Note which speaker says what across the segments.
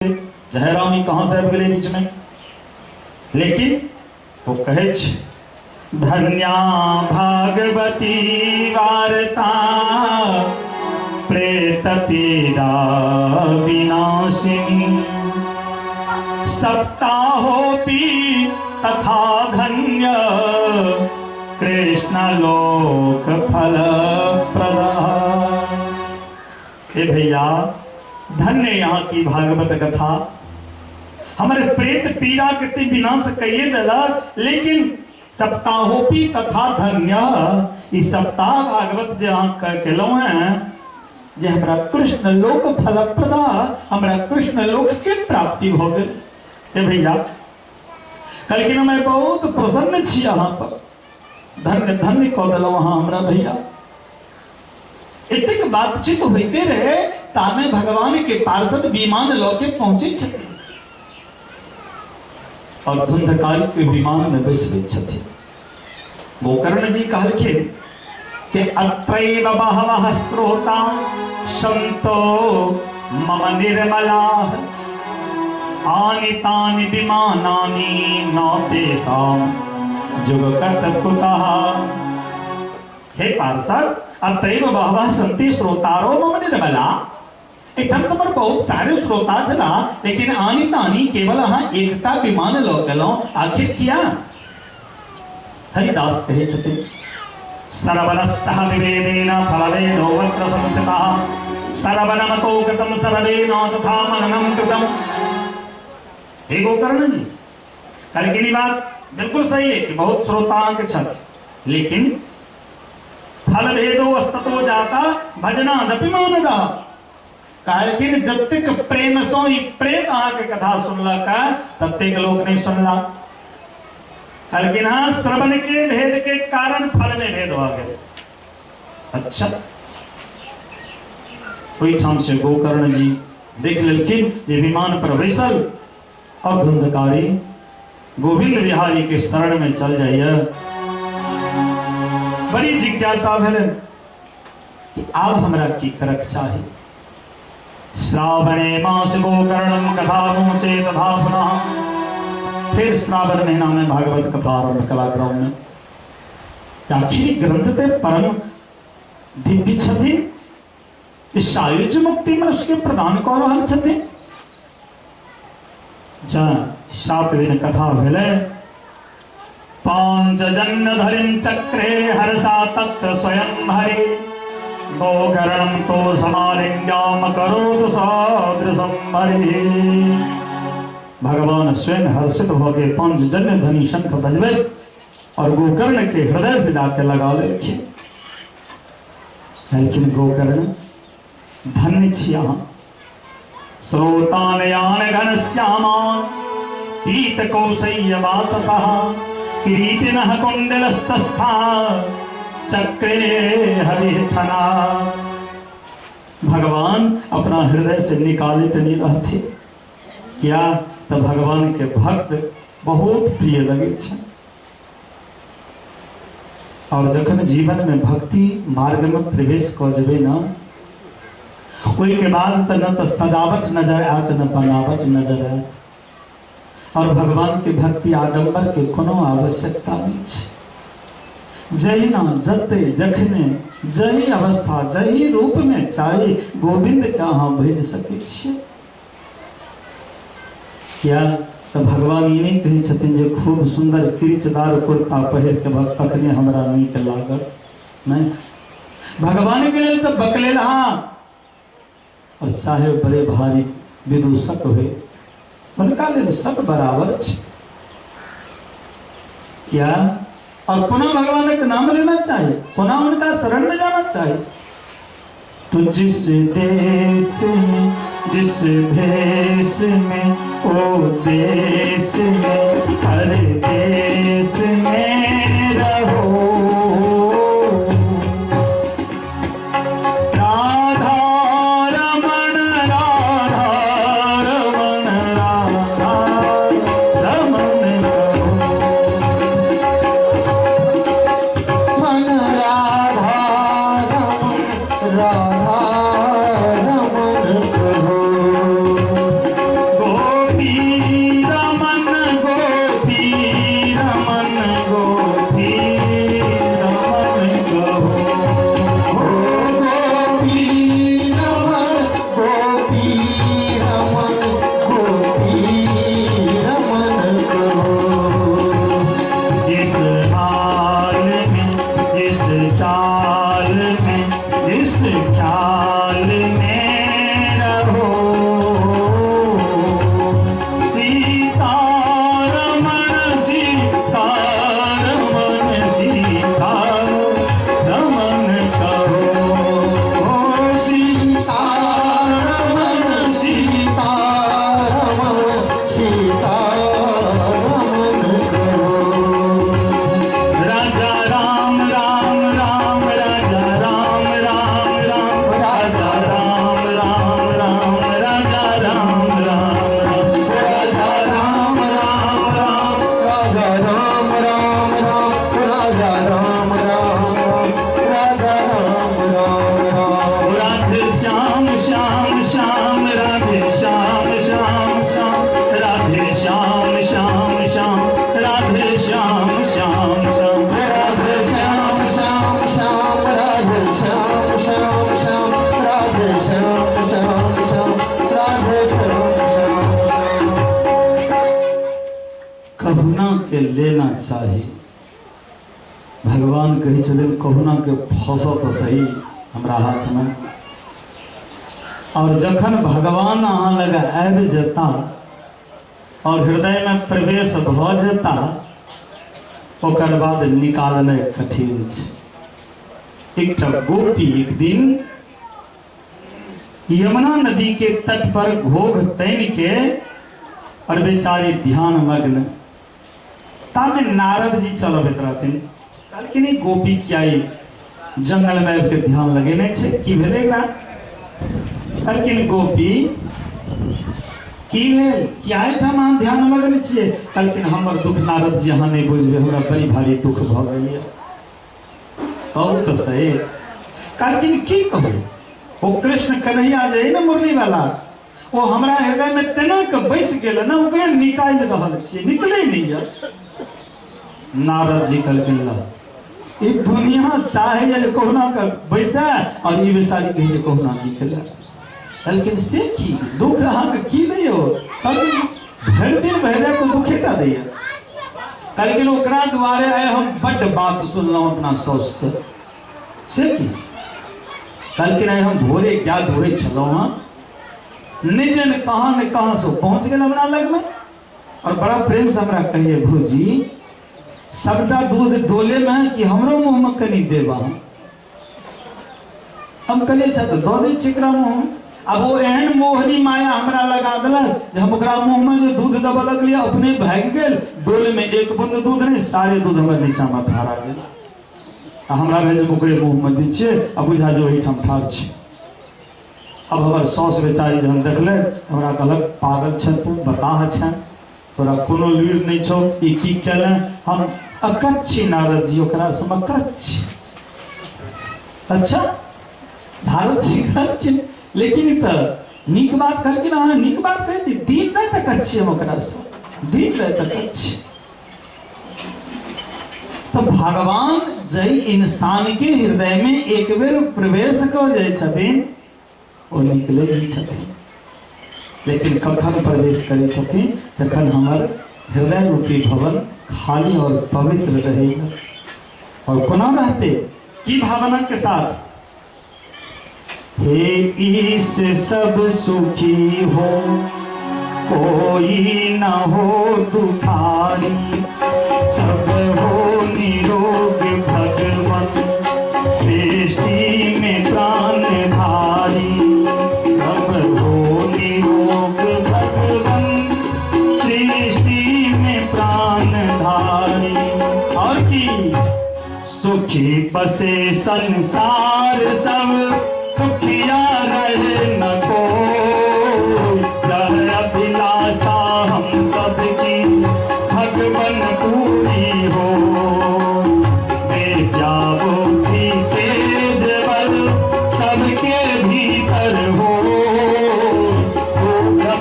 Speaker 1: जय राम ई कहाँ से आबि गेलै बीच में। लेकिन ओ कहै छै धन्या भागवती वार्ता प्रेत पीड़ा विनाशिनी सप्ताहोपि तथा धन्य कृष्ण लोक फल प्रदा। हे भैया धन्य यहाँ की भागवत कथा, हमारे प्रेत पीड़ा के विनाश कहिए दिलक, लेकिन सप्ताहोपि तथा धन्य ई सप्ताह भागवत जे अहाँ केलहुँ हैं जे हमरा कृष्ण लोक फलप्रदा, हमरा कृष्ण लोक के प्राप्ति भऽ गेल। हे भैया कहलखिन हम बहुत प्रसन्न छी अहाँ पर, धन्य धन्य कऽ देलहुँ अहाँ हमरा भैया। एतेक बातचीत होइते रहे तामे भगवान के पार्षद विमान लऽ के पहुँचे छथिन और धुंधकारी के विमान में बैसबै छथिन। गोकर्ण जी कहलखिन कि अत्रैव बहवः श्रोता संतो मम निर्मलाः आनि तानि विमानानि न तेषां जुगकत कुतः। हे पार्षद अत्रैव बहवः सन्ति श्रोतारो मम निर्मला, एठाम तो हमर बहुत सारे श्रोता छला, लेकिन आनि तानि केवल अहाँ एकटा विमान लऽ गेलहुँ, आखिर किया? हरिदास कहै छथिन सरवणः सह विवेदेन फलवेदो वक्र संस्थितः सरवणमतो गतं सरवेण तथा मननं कृतम्। हे गोकर्ण जी कहलखिन ई बात बिल्कुल सही है कि बहुत श्रोता अहाँके छथि, लेकिन फल भेदो अस्ततो जाता भजनादपि मानदा। कहलखिन जतेक प्रेम सँ ई प्रेत अहाँके कथा सुनलक ततेक लोक नहीं सुनला। कहलखिन हाँ श्रवण के भेद के कारण फल में भेद भऽ गेल। अच्छा ओहिठाम से गोकर्ण जी देख लेलखिन जे विमान पर बैसल और धुंधकारी गोविंद बिहारी के शरण में चल जाइए। बड़ी जिज्ञासा भेलनि कि आब हमरा की करक चाही। श्रावणे मास गोकर्णम कथा पहुँचे तथा पुनः फिर श्रावण महीना में भागवत कथा आरंभ कलाग्राम में। आखिर ग्रंथ ते परम दिव्य छथिन, सायुज्य मुक्ति मनुष्य के प्रदान कऽ रहल छथिन। जँ 7 दिन कथा भेलै, पांचजन्य धरिं चक्रे हर्षा तत्र स्वयं हरि गोकर्णं तो समालिंगाम करोतु सदृशं हरि। भगवान स्वयं हर्षित भऽ के पांचजन्य धनि शंख बजबैत और गोकर्ण के हृदय से जाके लगा लेलखिन। कहलखिन गोकर्ण धन्य छी अहाँ, श्रोतान यान घनश्यामान पीत कौशय्य वाससः किरीटिनः कुण्डलस्तस्था चक्रे हरिच्छना। भगवान अपना हृदय से निकालित नहीं रहते क्या तो भगवान के भक्त बहुत प्रिय लगे छे। और जखन जीवन में भक्ति मार्ग में प्रवेश कर जबे ना, ओहि के बाद तो न तो सजावट नजर आयत न बनावट नजर आयत, और भगवान के भक्ति आडम्बर के कोनो आवश्यकता नहीं छे। जहिना जते जखने जही अवस्था जही रूप में चाही गोविंद के अहाँ भेज सकै छियै। क्या तो भगवान ई नहीं कहै छथिन जे खूब सुंदर किरीचदार कुर्ता पहिर के भक्त तखने हमरा नीक लागल, नहीं, भगवान के लेल तो बकलेल हाँ, और चाहे बड़े भारी विदूषक होय उनका लेल सब बराबर छे। क्या और पुनः भगवान के नाम लेना चाहिए, पुनः उनका शरण में जाना चाहिए। तो जिस देश में जिस भेष में ओ देश में हर देश में रहो, राधा रमण राधा रमण राधा रमण कहो,
Speaker 2: मन राधा रमण राधा रमण कहो। कहुना के लेना चाही। भगवान कहै छथिन कहुना के फंसत तऽ सही हमरा हाथमे। और जखन भगवान अहाँ लग आबि जेता और हृदयमे प्रवेश भऽ जेता, ओकर बाद निकालनाइ कठिन छै। एकटा गोपी एक दिन यमुना नदी के तट पर घोघ तैन के और बेचारी ध्यान मग्न, तामे नारद जी चलबैत रहथिन। कहलखिन ई गोपी किया ई जंगल में आबि के ध्यान लगेने छै, की भेलै एकरा? कहलखिन गोपी की भेल, किया एहिठाम अहाँ ध्यान मग्न छियै? कहलखिन हमर दुख नारद जी अहाँ नहि बुझबै, हमरा बड़ी भारी दुख भऽ गेल यऽ। कहू तऽ सही। कहलखिन की कहू, ओ कृष्ण कन्हैया जे है ने मुरली वाला, ओ हमरा हृदय में तेना के बैस गेल ने, ओकरे निकालि रहल छियै, निकले नहि यऽ। नारद जी कहलखिन ल ई दुनिया चाहे जे कहुना के बैसै और ई बेचारी कहै जे कहुना निकले। कहलखिन से की दुख अहाँके की दैयो? कहलखिन भरि दिन भरि राति दुखे टा दैया। कहलखिन ओकरा दुआरे आइ हम बड्ड बात सुनलहुँ अपना साउस से। से की? कहलखिन आइ हम भोरे गाय दुहै छलहुँ हँ, नहि जानि कहाँ ने कहाँ से पहुँच गेल हमरा लगमे और बड़ा प्रेम से हमरा कहिए भौजी सबटा दूध डोले में कि हमरो मुँह में कनी देब अहाँ? हम कहलिए अच्छा तऽ दऽ दै छी एकरा मुँह में। अब ओ एहन मोहनी माया हमरा लगा देलक जे हम ओकरा मुँह में जे दूध देबऽ लगलियै अपने भागि गेल, डोल में एक बूंद दूध नहि, सारे दूध हमर नीचा में फहरा गेल। आ हमरा भेल जे ओकरे मुँह में दै छियै आ बुझा जे ओहिठाम ठाढ़ छै। अब हमर साउस बेचारी जहन देखलै हमरा कहलक पागल छें तू, बताह छें, तोरा कोनो लूरि नहि छौ, ई की केलें? हम अकच्छ छी नारद जी, ओकरा से हम अकच्छ छी। अच्छा नारद जी कहलखिन लेकिन तऽ नीक बात कहलखिन, अहाँ नीक बात कहै छी, दिन राति अकच्छ छी हम ओकरा से, दिन राति अकच्छ छी। तो भगवान जै इंसान के हृदय में एक बेर प्रवेश कर जाइ छथिन ओ निकले नहि छथिन, लेकिन कखन प्रवेश करै छथिन? जखन हमर हृदय रूपी भवन खाली और पवित्र रहेगा। और कोना रहते? की भावना के साथ? हे ईश सब सुखी हो, कोई न हो दुखारी, सब हो निरोग भगवान, सृष्टि में प्राण धारी, सब हो निरोग भगवान, सृष्टि में प्राण धारी। और की सुखी बसे संसार सब, सुखिया रहे न को, जय अभिलाषा हम सबकी भगवन पूरी हो। विद्या बुद्धि तेज बल सबके भीतर हो,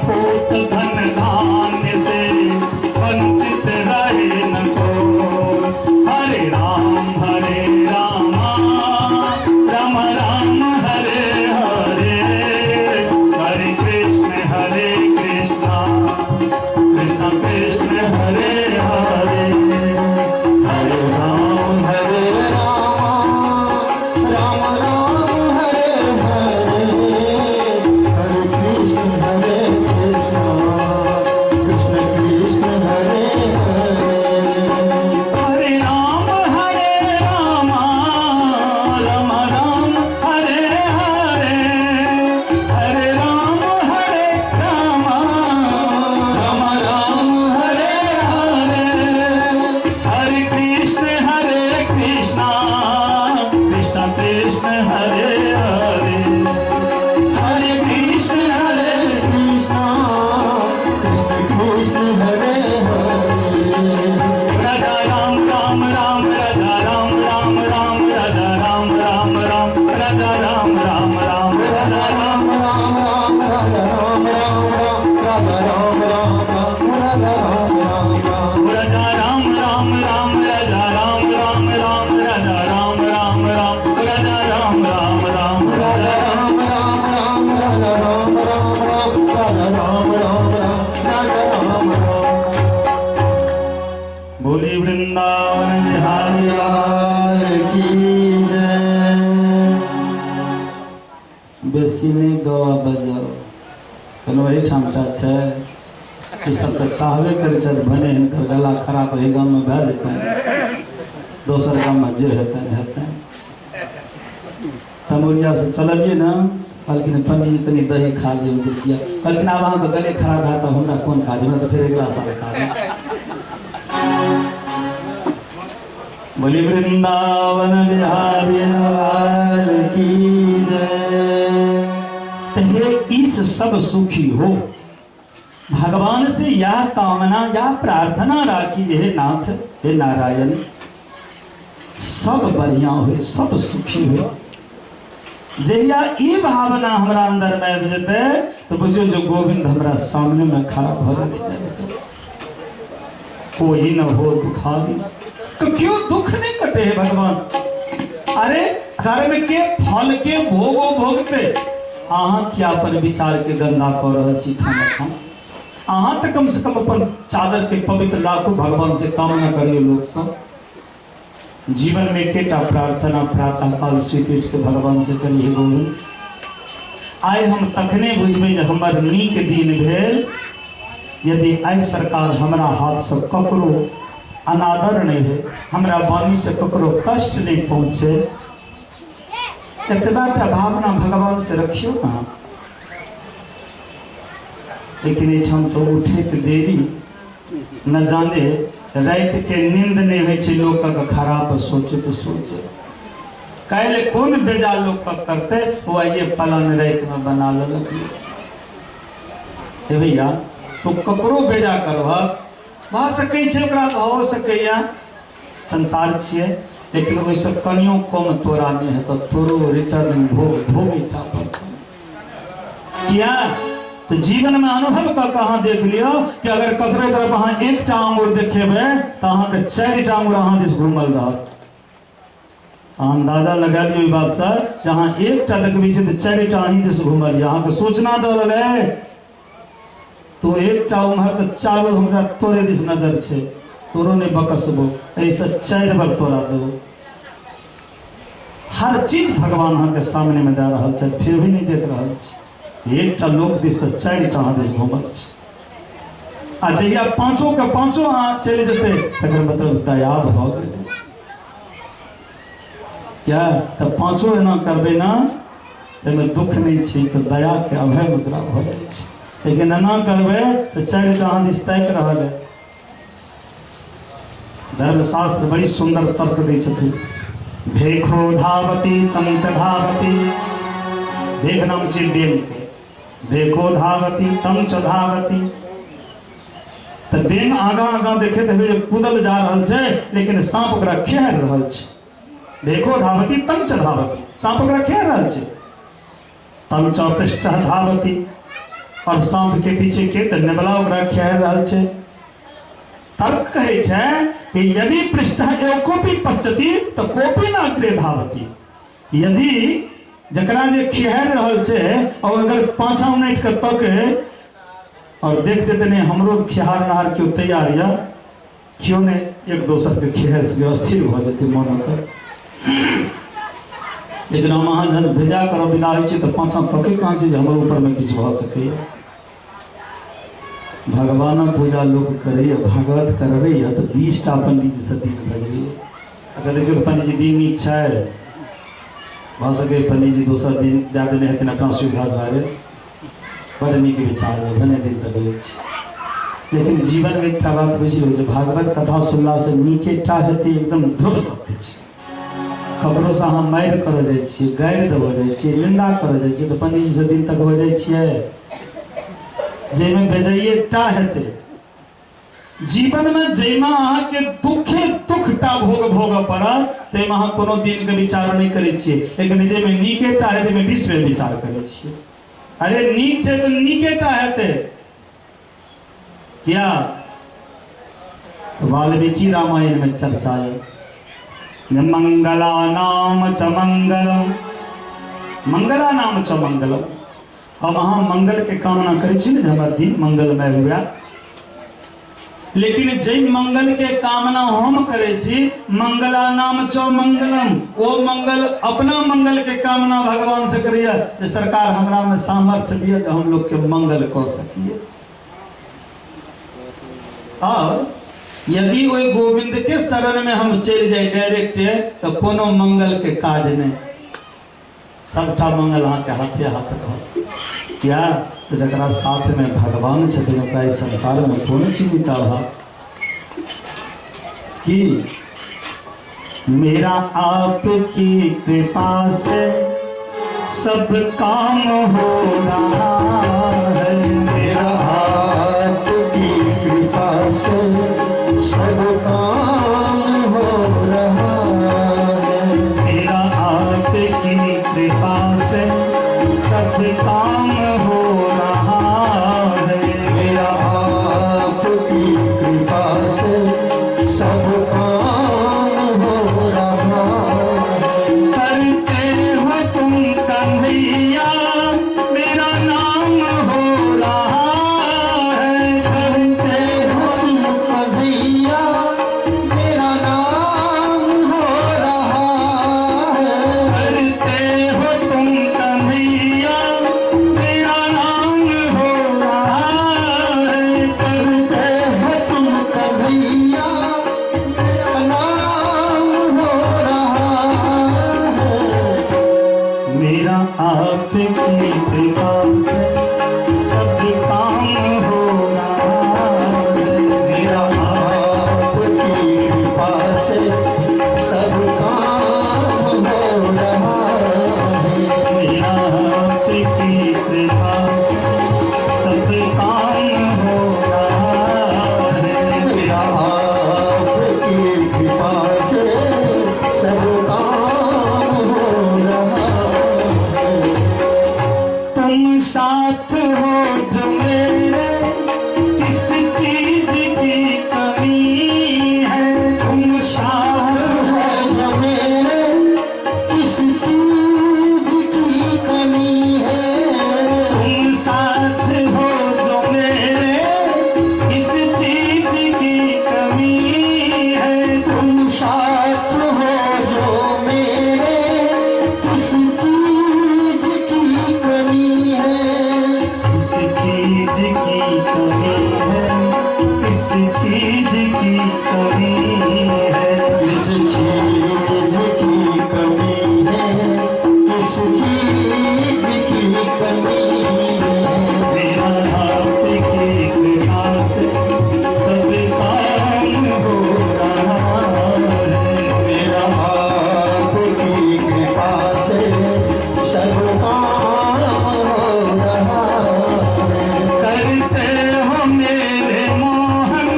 Speaker 2: पूत धन धान्य से वंचित रहे न को। हरे राम हरे राम राम राम हरे हरे, हरे कृष्ण हरे कृष्ण कृष्ण कमटा छै ई सब तऽ चाहबे करै छथि भने हिनकर गला खराब एहि गाममे भए जेतनि, दोसर गाममे जे हेतनि हेतनि। तमुरिया से चललियै ने, कहलखिन पंडीजी कनि दही खा लिअ। किया? कहलखिन आब अहाँके गले खराब हैत तऽ हमरा कोन काज, हमरा तऽ फेर अगिला साल काज। बोली वृंदावन बिहारी लाल की जय। हे ईश सब सुखी हो, भगवान से यह कामना या प्रार्थना राखी, हे नाथ हे नारायण सब बढ़िया हो, सब सुखी हो। जहिया ई भावना हमरा अंदर में आबि जेतै तो बुझियौ जो गोविंद हमरा सामने में खड़ा भऽ जेथिन। कोई न हो दुखारी, तो क्यों दुख नहीं कटे है भगवान? अरे कर्म के फल के भोगो भोगते अहाँ किया अपन विचार के गंदा कऽ रहल छी? खाना खाउ अहाँ तऽ कम से कम अपन चादर के पवित्र राखू, भगवान से कामना करियौ। लोक सब जीवन में एकेटा प्रार्थना प्रातः काल सुति उठि के भगवान से करी, हे गोविंद आइ हम तखने बुझबै जे हमर नीक दिन भेल यदि आइ सरकार हमरा हाथ से ककरो अनादर नहीं भेल, हमरा वाणी से ककरो कष्ट नहीं पहुँचे। एतबा टा भावना भगवान से रखियौ ना। लेकिन एहिठाम तो उठैत देरी न जाने राति के नींद नहीं होइ छै लोकक, खराब सोचैत सोचे काल्हि कोन बेजा लोक करते वो आइए पलन राति में बना लेलक। हे भैया तो ककरो बेजा करबह भऽ सकै छै, ओकरा भऽ सकैया, संसार छियै, लेकिन ओहिसँ कनियो कम तोरा नहि हेतौ, तोरो रिटर्न भोग भोगीटा पड़तौ। किया तो जीवन में अनुभव कऽ के अहाँ देख लियौ कि अगर ककरो तरफ अहाँ एकटा आंगुर देखेबै तऽ अहाँके 4टा आंगुर अहाँ दिस घूमल रहत। अहाँ अंदाजा लगा लियौ ई बात से जे अहाँ एकटा देखबै छियै तऽ 4टा अहीं दिस घूमल यऽ, अहाँके सूचना दऽ रहल है तो एकटा उम्हर तऽ चारू हमरा तोरे दिस नजर छै, तोरो नहि बकसबो, एहिसँ 4 बार तोरा देबो। हर चीज भगवान अहाँके सामने में दए रहल छै, फिर भी नहीं देख रहल छै। एकटा लोक दिस तऽ 4टा अहाँ दिस घूमल छै, आ जहिया पांचों के पांचों अहाँ चलि जेतै तकर मतलब दया भऽ गेलै। क्या तऽ पांचों एना करबै ना ताहिमे दुख नहि छै, तऽ दया के अभय मुद्रा भऽ जाइ छै। लेकिन एना करबै तऽ 4टा अहाँ दिस ताकि रहल है। धर्मशास्त्र बड़ी सुंदर तर्क दै छथिन, भेखो धावती तम च धावती, भेख नाम छै बेल के, भेखो धावती तम च धावती। तऽ बेन आगाँ आगाँ देखैत हेबै जे कूदल जा रहल छै, लेकिन साँप ओकरा खेहर रहल छै। भेखो धावती तम च धावती, साँप ओकरा खेहर रहल छै। तम च पृष्ठ धावती, और साँप के पीछे के तऽ नेबला ओकरा खेहर रहल छै। तर्क कहै छै कि यदि पृष्ठ एव कोपी पश्यति तऽ कोपी न अग्रे धावती। यदि जकरा जे खेहर रहल छै और अगर पाछा उनटि कऽ तके और देख जेतै नहीं हमरो खेहार नहार केओ तैयार यऽ, केओ नहि एक दोसर के खेहर से व्यवस्थित भऽ जेतै मन ओकर। लेकिन हम अहाँ जहन भेजा करब विदा होइ छी तऽ पाछा तके कहाँ छै जे हमरो ऊपरमे किछु भऽ सकैए। भगवानक पूजा लोक करैए, भागवत करबैए तऽ 20टा पंडीजीसँ दिन बजबैए। अच्छा देखियौ तऽ पंडीजी दिन नीक छै, भऽ सकैए पंडीजी दोसर दिन दए देने हेथिन अपना सुविधा दुआरे, बड़ नीक विचार यऽ, भने दिन तक होइ छै। लेकिन जीवनमे एकटा बात बुझि लियौ जे भागवत कथा सुनलासँ नीकेटा हेतै, एकदम ध्रुव सत्य छै। ककरोसँ अहाँ मारि करऽ जाइ छियै, गारि देबऽ जाइ छियै, निन्दा करऽ जाइ छियै तऽ पंडीजीसँ दिन तक हो जाइ छियै, जाहिमे बेजाइए टा हेतै। जीवनमे जाहिमे अहाँके दुखे दुखटा भोग भोगऽ पड़त ताहिमे अहाँ कोनो दिनके विचार नहि करै छियै, लेकिन जाहिमे नीकेटा हेतै ताहिमे 20 बेर विचार करै छियै। अरे नीक छै तऽ नीकेटा हेतै। किया तो वाल्मीकि रामायण में चर्चा है, मंगला नाम च मंगलम, मंगला नाम च मंगलम। हम अहाँ मंगल के कामना करै छी ने जे हमर दिन मंगलमय हुए, लेकिन जै मंगल के कामना हम करे छी, मंगला नाम चो मंगलम, ओ मंगल अपना मंगल के कामना भगवान से करिए जे सरकार हमरा में सामर्थ्य दिए जे हम लोग के मंगल क सकिए। और यदि ओहि गोविंद के शरण में हम चलि जाए डायरेक्ट तो कोनो मंगल के काज नहीं, सबटा मंगल अहाँ के हाथे हाथ रहत। किया तो जकरा साथ में भगवान छथिन ओकरा इस संसार में कोनो चिंता भाव कि मेरा आपकी कृपा से सब काम हो रहा है,
Speaker 3: मेरा आपकी कृपा से सब काम हो रहा है,
Speaker 2: मेरा आपकी कृपा से सब काम हो रहा है,
Speaker 3: मेरा आपकी कृपा से सब काम हो रहा है।
Speaker 2: करते हो तुम कन्हैया मेरा नाम हो रहा है,
Speaker 3: करते हो तुम कन्हैया मेरा नाम हो रहा है,
Speaker 2: करते हो तुम कन्हैया मेरा नाम हो रहा है,
Speaker 3: करते हो तुम कन्हैया मेरा नाम हो रहा है,
Speaker 2: मेरा आपकी कृपा से सब काम हो रहा है,
Speaker 3: मेरा आपकी कृपा से सब काम हो रहा है,
Speaker 2: मेरा आपकी कृपा से सब काम हो रहा है,
Speaker 3: मेरा आपकी कृपा से सब काम हो रहा है।
Speaker 2: तुम साथ हो जो मेरे किस चीज की कमी है, तुम साथ
Speaker 3: है जो मेरे किस चीज की कमी है,
Speaker 2: तुम साथ हो जो मेरे किस चीज की कमी है,
Speaker 3: तुम साथ हो जो मेरे किस चीज की कमी है,
Speaker 2: किस चीज की कमी है, किस चीज की कमी है,
Speaker 3: किस चीज की कमी है, किस चीज की कमी है,
Speaker 2: मेरा आपकी कृपा से सब काम हो रहा है,
Speaker 3: मेरा आपकी कृपा से सब काम हो रहा है।
Speaker 2: करते हो मेरे मोहन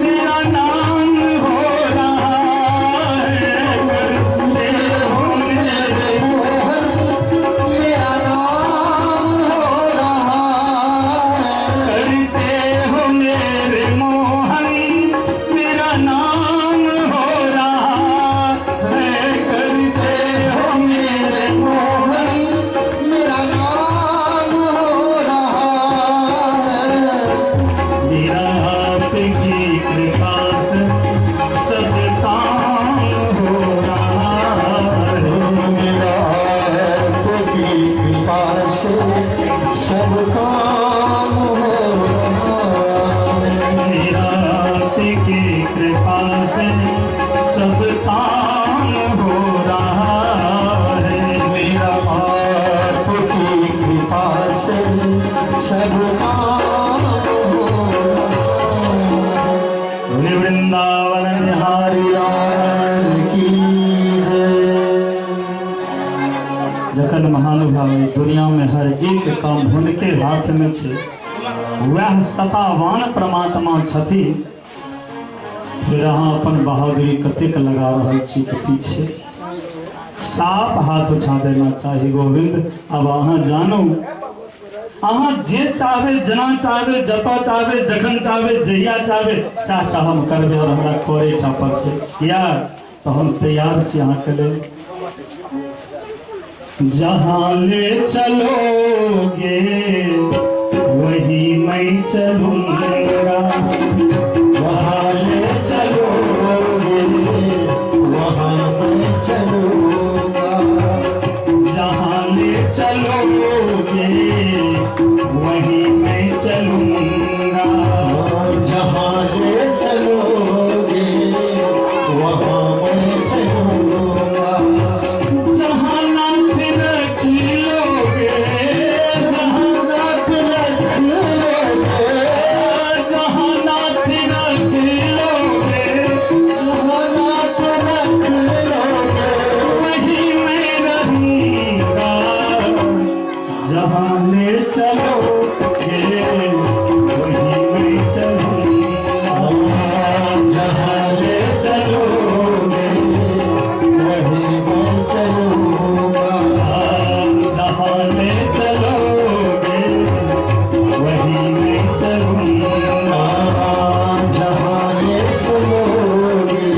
Speaker 2: मेरा नाम हो रहा है, करते हो मेरे
Speaker 3: मोहन मेरा नाम हो रहा है,
Speaker 2: करते हो मेरे मोहन मेरा नाम हो रहा है, करते हो मेरे
Speaker 3: मोहन मेरा नाम हो रहा है,
Speaker 2: मेरा आपकी कृपा से सब काम हो रहा है,
Speaker 3: मेरा आपकी कृपा से सब काम हो रहा है,
Speaker 2: मेरा आपकी कृपा से सब काम हो रहा है,
Speaker 3: मेरा आपकी कृपा से सब काम हो रहा है।
Speaker 2: वृंदावन बिहारी
Speaker 3: लाल की जय।
Speaker 2: जखन महानुभाव दुनिया में हर एक काम हुनके हाथ में छे, वह सतावान परमात्मा छथि, फिर अहाँ अपन बहादुरी कतेक लगा रहल छी के पीछे साफ हाथ उठा देना चाही। गोविंद अब अहाँ जानू, अहाँ जे चाहबे, जना चाहबे, जतऽ चाहबे, जखन चाहबे, जहिया चाहबे सएहटा हम करबे और हमरा करेटा पड़तै। किया तो हम तैयार छी अहाँके लेल। जहाँ ले चलोगे वही मैं चलूंगा,
Speaker 3: जहाँ ले चलोगे वहाँ मैं चलूंगा।
Speaker 1: जहाँ ले चलोगे वहीं मैं चलूंगा।
Speaker 3: जहाँ ले चलोगे वहाँ मैं चलूंगा।
Speaker 1: जहाँ नाथ रख लोगे, जहाँ
Speaker 3: नाथ रख लोगे,
Speaker 1: जहाँ नाथ रख लोगे,
Speaker 3: जहाँ नाथ रख लोगे,
Speaker 1: वहीं मैं रहूंगा। जहाँ ले चलोगे वहीं मैं चलूंगा।
Speaker 3: जहाँ ले चलोगे वहीं मैं चलूंगा।
Speaker 1: जहाँ ले चलोगे वहीं मैं चलूंगा।
Speaker 3: जहाँ ले चलोगे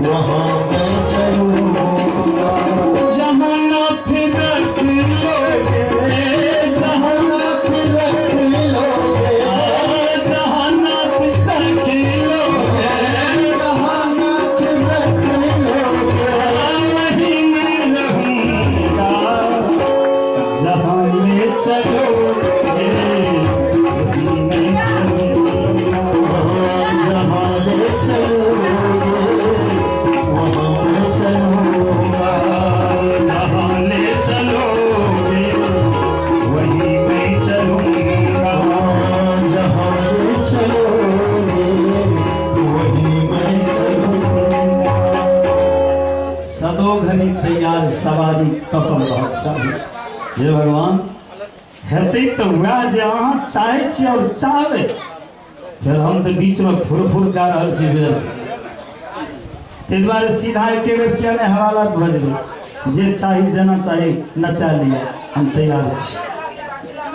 Speaker 3: वहाँ मैं चलूंगा।
Speaker 1: जहाँ नाथ रख लोगे, जहाँ
Speaker 3: नाथ रख लोगे,
Speaker 1: जहाँ नाथ रख लोगे,
Speaker 3: जहाँ नाथ रख लोगे,
Speaker 1: वहीं मैं रहूंगा। जहाँ ले चलोगे वहीं मैं चलूंगा।
Speaker 3: जहाँ ले चलोगे वहाँ मैं चलूंगा।
Speaker 1: जहाँ ले चलोगे वहीं मैं चलूंगा।
Speaker 3: जहाँ ले चलोगे वहीं मैं चलूंगा।
Speaker 2: सदो घड़ी तैयार सवारी कसल रहक चाही। हे भगवान, हेतै तऽ वएह जे अहाँ चाहै छी और चाहबै। फेर हम तऽ बीचमे फुर फुर कए रहल छी व्यर्थ। ताहि दुआरे सीधा एके बेर किया नहि हवालात भऽ जेबै, जे चाही जेना चाही नचा लिअ, हम तैयार छी।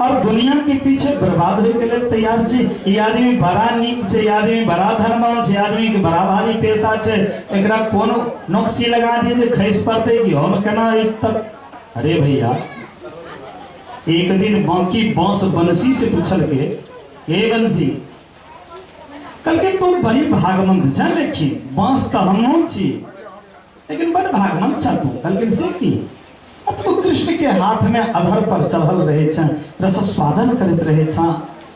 Speaker 2: और दुनिया के पीछे बर्बाद होय के लेल तैयार छी। ई आदमी बड़ा नीक छै, ई आदमी बड़ा धर्मवान छै, ई आदमी के बड़ा भारी पेशा छै, एकरा कोनो नोक्सी लगा दिए जे खसि पड़तै कि हम केना एक तक। अरे भैया, एक दिन बाकी बांस बंसी से पूछल के, हे बंसी, कहलकै तू बड़ी भागमंत छ, लेकिन बांस तऽ हमहूँ छी, लेकिन बड़ भागमंत छ तू। कहलखिन से की? तू कृष्ण के हाथ में अधर पर चढ़ल रहे छ, रस स्वादन करैत रहे छ,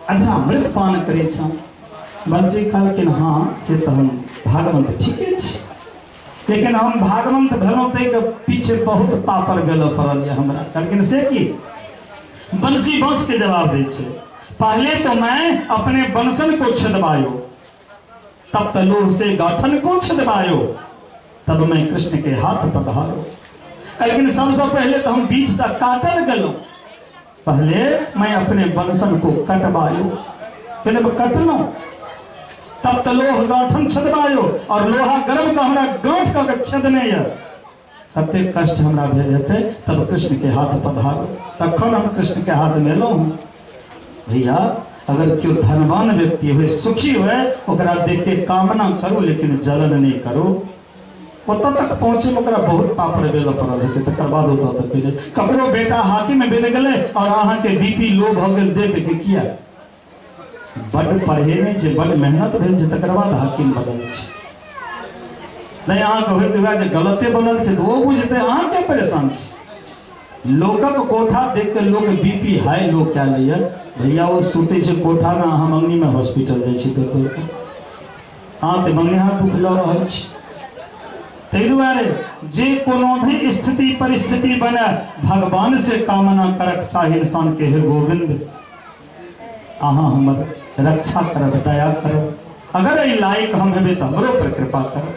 Speaker 2: अधरामृत पान करै छ। बंसी कहलखिन हाँ से तऽ हम भागमंत ठीके छी, लेकिन हम भागमंत भेलहुँ ताहिके पीछे बहुत पापर गेलो पड़ल यऽ हमरा। कहलखिन से की? बंसी बंस के जवाब दै छै, पहले तो मैं अपने बंसन को छेदवायो, तब तलोह से गाठन को छेदवायो, तब मैं कृष्ण के हाथ पधारो। लेकिन सबसे पहले तो हम बीच से काटल गेलहुँ, पहले मैं अपने बंसन को कटवायो, पहले मैं कटलहुँ, तब तलोह गाठन छेदवायो, और लोहा गर्म का हमरा गांठ कऽ के छेदने यऽ, कतेक कष्ट हमरा भेल हेतै, तब कृष्ण के हाथ पधारो, तखन हम कृष्ण के हाथ में एलहुँ। भैया, अगर केओ धनवान व्यक्ति हुए, सुखी हुए, ओकरा देख के कामना करू, लेकिन जलन नहीं करू। ओतऽ तक पहुँचे में ओकरा बहुत पाप बेलऽ पड़ल हेतै, तकर बाद ओतऽ तक गेलै। ककरो बेटा हाकिम बनि गेलै और अहाँके बीपी लो भऽ गेल देख के, किया? बड पढ़े नहि छै, बड मेहनत भेल छै, तकर बाद हाकिम बनल छै। नहि अहाँके होइत हुए जे गलते बनल छै तऽ ओ बुझतै, अहाँ किया परेशान छी? लोकक कोठा देख के लोक बीपी हाई लो कए लैए। भैया, ओ सुतै छै कोठामे, अहाँ मंगनीमे हॉस्पिटल जाइ छी देखै, अहाँ तऽ मंगनी हाथ दुख लऽ रहल छी। ताहि दुआरे जे कोनो भी स्थिति परिस्थिति बने, भगवान से कामना करक चाही इंसान के, हे गोविंद अहाँ हमर रक्षा करब, दया करब, अगर एहि लायक हम हेबै तऽ हमरो पर कृपा करब,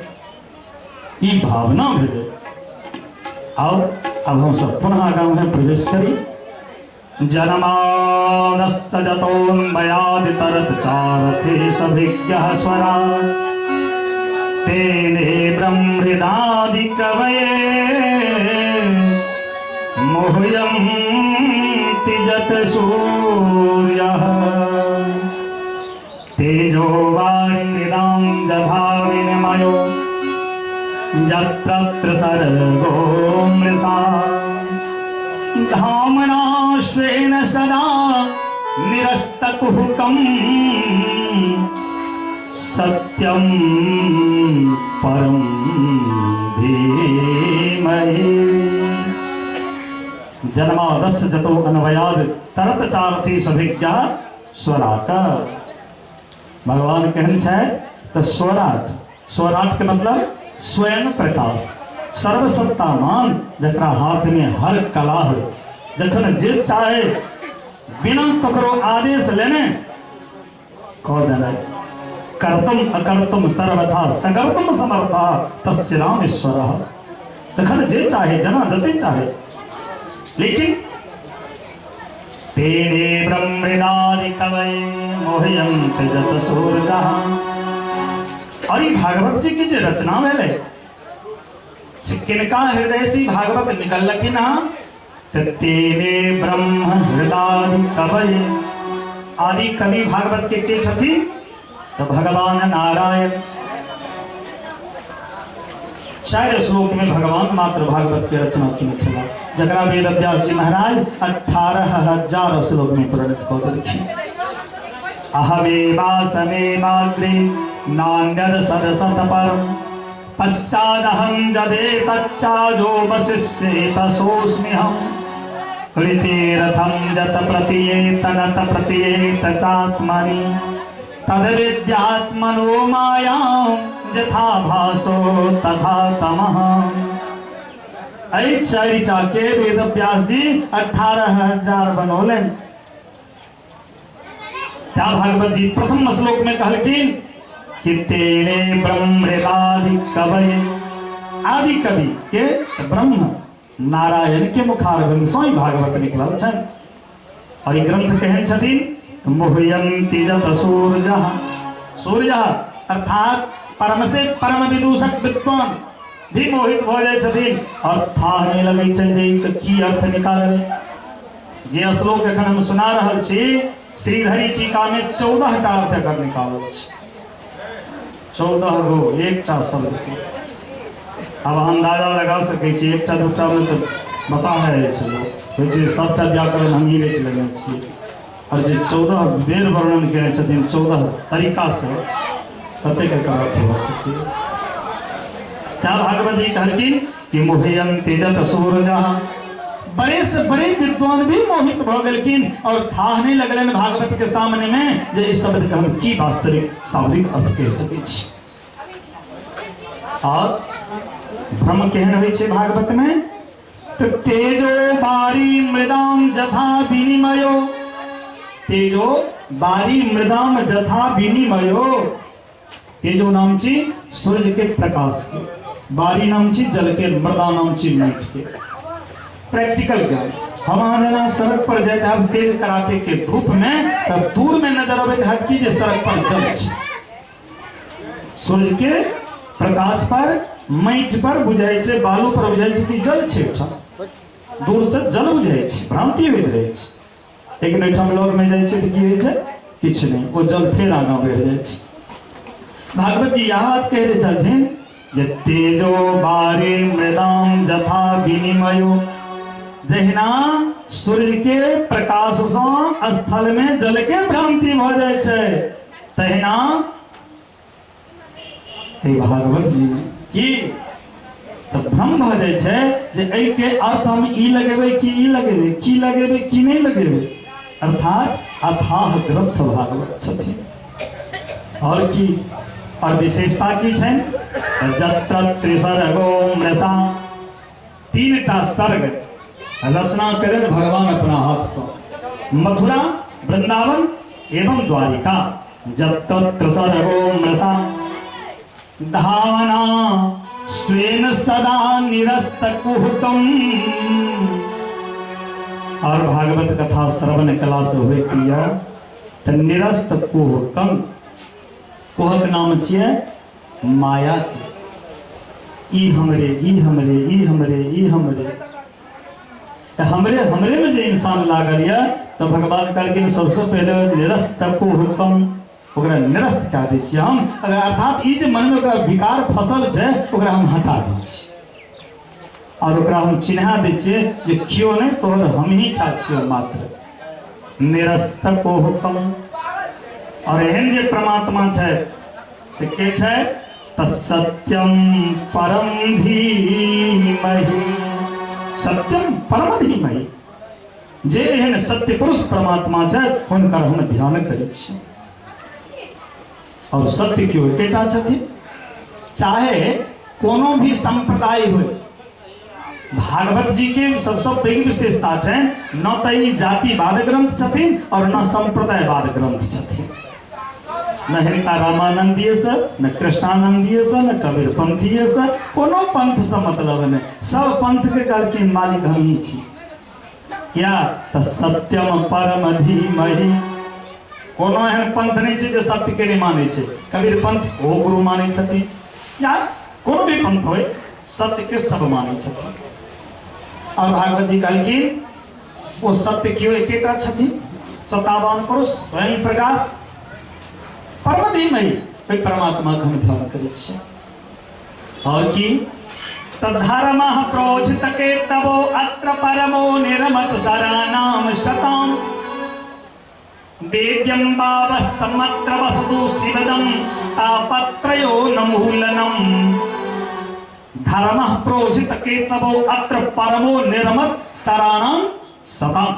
Speaker 2: ई भावना भेलै। और अब हम सब पुनः आगाँ में प्रवेश करी। जन्मादस्य जतोन्मयादितरत चारथे सभिज्ञः स्वरा तेने ब्रह्महृदादि कवये मोहयं तिजत सूर्यः तेजो वारिमृदां यथा विनिमयो यत्र सर्गो मृषा धामना स्वेन सदा निरस्तकुहकं
Speaker 1: सत्यम परम धीमहि। जन्मादस्य जतो अन्वयाद तरत चारथी सभिज्ञा स्वराट। भगवान केहन छै तऽ स्वराट, स्वराट के मतलब स्वयं प्रकाश, सर्वसत्तामान, जकरा हाथ में हर कला हो, जखन जे चाहे बिना ककरो आदेश लेने कऽ देनाइ। कर्तुम अकर्तुम सर्वथा सकर्तुम समर्था तस्य रामेश्वर। जखन जे चाहे जना जते चाहे, लेकिन तेने ब्रह्मृदादि कवये मोहयन्त जत सूरजः। और ई भागवत जी के जे रचना भेलै, से किनका हृदय से भागवत निकललखिन हँ? तऽ तेने ब्रह्म हृदादि कवये, आदि कवि भागवत के छथिन? तऽ भगवान नारायण। 4 श्लोक में भगवान मात्र भागवत के रचना केने छलाह, जकरा वेद व्यास जी महाराज 18,000 श्लोक में परिणत कऽ देलखिन। अहमेवासमेवाग्रे नान्यद सदसत परम पश्चादहं जदेतच्चाजो वशिष्येत सोऽस्म्यहम्। ऋतेरथं जत प्रतीयेत नत प्रतीयेत चात्मनि तद्विद्यात्मनो मायां यथा भासो तथा तमः। एहि 4 के वेद व्यास जी 18,000 बनौलनि। त्या भागवत जी प्रथम श्लोक में कहलखिन कि तेने ब्रह्मृदादि कवये, आदि कवि के ब्रह्म नारायण के मुखारविंद सँ ही भागवत निकलल छनि। और ई ग्रंथ केहन छथिन? मोहयन्ति जत सूर्यः, सूर्यः अर्थात परम से परम विदूषक विद्वान भी मोहित भऽ जाइ छथिन और थाह नहि लगै छनि जे ई की अर्थ निकालबै। जे श्लोक एखन हम सुना रहल छी, श्रीधरी टीका में 14 टा अर्थ एकर निकालल छै, 14 गो एकटा शब्द के। अब अहाँ अंदाजा लगा सकै छी, एकटा दूटा में तऽ बता जाइ छै लोक, होइ छै सबटा व्याकरण हमही रचि लेने छियै। और जे 14 बेर वर्णन केने छथिन 14 तरीका से, कतेक एकर अर्थ भऽ सकैए। त्या भागवत जी कहलखिन कि मोहयन्ति जत सूरजः, बड़े से बड़े विद्वान भी मोहित भऽ गेलखिन और थाह नहीं लगलनि भागवत के सामने में जे इस शब्द के हम की वास्तविक शाब्दिक अर्थ कहि सकै छी। और भ्रम केहन होइ छै भागवत में? तऽ तेजो बारी मृदाम जथा विनिमयो, तेजो बारी मृदाम जथा विनिमयो। तेजो नाम छी सूर्य के प्रकाश के, बारी नाम छी जल के, मृदा नाम छी माटि के। प्रैक्टिकल ज्ञान, हम अहाँ जेना सड़क पर जाइत हब तेज कड़ाके के धूप में, तब दूर में नजर अबैत हत कि जे सड़क पर जल छै। सूर्य के प्रकाश पर माटि पर बुझाइ छै, बालू पर बुझाइ छै कि जल छै, ओहिठाम दूर से जल बुझाइ छै, भ्रांति होइत रहै छै। लेकिन ओहिठाम लग में जाइ छै तऽ की होइ छै? किछु नहि, ओ जल फेर आगाँ बढ़ि जाइ छै। भागवत जी यह बात कहि रहल छथिन जे तेजो बारे मृदाम जथा विनिमयो, जहिना सूर्य के प्रकाश सँ स्थल में जल के भ्रांति भऽ जाइ छै, तहिना हे भागवत जी में की तऽ भ्रम भऽ जाइ छै जे एहि के अर्थ हम ई लगेबै कि ई लगेबै, की लगेबै की नहि लगेबै, अर्थात अथाह ग्रंथ भागवत छथिन। और की और विशेषता की छनि? जत्र त्रिसर्गो मृषा, 3 टा सर्ग रचना करें भगवान अपना हाथ से, मथुरा, वृंदावन एवं द्वारिका। जत्र त्रिसर्गो मृषा धावना स्वेन सदा निरस्त कुहकम। और भागवत कथा श्रवण कला से हुए किया तो निरस्त कुहकम, कुहक नाम छियै माया के, ई हमरे, ई हमरे, ई हमरे, ई हमरे, तऽ हमरे हमरे में जे इंसान लागल यऽ तऽ भगवान कहलखिन सबसे पहिले निरस्त कुहकम, ओकरा निरस्त कए दै छियै हम। अगर अर्थात ई जे मनमे ओकरा विकार फसल छै ओकरा हम हटा दै छियै और ओकरा हम चिन्हा दै छियै जे केओ नहि तोहर हमही टा छियौ मात्र। निरस्त कुहकम। और एहन जे परमात्मा छै
Speaker 2: से के छै त सत्यम परम धीमहि। सत्यम परम धीमहि, जे एहन सत्य पुरुष परमात्मा छै हुनकर हम ध्यान करै छी। और सत्य केओ एकेटा छथिन, चाहे कोनो भी संप्रदाय हो। भागवत जी के सबसे पैघ विशेषता छै, न त ई जातिवाद ग्रंथ छथिन और न संप्रदायवाद ग्रंथ छथिन। न हिनका रामानंदीय से, न कृष्णानंदीय से, न कबीरपंथीय से, कोनो पंथ से मतलब नहीं। सब पंथ के कहलखिन मालिक हम ही छी। क्या त सत्यम परम धीमहि। कोनो एहन पंथ नहीं छै जे सत्य के नहीं मानै छै। कबीर पंथ ओहो गुरु मानै छथिन, या कोनो भी पंथ होय सत्य के सब मानै छथिन। और भागवत जी कहलखिन ओ सत्य केओ एकेटा छथिन, सत्तावान पुरुष स्वयं प्रकाश परम धीमहि, ओहि परमात्मा के हम ध्यान करै छियै। और की तद्धर्मः प्रोचित के तवो अत्र परमो निरमत सराणाम शताम वेद्यं वावस्तमत्र वसतु शिवदं तापत्रयो नमूलनम। धर्मः प्रोचित के तवो अत्र परमो निरमत सराणाम शताम।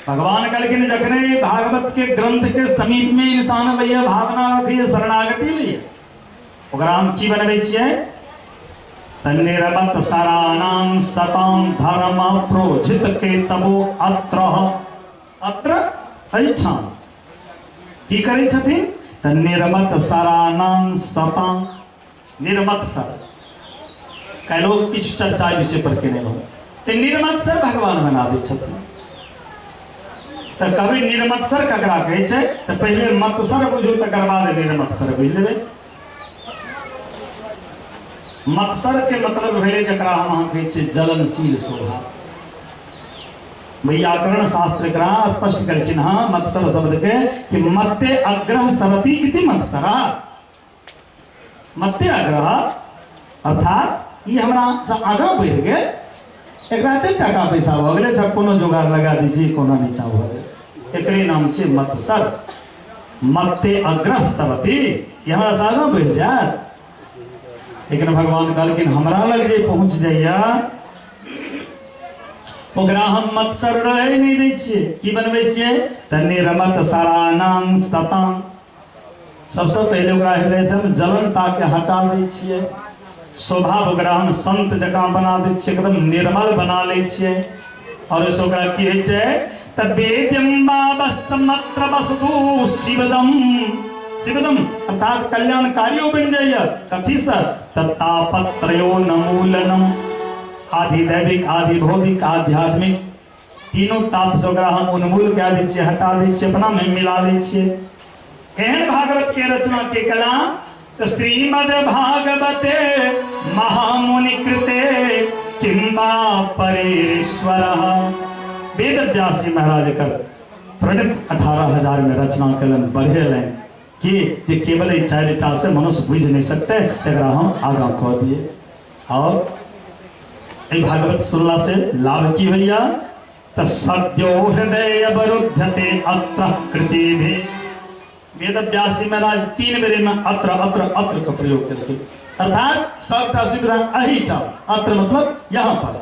Speaker 2: भगवान कहलखिन जखने भागवत के ग्रंथ के समीप में इंसान भैया भावना रखिए, शरणागति लिए, ओकरा हम की बनबै छियै त निरमत सराणाम सताम धर्म प्रोचित के तवो अत्र। अत्र एहिठाम की करै छथिन त निरमत सराणाम सताम। निर्मत सर काल्हि किछु चर्चा विषय पर केने रहौं, तऽ निर्मत सर भगवान बना दै छथिन। तऽ कभी निर्मत्सर ककरा कहै छै तऽ पहिले मत्सर बुझू, तकर बाद निर्मत्सर बुझि लेबै। मत्सर के मतलब भेलै जकरा हम अहाँ कहै छियै जलनशील स्वभाव। वैयाकरण शास्त्र एकरा स्पष्ट केलखिन हँ मत्सर शब्द के कि मत्ते अग्रह सरति इति मत्सरा। मत्ते आग्रह अर्थात ई हमरा से आगाँ बढ़ि गेल, एकरा एते टाका पैसा भऽ गेलै, सब कोनो जोगाड़ लगा दै छी, कोनो नीचा भऽ गेल, एकरे नाम छै मत्सर। मत्ते अग्रह सरति, ई हमरा से आगाँ बढ़ि जायत। लेकिन भगवान कहलखिन हमरा लग जे पहुँच जाइया ओकरा हम मत्सर रहै नहि दै छियै। की बनबै छियै तऽ निरमत सराणां सतां। सबसे पहिले ओकरा हृदय से हम जलनता के हटा दै छियै, स्वभाव ओकरा हम संत जकाँ बना दै छियै, एकदम निर्मल बना लै छियै। और ओहिसँ ओकरा की होइ छै तऽ वेद्यं वावस्तमत्र वसतु शिवदम। शिवदम अर्थात कल्याणकारियो बनि जाइए। कथीसँ तऽ तापत्रयो नमूलनम। आधि दैविक, आधि भौतिक, आध्यात्मिक तीनों ताप से ओकरा हम उन्मूल कए दै छियै, हटा दै छियै, अपना में मिला लै छियै। एहन भागवत के रचना के कला तो श्रीमद् भागवते महामुनि कृते किंबा परेश्वर। वेद व्यास जी महाराज कर प्रणित 18,000 में रचना कलन, बढ़ेलन कि जे केवल ई चारिटा से मनुष्य बुझि नहीं सकते, एकरा हम आगाँ कऽ दिए। और एहि भागवत सुनला से लाभ की होइया तऽ सद्यो हृदय अवरुध्यते अत्र कृति भी। वेद व्यास जी महाराज 3 बेर में अत्र अत्र अत्र के प्रयोग केलखिन, अर्थात सबटा सुविधा एहिठाम, अत्र मतलब यहाँ पर।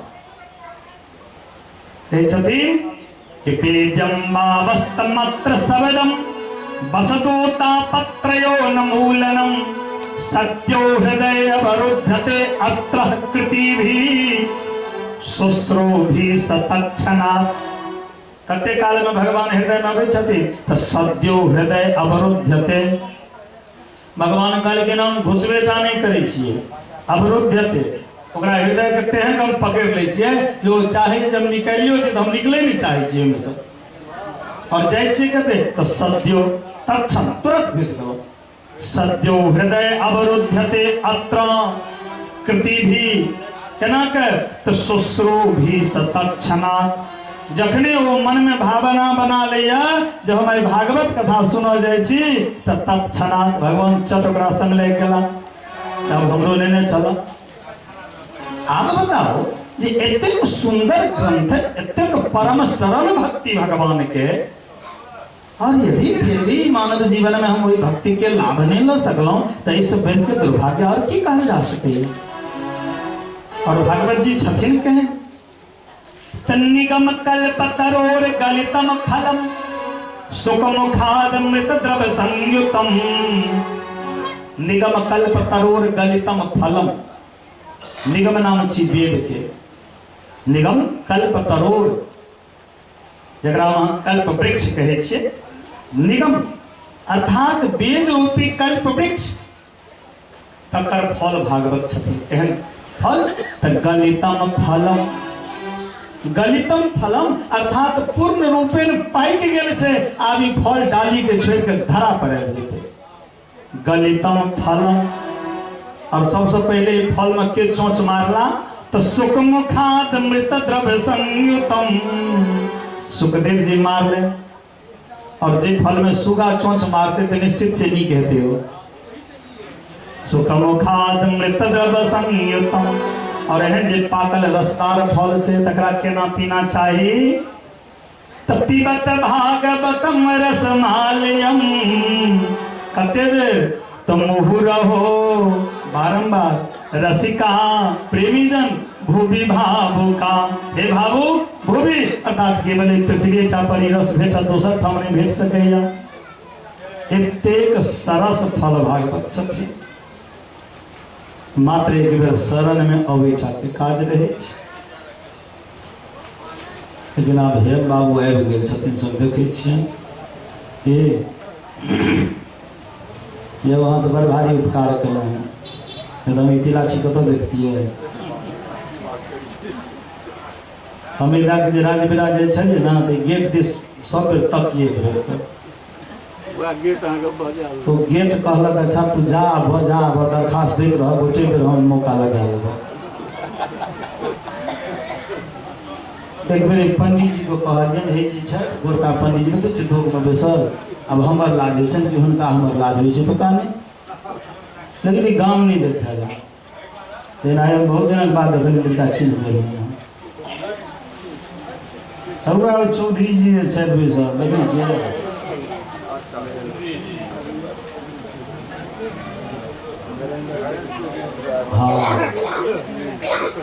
Speaker 2: कहै छथिन कि बीजम वावस्तमत्र सबदम वसतो तापत्रयो नमूलनम सत्यो हृदय अवरुध्यते अत्र कृतिभिः शुश्रूभिः सतक्षणात्। कते काल में भगवान हृदय में अबै छथिन तऽ सद्यो हृदय अवरुध्यते। भगवान कहलखिन हम घुसबे टा नहि करै छियै, अवरुध्यते ओकरा हृदय के तेहन हम पकड़ि लै छियै जे ओ चाहे जे हम निकालियो दी तऽ हम निकलै नहि चाहै छियै ओहिमे। और जाइ छियै कते तऽ सद्यो तत्क्षण तुरंत घुसि देबो। सद्यो हृदय अवरुध्यते अत्र कृति भी केना के तऽ शुश्रू भी सतक्षणात्। जखने ओ मन में भावना बना लैया जब हम एहि भागवत कथा सुनऽ जाइ छी तऽ तत्क्षणात् भगवान चट ओकरा संग लागि गेला, तब हमरो लेने चल। आब बताओ जे एतेक सुंदर ग्रंथ, एतेक परम सरल भक्ति भगवान के, और यदि फिर भी मानव जीवन में हम वही भक्ति के लाभ नहीं ल सकलहुँ तो इस बढ़ के दुर्भाग्य और की कहल जा सके। और भगवत जी छथिन कहें निगम कल्प तरोर गलितम फलम सुखमुखाद मृत द्रव संयुतम। निगम कल्प तरोर गलितम फलम, निगम नाम छी वेद के, निगम कल्प तरोर जकरा अहाँ कल्प वृक्ष कहै छियै, निगम अर्थात वेद रूपी कल्प वृक्ष तकर फल भागवत छथिन। एहन फल त गलितम फलम, गलितम फलम अर्थात पूर्ण रूपेण पाकि गेल छै, आब ई फल डाली के छोड़ि के धरा पर आबि जेतै। गलितम फलम, और सबसे पहले ई फल में के चोंच मारला तो सुखमुखात मृत द्रव्य संयुतम, सुखदेव जी मारले। और जे फल में सुगा चोंच मारते तो निश्चित से नहीं कहते हो। सुखमुखात मृत द्रव्य संयुतम, और एहन जे पाकल रसदार फल छै तकरा केना पीना चाही त पीबत भागवतम रसमालयम। कते बेर तो मुहुरहो बारंबार रसिका प्रेमीजन भूवि भावुका, हे भावुक भूवि अर्थात केवल एक पृथ्वी टा पर ई रस भेटत, दोसर ठाम नहीं भेट सकैया। एतेक सरस फल भागवत छथिन, मात्र एक बेर शरण में अबै टा के काज रहै छै। लेकिन आब हेम बाबू आबि गेल छथिन, सब देखै छियनि। ए यौ अहाँ तऽ बड़ भारी उपकार केलहुँ हेँ, एकदम इतिलाक्षी कतऽ देखतियै। हम एकरा जे राज बिराज जे छलियै ने तऽ गेट दिस सब बेर तकिए बेर तो गेट कहलक अच्छा तू जा आबह जा आबह, दरखास्त दैत रह, गोटे बेर हम मौका लगा लेबह। एक बेर एक पंडित जी को कहलियनि, हे जी छथि गोरका पंडित जी देखै छियै धोकमे बैसल, आब हमर लाज होइ छनि कि हुनका हमर लाज होइ छै पता नहि, लेकिन ई गाम नहि देखल। जेना हम बहुत दिनक बाद देखलियै तिनका चिन्ह गेलियै। हमरा चौधरी जी जे छथि बैसल देखै छियै, हाँ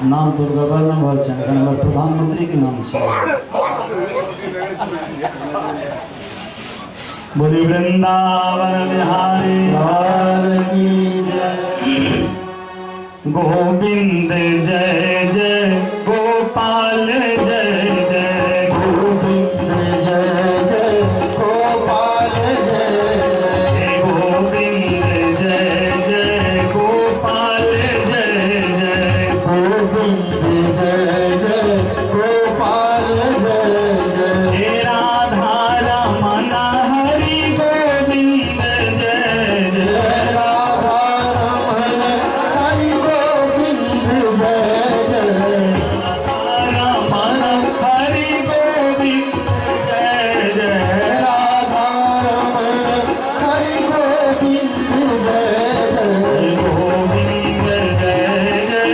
Speaker 2: नाम तो गवर्नर भर छनि, एखन हमर प्रधानमंत्री के नाम छै। बोली वृंदावन बिहारी
Speaker 3: लाल की जय।
Speaker 2: गोविंद जय जय गोपाल जय जय,
Speaker 3: गोविंद जय जय गोपाल जय जय,
Speaker 2: गोविंद जय जय गोपाल जय जय,
Speaker 3: गोविंद जय जय गोपाल जय जय,
Speaker 2: हे राधा रमण हरि गोविंद जय जय,
Speaker 3: राधा रमण हरि गोविंद जय जय,
Speaker 2: रमण हरि गोविंद जय जय,
Speaker 3: राधा रमण हरि गोविंद जय जय,
Speaker 2: गोविंद जय जय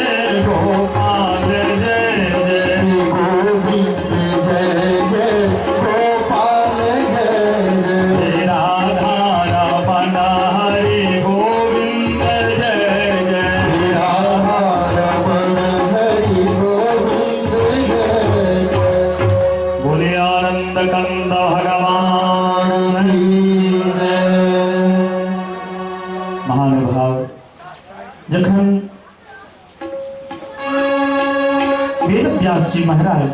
Speaker 2: गोपाल जय जय,
Speaker 3: गोविंद जय जय गोपाल जय जय,
Speaker 2: राधा रमण हरि गोविंद जय जय,
Speaker 3: राधा रमण हरि गोविंद जय जय।
Speaker 2: बोले आनंद कंद भगवान
Speaker 3: की जय।
Speaker 2: महानुभाव, जखन वेद व्यास जी महाराज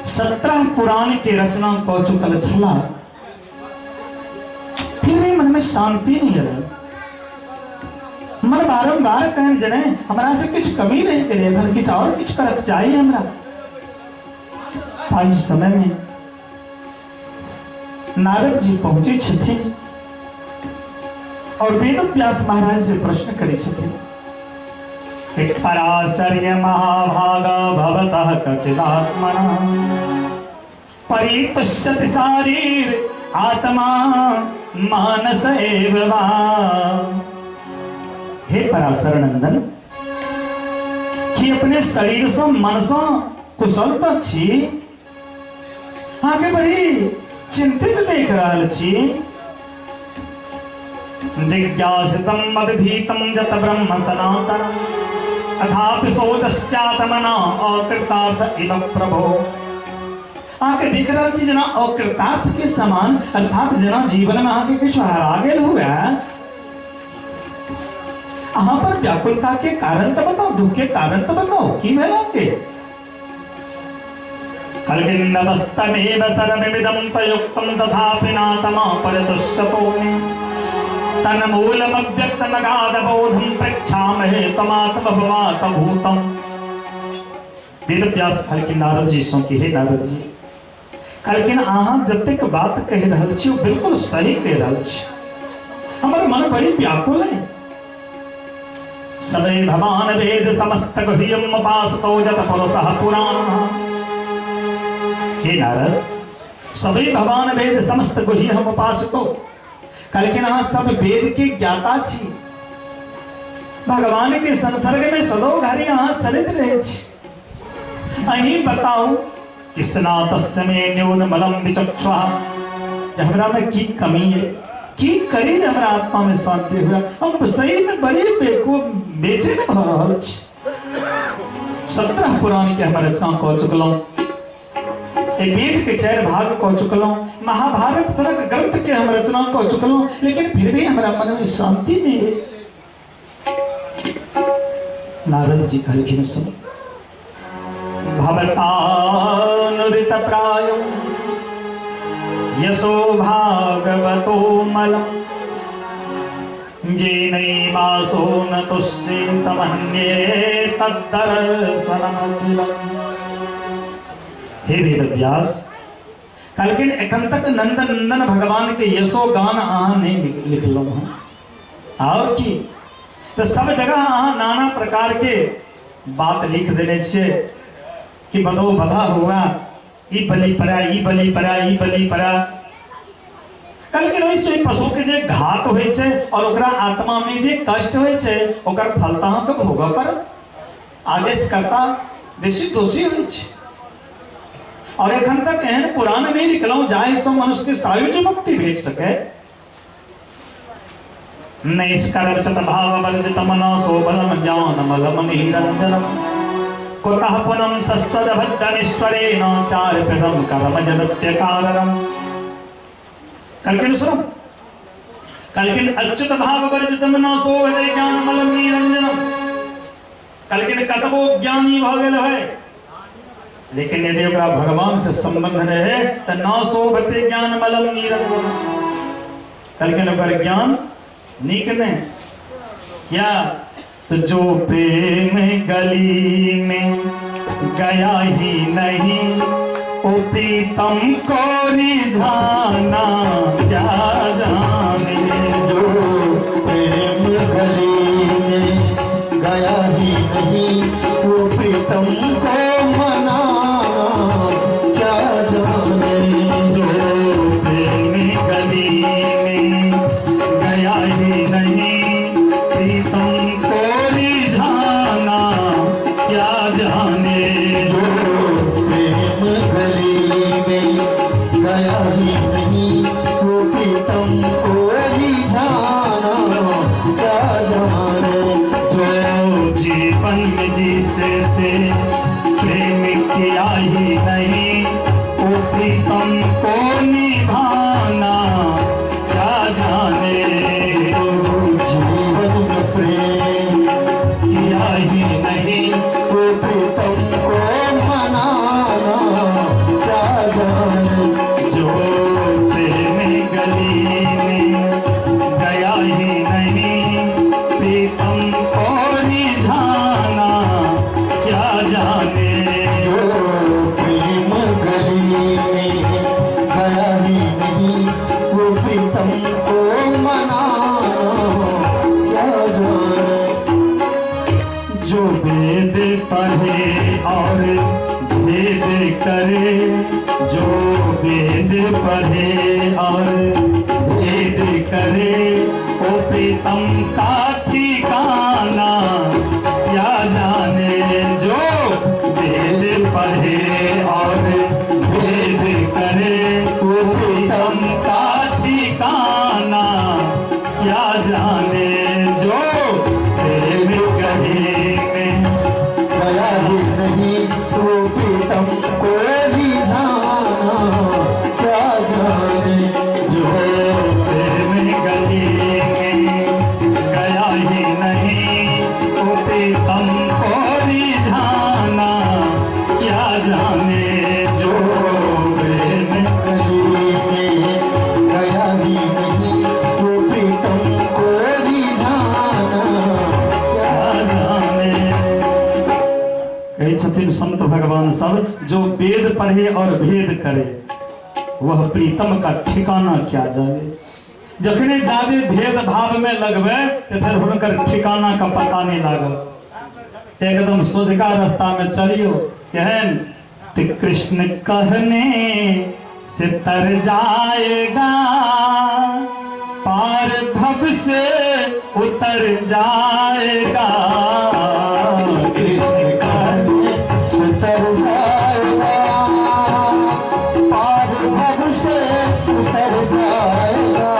Speaker 2: 17 पुराण के रचना कऽ चुकल छलाह, फिर भी मन में शांति नहीं रहे। मन बारंबार कहन जे नहीं हमरा से किछु कमी रहि गेलै, एखन किछु और किछु करक चाही हमरा। ताहि समय में नारद जी पहुंचे छथिन और वेद व्यास महाराज से प्रश्न करै छथिन, पराशर्य महाभाग भवतः कचिदात्मनः परितुष्यति शारीर आत्मा मानस एव वा। हे पराशर नंदन, कि अपने शरीर से मन से कुशल तो छी, आगे बढ़ी चिंतित देख रहल छी। जिज्ञासितम अभिभीतम जत ब्रह्म सनातनम अथापि सोचस्यात्मना अकृतार्थ इव प्रभो। अहाँके देख रहल छी जेना अकृतार्थ के समान, अर्थात जेना जीवन में अहाँके किछु हरा गेल हुए। अहाँ पर व्याकुलता के कारण तो बताओ, दुख के कारण तो बताओ, की भेल अहाँके?
Speaker 1: कल्किन्दवस्तमेव सर्वमिदं तयुक्तं तथापि नातमा परितुष्यतो मे तन्मूलमव्यक्तमगाधबोधं पृच्छामहे तमात्मभवातभूतम्।
Speaker 2: वेदव्यास कहलखिन नारद जी सं कि हे नारद जी, कहलखिन अहाँ जतेक बात कहि रहल छी ओ बिल्कुल सही कहि रहल छी, हमर मन बड़ी व्याकुल है।
Speaker 1: सदै भवान वेद समस्त गुह्यम उपासतो जत पुरुषः पुराणः।
Speaker 2: हे नारद, सबै भवान वेद समस्त गुह्यम उपासतो, कहलखिन अहाँ सब वेद के ज्ञाता छी, भगवान के संसर्ग में सदो घड़ी अहाँ चलैत रहे छी। अहीं बताउ
Speaker 1: कि स्नातस्य मे न्यूनमलं विचक्षुः,
Speaker 2: हमरा में की कमी है, की करी जे हमरा आत्मा में शांति हुए? हम सही में बड़ी बेकूफ बेचैन भऽ रहल छी। 17 पुराण के हम रचना कऽ चुकलहुँ, वेद के 4 भाग कऽ चुकलहुँ, महाभारत सनक ग्रंथ के हम रचना कऽ चुकलहुँ, लेकिन फिर भी हमरा मन में शांति नहीं है। नारद जी कहलखिन सुन,
Speaker 1: भवतानुदित प्रायं यशो भागवतो मलम् जेनैवासो न तुष्येतमन्ये तद्दर्शनमखिलम्।
Speaker 2: हे वेदव्यास, कहलखिन एखन तक नंद नंदन भगवान के यशो गान अहाँ नहीं लिखलहुँ हँ, और की तो सब जगह अहाँ नाना प्रकार के बात लिख देने छियै कि बधो बधा हुआ, ई बलि पड़ा, ई बलि पड़ा, ई बलि पड़ा। कहलखिन ओहि से पशु के जे घात होइ छै और ओकरा आत्मा में जे कष्ट होइ छै ओकर फल तऽ अहाँके भोगऽ पड़त। आदेश करता बेसी दोषी होइ छै। और एखन तक एहन पुराण नहीं लिखलहुँ जाहिसँ मनुष्य के सायुज्य मुक्ति भेट सके।
Speaker 1: नैष्कर्मचत भाव वर्जित मनसो बलम ज्ञान मलम निरंजनम कुतः पुनम सस्तदभद्रनीश्वरेण चार्पितम कर्म जगत्यकारणम।
Speaker 2: कहलखिन सुनो, कहलखिन अच्युत भाव वर्जित मनसो बलम ज्ञान मलम निरंजनम। कहलखिन कतबो ज्ञानी भऽ गेल है, लेकिन यदि ओकरा भगवान से संबंध रहे तो न शोभते ज्ञान मलम निरंजनम। कहलखिन ओकर ज्ञान नीक नहीं क्या? तो जो प्रेम गली में गया ही नहीं ओ प्रीतम को रिझाना क्या जाने।
Speaker 3: जो प्रेम गली में गया ही नहीं वो प्रीतम को मनाना क्या जाने।
Speaker 1: जो प्रेम गली में गया ही नहीं प्रीतम को रिझाना क्या जाने।
Speaker 3: जो प्रेम गली में गया ही नहीं वो प्रीतम को रिझाना क्या जाने।
Speaker 1: जो जीवन में जिसे से प्रेम किया ही नहीं वो प्रीतम को निभाना क्या जाने।
Speaker 3: जो जीवन में प्रेम
Speaker 1: किया ही नहीं
Speaker 3: वो प्रीतम को मनाना क्या जाने।
Speaker 1: जो प्रेम गली में गया ही नहीं प्रीतम को निभाना क्या जाने।
Speaker 3: जो प्रेम गली में गया ही नहीं वो प्रीतम को मनाना क्या जाने।
Speaker 1: जो वेद पढ़े और भेद करे, जो वेद पढ़े और भेद करे वो प्रीतम का ठिकाना क्या जाने। जो वेद पढ़े और भेद करे
Speaker 3: वो प्रीतम
Speaker 2: भगवान सब जो वेद पढ़े और भेद करे वह प्रीतम का ठिकाना क्या जाने। जखने जाबे भेद भाव में लगबे तो फिर हुनकर ठिकाना का पता नहीं लागल। एकदम सोझका रास्ता में चलियो केहन ते कृष्ण कहने से तर जाएगा पार भव से उतर जाएगा।
Speaker 3: कृष्ण कहने से तर जाएगा पार भव से उतर जाएगा।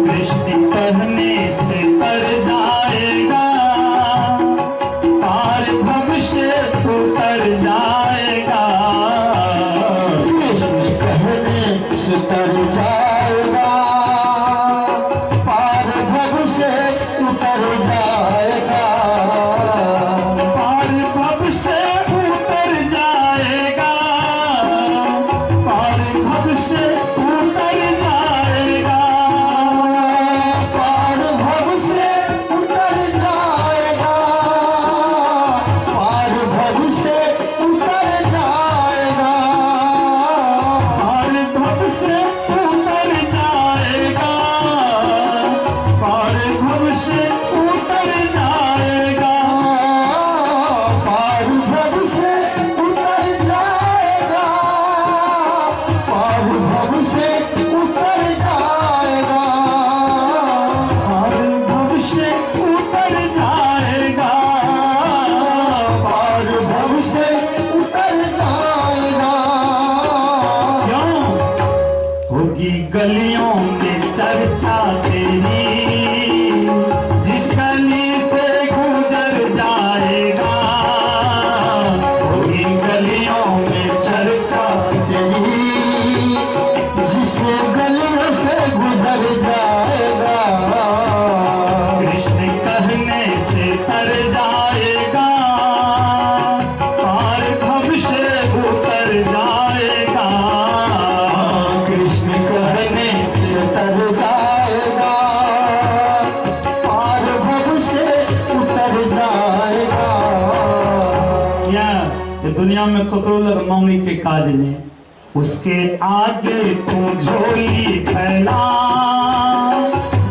Speaker 2: कृष्ण कहने से तर जाएगा पार भव से उतर जाएगा।
Speaker 3: कृष्ण कहने से तर जाएगा पार भव से उतर जाएगा।
Speaker 2: पार भव से उतर जाएगा पार भव से उतर जाएगा।
Speaker 3: पार भव से उतर जाएगा पार भव से उतर जाएगा।
Speaker 2: पार भव से उतर जाएगा पार भव से उतर जाएगा।
Speaker 3: पार भव से उतर जाएगा पार भव से उतर जाएगा।
Speaker 2: पार भव से उतर जाएगा
Speaker 3: पार भव से उतर जाएगा।
Speaker 2: क्यों होगी गलियों में चर्चा तेरी जिस गली से गुजर जाएगा। होगी गलियों में चर्चा
Speaker 3: तेरी जिस गलियों से गुजर जाएगा।
Speaker 2: कृष्ण कहने से तर जाएगा पार भव से उतर जाएगा।
Speaker 3: कृष्ण कहने से तर जाएगा पार भव से उतर जाएगा।
Speaker 2: क्या ये दुनिया में ककरो लग मांगे के काज नहीं। उसके आगे तू झोली फैला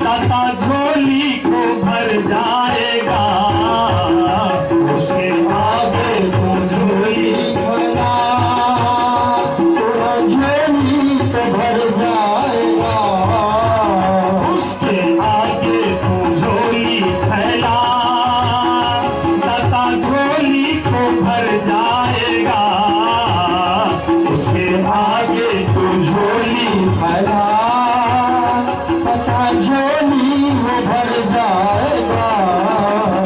Speaker 2: दाता झोली को भर जाएगा। उसके आगे तू झोली
Speaker 3: फैला तेरा झोली तो भर जाएगा।
Speaker 2: उसके आगे तू झोली फैला दाता झोली को भर जाएगा। उसके आगे तू झोली
Speaker 3: फैला पता झोली वो भर जाएगा।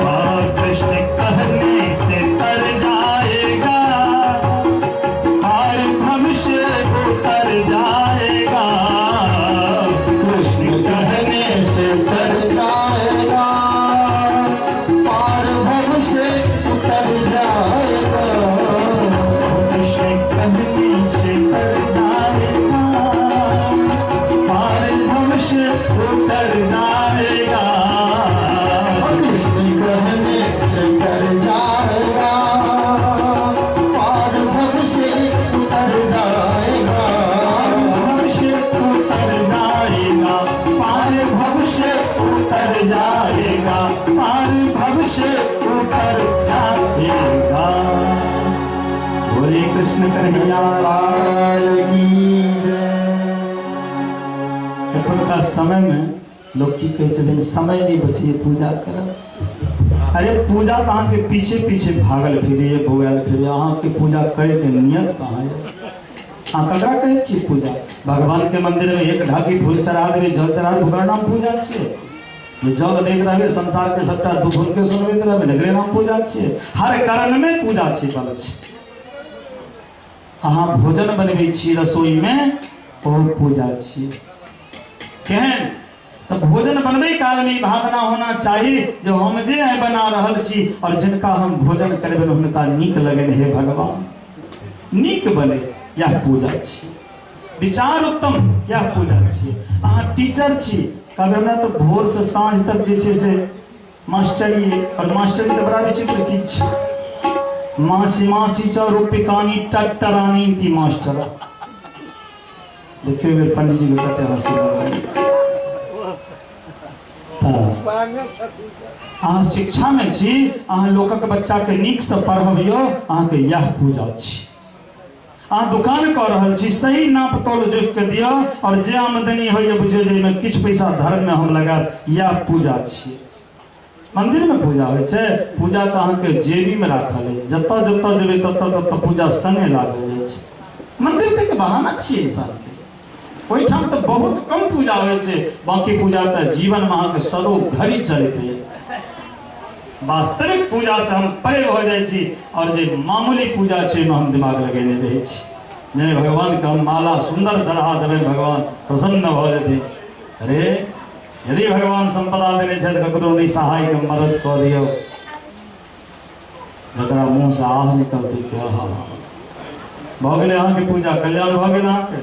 Speaker 2: और कृष्ण कहने से तर जाएगा पार भव से उतर जाएगा।
Speaker 3: कृष्ण कहने से तर जाएगा पार भव से उतर जाएगा।
Speaker 2: कृष्ण कहने से तर जाएगा पार भव से उतर जाएगा।
Speaker 3: कृष्ण कहने से तर जाएगा पार भव से उतर जाएगा।
Speaker 2: भव से उतर जाएगा पार भव से उतर जाएगा पार भव से उतर जाएगा। बोले कृष्ण कन्हैया
Speaker 3: लाल की जय।
Speaker 2: एखुनका समय में लोग की कहै छथिन समय नहीं बचिए पूजा करब। अरे पूजा तो अहाँके पीछे पीछे भागल फिरैए बौआयल फिरैए, अहाँके पूजा करैके नियत कहाँ यऽ? अहाँ ककरा कहै छियै पूजा? भगवान के मंदिर में एक ढाकी फूल चढ़ा देबै जल चढ़ा देबै ओकर नाम पूजा छियै। जे जल दैत रहबै संसार के सबटा दुख हुनके सुनबैत रहबै एकरे नाम पूजा छियै। हर करण में पूजा छियै बल छै। अहाँ भोजन बनबै छी रसोई में ओहो पूजा छियै। केहन तो भोजन बनबै काल में ई भावना होना चाही जो हम जे आइ बना रहल छी और जिनका हम भोजन करबनि हुनका नीक लगनि। हे भगवान नीक बने यह पूजा छी। विचार उत्तम यह पूजा छी। अहाँ टीचर छी कहबै हमरा तो भोर से साँझ तक जे छै से मास्टरी और मास्टरी तऽ बड़ा विचित्र चीज छै। मासी मासी च रूपिकानी टट्टरानी थी मास्टर। देखियो बेर पंडित जी के कते हंसी लागल। अहाँ शिक्षा में छी, अहाँ लोकक बच्चा के नीक से पढ़बियो, अहाँके यह पूजा छी। अहाँ दुकान कऽ रहल छी, सही नाप तौल जोखि के दियौ और जे आमदनी होइए बुझियौ जे एहिमे किछु पैसा धर्म में हम लगायब, यह पूजा छी। मंदिर में पूजा होइ छै, पूजा तऽ अहाँके जेबी में राखल है, जतऽ जतऽ जेबै ततऽ ततऽ पूजा संगे लागल जाइ छै। मंदिर तऽ एक बहाना छियै इंसान के, ओहिठाम तऽ बहुत कम पूजा होइ छै, बाकी पूजा तऽ जीवन में अहाँके सदो घड़ी चलैत है। वास्तविक पूजा से हम परे भऽ जाइ छी और जे मामूली पूजा छै ओहिमे हम दिमाग लगेने रहै छी। जेना भगवान के हम माला सुंदर चढ़ा देबै, भगवान प्रसन्न भऽ जेथिन। अरे यदि भगवान संपदा देने छथि ककरो निसहाय के मदद कऽ दियौ, जकरा मुँह से आह निकलतै कि आहा भऽ गेलै अहाँके पूजा, कल्याण भऽ गेल अहाँके।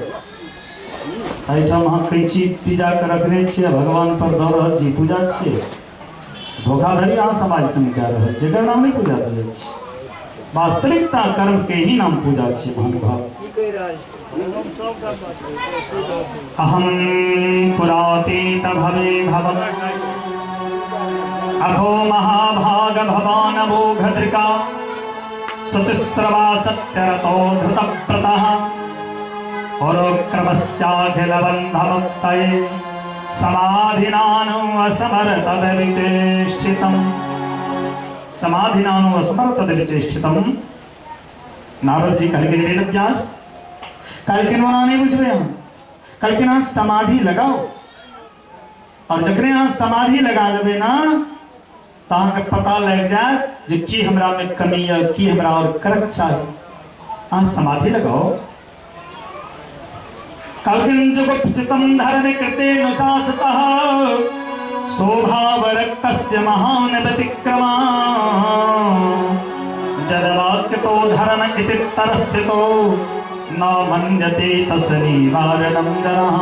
Speaker 2: एहिठाम अहाँ कैंची पिजा के रखने छियै, भगवान पर दऽ रहल छी, पूजा छियै। धोखाधड़ी अहाँ समाज संग कए रहल छी, एकर नाम नहि पूजा करै छी। वास्तविकता कर्म के ही नाम पूजा छी महानुभाव। अहम पुरातीत भवे भवम अथो महाभाग भवान मोघदृका शुचिस्रवा सत्यरतो धृतव्रतः परोक्रमस्याखिलबन्धमुक्तये समाधिनानु असमरतदविचेष्टितम्। समाधिनानु असमरतदविचेष्टितम्। नारद जी कहलखिन वेदव्यास, कहलखिन ओना नहि बुझबै हम, कहलखिन अहाँ समाधि लगाओ और जखने अहाँ समाधि लगा लेबै ना तऽ अहाँके पता लागि जायत जे की हमरा में कमी यऽ, की हमरा और करक चाही। अहाँ समाधि लगाओ। कहलखिन जुगुप्सितं धर्मे कृते नुशासतः शोभावरक्तस्य महान व्यतिक्रमा जदवाक्यतो धर्म इति तरस्थितो न मन्यते तस्य निवारणं जनाः।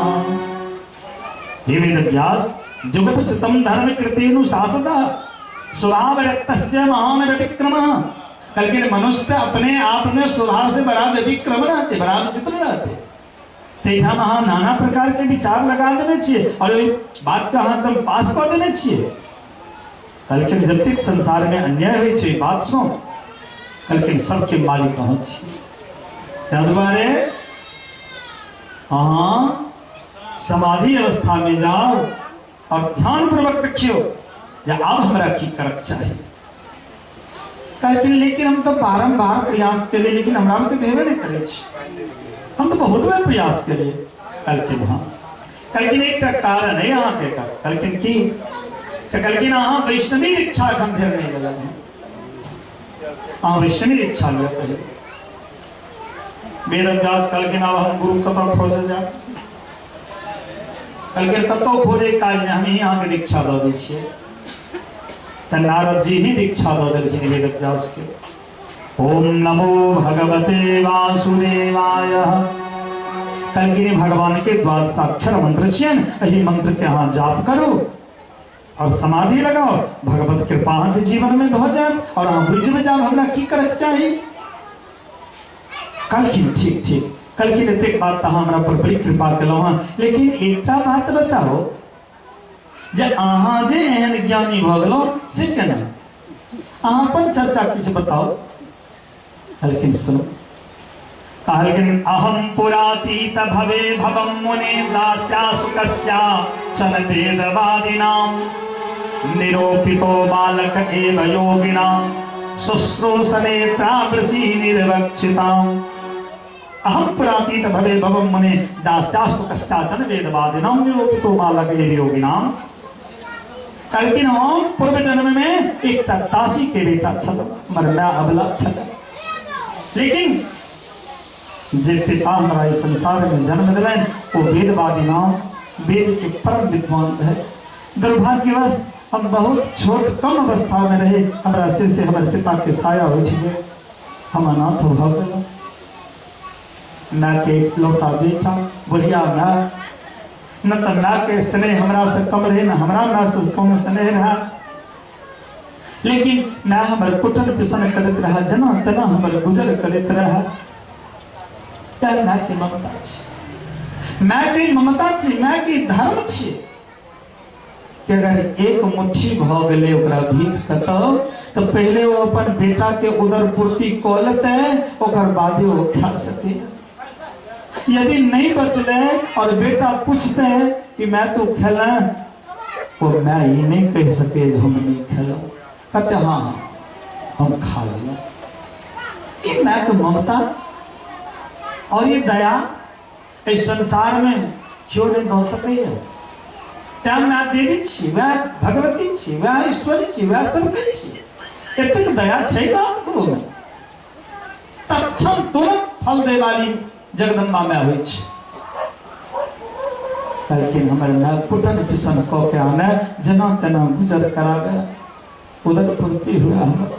Speaker 2: हे वेदव्यास, जुगुप्सितं धर्म कृते नुशासतः स्वभावरक्तस्य महान व्यतिक्रमः। कल मनुष्य अपने आप में स्वभाव से बड़ा व्यतिक्रम रहते, बड़ा विचित्र रहते। तैठाम अहाँ नाना प्रकार के विचार लगा देने छियै और ओहि बात के अहाँ एकदम पास कऽ देने छियै। कहलखिन जतेक संसार में अन्याय होइ छै बात सुन, कहलखिन सबके मालिक अहाँ छी, ताहि दुआरे अहाँ समाधि अवस्था में जाओ और ध्यान पूर्वक देखियौ जे आब हमरा की करक चाही। कहलखिन लेकिन हम तो बारंबार प्रयास केलिए, लेकिन हमरा में तो हेबे नहीं करै छी, हम तो बहुत बार प्रयास केलिए। कहलखिन हाँ। कहलखिन एकटा कारण है अहाँके। कहलखिन की? तऽ कहलखिन अहाँ वैष्णवी दीक्षा एखन धरि नहि लेलहुँ हँ, अहाँ वैष्णवी दीक्षा लिअ पहिले। वेदव्यास कहलखिन आब हम गुरु कतऽ खोजल जायब? कहलखिन कतौ खोजे काज नहि, हम ही अहाँके दीक्षा दऽ दै छियै। तऽ नारद जी ही दीक्षा दऽ देलखिन वेदव्यास के। ओम नमो भगवते वासुदेवाय। कहलखिन भगवान के द्वादशाक्षर मंत्र छियनि, एहि मंत्र के अहाँ जाप करू और समाधि लगाओ, भगवत कृपा अहाँके जीवन में भऽ जायत और अहाँ बुझि जायब हमरा की करक चाही। कहलखिन ठीक ठीक। कहलखिन एतेक बात तऽ अहाँ हमरा पर बड़ी कृपा केलहुँ हँ, लेकिन एकटा बात बताओ जे अहाँ जे एहन ज्ञानी भऽ गेलहुँ से केना? अहाँ अपन चर्चा किछु बताओ। कहलखिन सुनू। कहलखिन अहम पुरातीत भवे भवम मुनि दास्या सुकस्या चन वेदवादिनाम निरोपितो बालक एव योगिनाम शुश्रूषनेत्रावृषि निर्वक्षिताम। अहम पुरातीत भवे भवम मुनि दास्या सुकस्या चन वेदवादिनाम निरोपितो बालक एव योगिनाम। कहलखिन हम पूर्व जन्म में एकटा दासी के बेटा छल, हमर my अबला छल, लेकिन जे पिता हमरा इस संसार में जन्म दिलनि ओ वेदवादी नाम वेद के परम विद्वान रहे। दुर्भाग्यवश हम बहुत छोट कम अवस्था में रहे, हमरा सिर से हमर पिता के साया उठि गेल, हम अनाथ भऽ गेलहुँ। माय के इकलौता बेटा, बुढ़िया माय, न तऽ माय के स्नेह हमरा से कम रहे न हमरा माय से कम स्नेह रहे, लेकिन माय हमर कुटन पिसन करैत रहे, जेना तेना हमर गुजर करैत रहे। तैं माय के ममता छी, माय के ममता छी, माय के धर्म छी कि अगर एक मुट्ठी भऽ गेलै ओकरा भीख कतौ तऽ पहिले ओ अपन बेटा के उदर पूर्ति कऽ लेतै, ओकर बादे ओ खा सकैए। यदि नहीं बचले और बेटा पूछते कि मैं तो खेला, वो मैं ई नहीं कह सके जे हम नहीं खेलौं, कहते हाँ हाँ हम खा लेलौं। ई माय के ममता और ये दया इस संसार में क्यों नहीं दऽ सकैए। तैं माय देवी छी, वएह भगवती छी, वएह ईश्वर छी, वएह सबके छी। एतेक दया छै ककरो में, तत्क्षण तुरंत फल दे वाली जगदम्बा माय होइ छै। कहलखिन हमर माय कुटन पिसन कऽ के आने, जेना तेना गुजर करावे, उदर पूर्ति हुए हमर।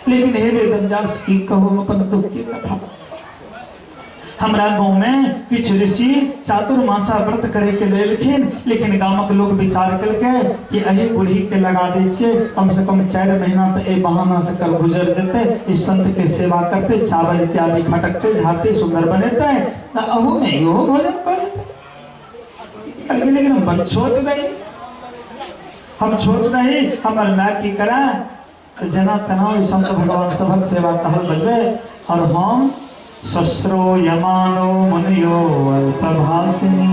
Speaker 2: लेकिन हे वेदव्यास की कहू हम अपन दुख के कथा। हमरा गाँव में किछु ऋषि चातुर्मासा व्रत करे के लेलखिन, लेकिन गामक लोग विचार केलकै कि एहि बूढ़ी के लगा दै छियै, कम से कम 4 महीना तऽ एहि बहाना से कर गुजर जेतै, इस संत के सेवा करते, चावल इत्यादि फटकते झाड़ते सुंदर बनेतै, तऽ अहू में इहो भोजन कर लेतै। लेकिन हम बड़ छोट रही, हम छोट रही, हमर माय की करा जेना तेना ओहि संत भगवान सभक सेवा टहल बजबै, और हम सस्रो यमानो मुनियो अल्पभाषिनी,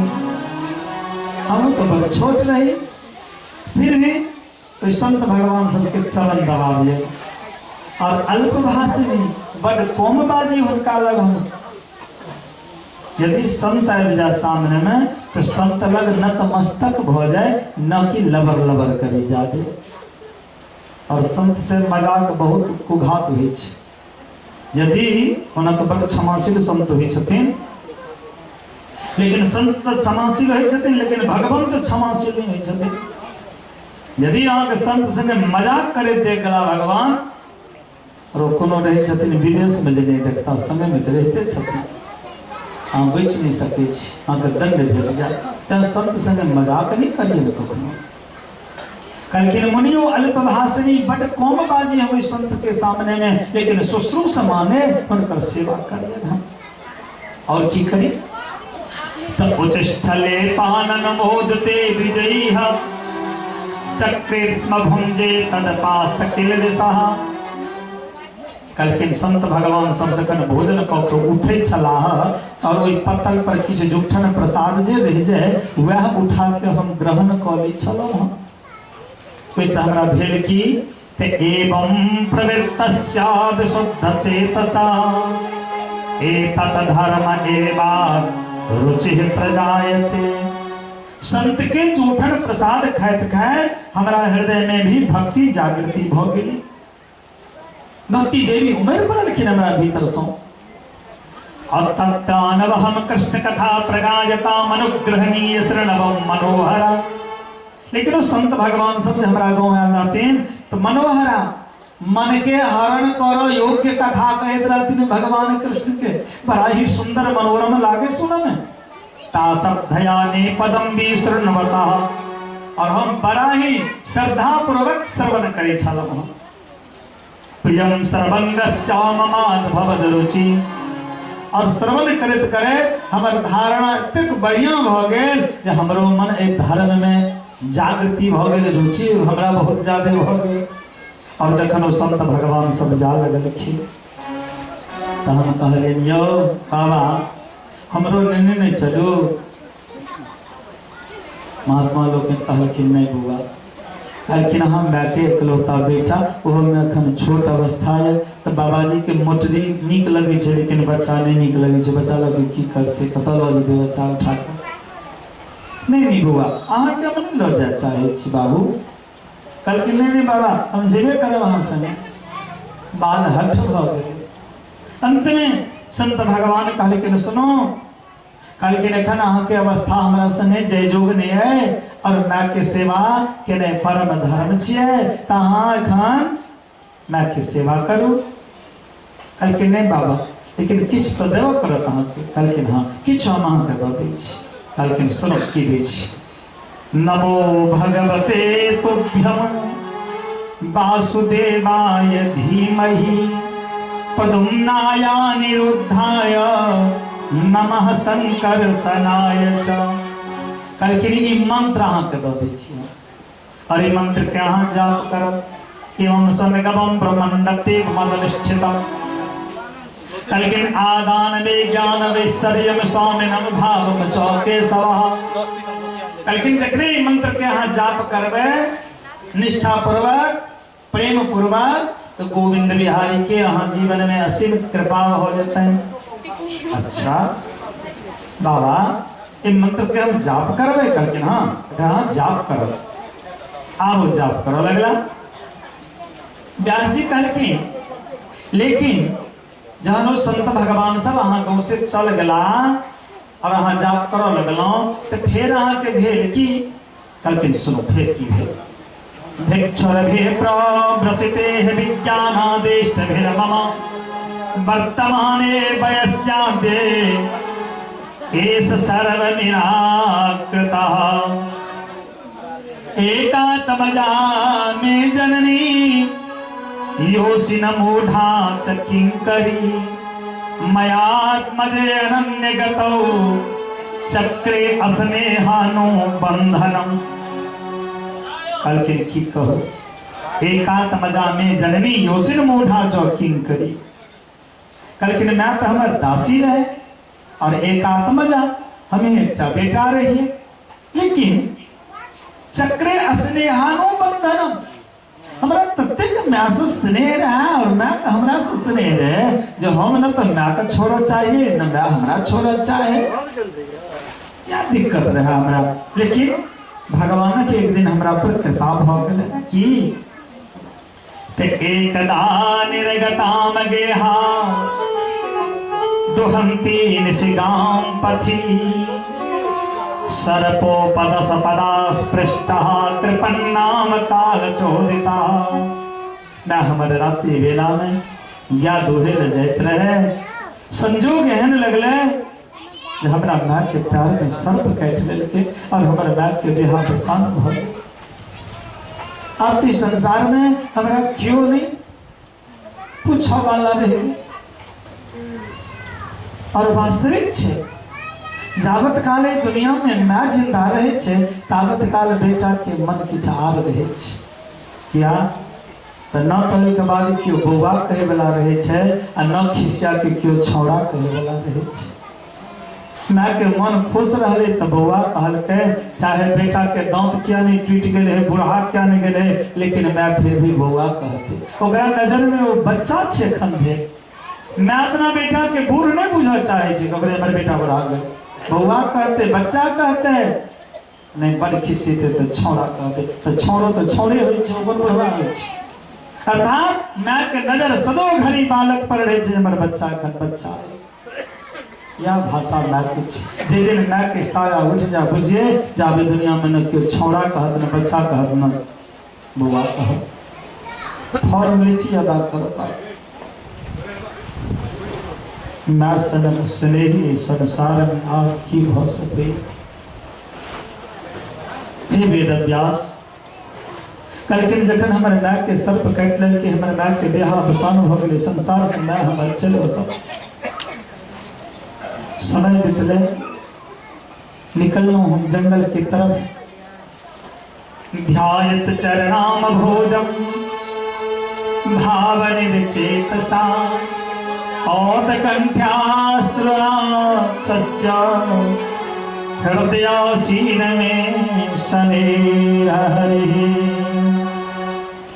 Speaker 2: हम तो बड़ छोट रही, फिर भी ओहि संत भगवान सबके चरण दबा दिए। और अल्पभाषिनी बड़ कम बाजी हुनका लग हम, यदि संत आबि जाए सामने में तो संत लग नतमस्तक भऽ जाए, न कि लबर लबर करी जादे। और संत से मजाक बहुत कुघात होइ छै। यदि ओना तऽ बड़ क्षमाशील संत होइ छथिन, लेकिन संत तऽ क्षमाशील होइ छथिन, लेकिन भगवंत क्षमाशील नहि होइ छथिन। यदि अहाँके संत संगे मजाक करैत देख गेला भगवान, और ओ कोनो रहै छथिन विदेश में जे नहि देखता, संगे में तऽ रहिते छथिन, अहाँ बचि नहि सकै छी, अहाँके दंड भेट जायत। तैं संत संगे मजाक नहि करियै कखनो। कहलखिन मुनियो अल्पभाषिनी, बड कम बाजी हम संत के सामने में, लेकिन शुश्रूष माने हुनकर सेवा करिए हम, और की करी। त उच्च स्थले पानन मोदते विजयी सकृत स्म भुंजे तदपास्त किल दिशा। कहलखिन संत भगवान सब जखन भोजन कऽ के उठै छलाह और ओहि पत्तल पर किछु जुठन प्रसाद जे रहि जाय वएह उठा के हम ग्रहण कऽ लै छलहुँ हँ। ओहिसँ हमरा भेल कि ते एवं प्रवृत्तस्याद शुद्ध चेतसा एतत् धर्म एवा रुचि प्रजायते। संत के जूठन प्रसाद खाइत खाइत हमरा हृदय में भी भक्ति जागृति भऽ गेली। भक्ति देवी उमड़ पड़लखिन हमरा भीतर सँ। तत्रानवहम कृष्ण कथा प्रगायता मनुग्रहणीय शरणवम मनोहरा। लेकिन वो संत भगवान सब जे हमरा गाँव आयल रहथिन तो मनोहरा मन के हरण करो योग्य कथा कहैत रहथिन भगवान कृष्ण के, बड़ा ही सुंदर मनोरम लागे सुनऽ में। तासद्धयाने पदम भी शृण्वता, और हम बड़ा ही श्रद्धा पूर्वक श्रवण करे छलहुँ। प्रियम सर्वंग श्याममाद भवद रुचि, और श्रवण करैत करैत हमर धारणा एतेक बढ़िया भऽ गेल जे हमरो मन एहि धर्म में जागृति भऽ गेल, रुचि हमरा बहुत ज्यादा भऽ गेल। और जखन ओ संत भगवान सब जा लगलखिन तऽ हम कहलियनि यौ बाबा हमरो नेने नहि चलू। महात्मा लोकनि कहलखिन नहि बौआ, कहलखिन हम मायके एकलौता बेटा, ओहोमे एखन छोट अवस्था यऽ, तऽ बाबाजीके मोटरी नीक लगै छै लेकिन बच्चा नहि नीक लगै छै, बच्चा लऽ कऽ की करतै, कतऽ लऽ जेतै बच्चा उठा कऽ। नहि नहि बौआ अहाँके हम नहि लऽ जाय चाहै छी बाबू। कहलखिन नहि नहि बाबा हम जेबे करब अहाँ संगे। बाल हठ भऽ गेलै। अंतमे संत भगवान कहलखिन सुनू, कहलखिन एखन अहाँके अवस्था हमरा संगे जयजोग नहि अइ और माय के सेवा केनाइ परम धर्म छियै, तऽ अहाँ एखन माय के सेवा करू। कहलखिन नहि बाबा, लेकिन किछु तऽ देबऽ पड़त अहाँके। कहलखिन हँ किछु हम अहाँके दऽ दै छी। कहलखिन सुनू की दै छी। नमो भगवते तुभ्यम वासुदेवाय धीमहि पदुम्नाय निरुद्धाय नमः संकर्षणाय च। कहलखिन ई मंत्र अहाँके दऽ दै छी और ई मंत्र के अहाँ जाप करब। एवं सनगमं ब्रह्मण्डते मदनिष्ठितम। कहलखिन आदान वे ज्ञान वैश्वर्यम स्वामिनम भावम च केशवः। कहलखिन जखने ई मंत्र के अहाँ जाप करबै निष्ठा पूर्वक प्रेम पूर्वक तो गोविंद बिहारी के अहाँ जीवन में असीम कृपा हो जेतनि। अच्छा बाबा ई मंत्र के हम जाप करबै? कहलखिन हाँ अहाँ जाप करब। आब जाप करऽ लगला। व्यास जी कहलखिन लेकिन जहन ओ संत भगवान सब अहाँ गाँव से चल गेला और अहाँ जाप करऽ लगलहुँ तऽ फेर अहाँके भेल की? कहलखिन सुनू फेर की भेल। भिक्षुरभि प्रव्रसिते विज्ञानादेष्टभिर्मम वर्तमाने वयस्यान्ते एष सर्वनिराकृतः। एकात्मजा मे जननी योषि न मूढ़ा च किंकरी मयात्मजे अनन्यगतौ चक्रे अस्नेहानो बंधनम। कहलखिन की कहू, एकात्मजा मे जननी योषिन मूढ़ा च किंकरी। कहलखिन मैं तो हमर दासी रहे और एकात्मजा हमें एकटा बेटा रहिए, लेकिन चक्रे अस्नेहानो बंधनम, हमरा ततेक my से स्नेह रहे और my के हमरा से स्नेह रहे जो हम न तो my के छोड़ऽ चाहिए न my हमरा छोड़ऽ चाहे। क्या दिक्कत रहे हमरा, लेकिन भगवान के एक दिन हमरा पर कृपा भऽ गेलै कि ते एकदा निर्गताम गेहा दुहंती निशिगाम पथि सर्पोपद सपदा स्पृष्टः कृपन्नाम कालचोदिता। मैं हमर रात्रि वेला में या दुहे ले जाइत रहे, संजोग एहन लगले जे हमरा my के प्यार में सर्प काटि लेलकै और हमर my के देहावसान भऽ गेल। आब तो इस संसार में हमरा क्यों नहीं पूछऽ वाला रहे। और वास्तविक छे जावत काल एहि दुनिया में my जिंदा रहे छे तावत काल बेटा के मन किछु आर रहे छे। किया तो न कहै के बाद केओ बौआ कहै वाला रहे छे आ न खिसिया के केओ छौड़ा कहै वाला रहे छे। My के मन खुश रहले तो बौआ कहलकै, चाहे बेटा के दांत किया नहीं टूट गेले है, बुढ़ा किया नहीं गेले है, लेकिन my फिर भी बौआ कहते। ओकरा नजर में वो बच्चा छे एखन भेल। मैं अपना बेटा के बूढ़ नहीं बुझऽ चाहे छी, ओकरे हमर बेटा बुढ़ा गेल। बौआ कहते, बच्चा कहते, नहीं बड़ खिसिते तो छौड़ा कहते, तो छौड़ो तो छौड़े होइ छै, ओकर बुढ़वा होइ छै। अर्थात my के नजर सदो घड़ी बालक पर रहे छै, हमर बच्चा एखन बच्चा। यह भाषा my के छै। जे दिन my के साया उठ जा बुझिए जाबे दुनिया में न केओ छौड़ा कहत न बच्चा कहत न बौआ कहत। फॉर्मेलिटी अदा करत। My सनक स्नेही संसार में आप की भऽ सकै। हे वेदव्यास कहलखिन जखन हमर my के सर्प काटि लेलकै, हमर my के देहावसान भऽ गेलै, संसार से my हमर चलि बसल। समय बितले, निकललहुँ हम जंगल के तरफ। ध्यायत चरणाम भोजम भावनिर्चेतसा औतकंठ्याश्रुणास्य हृदयासीन में शनैर्हरिः।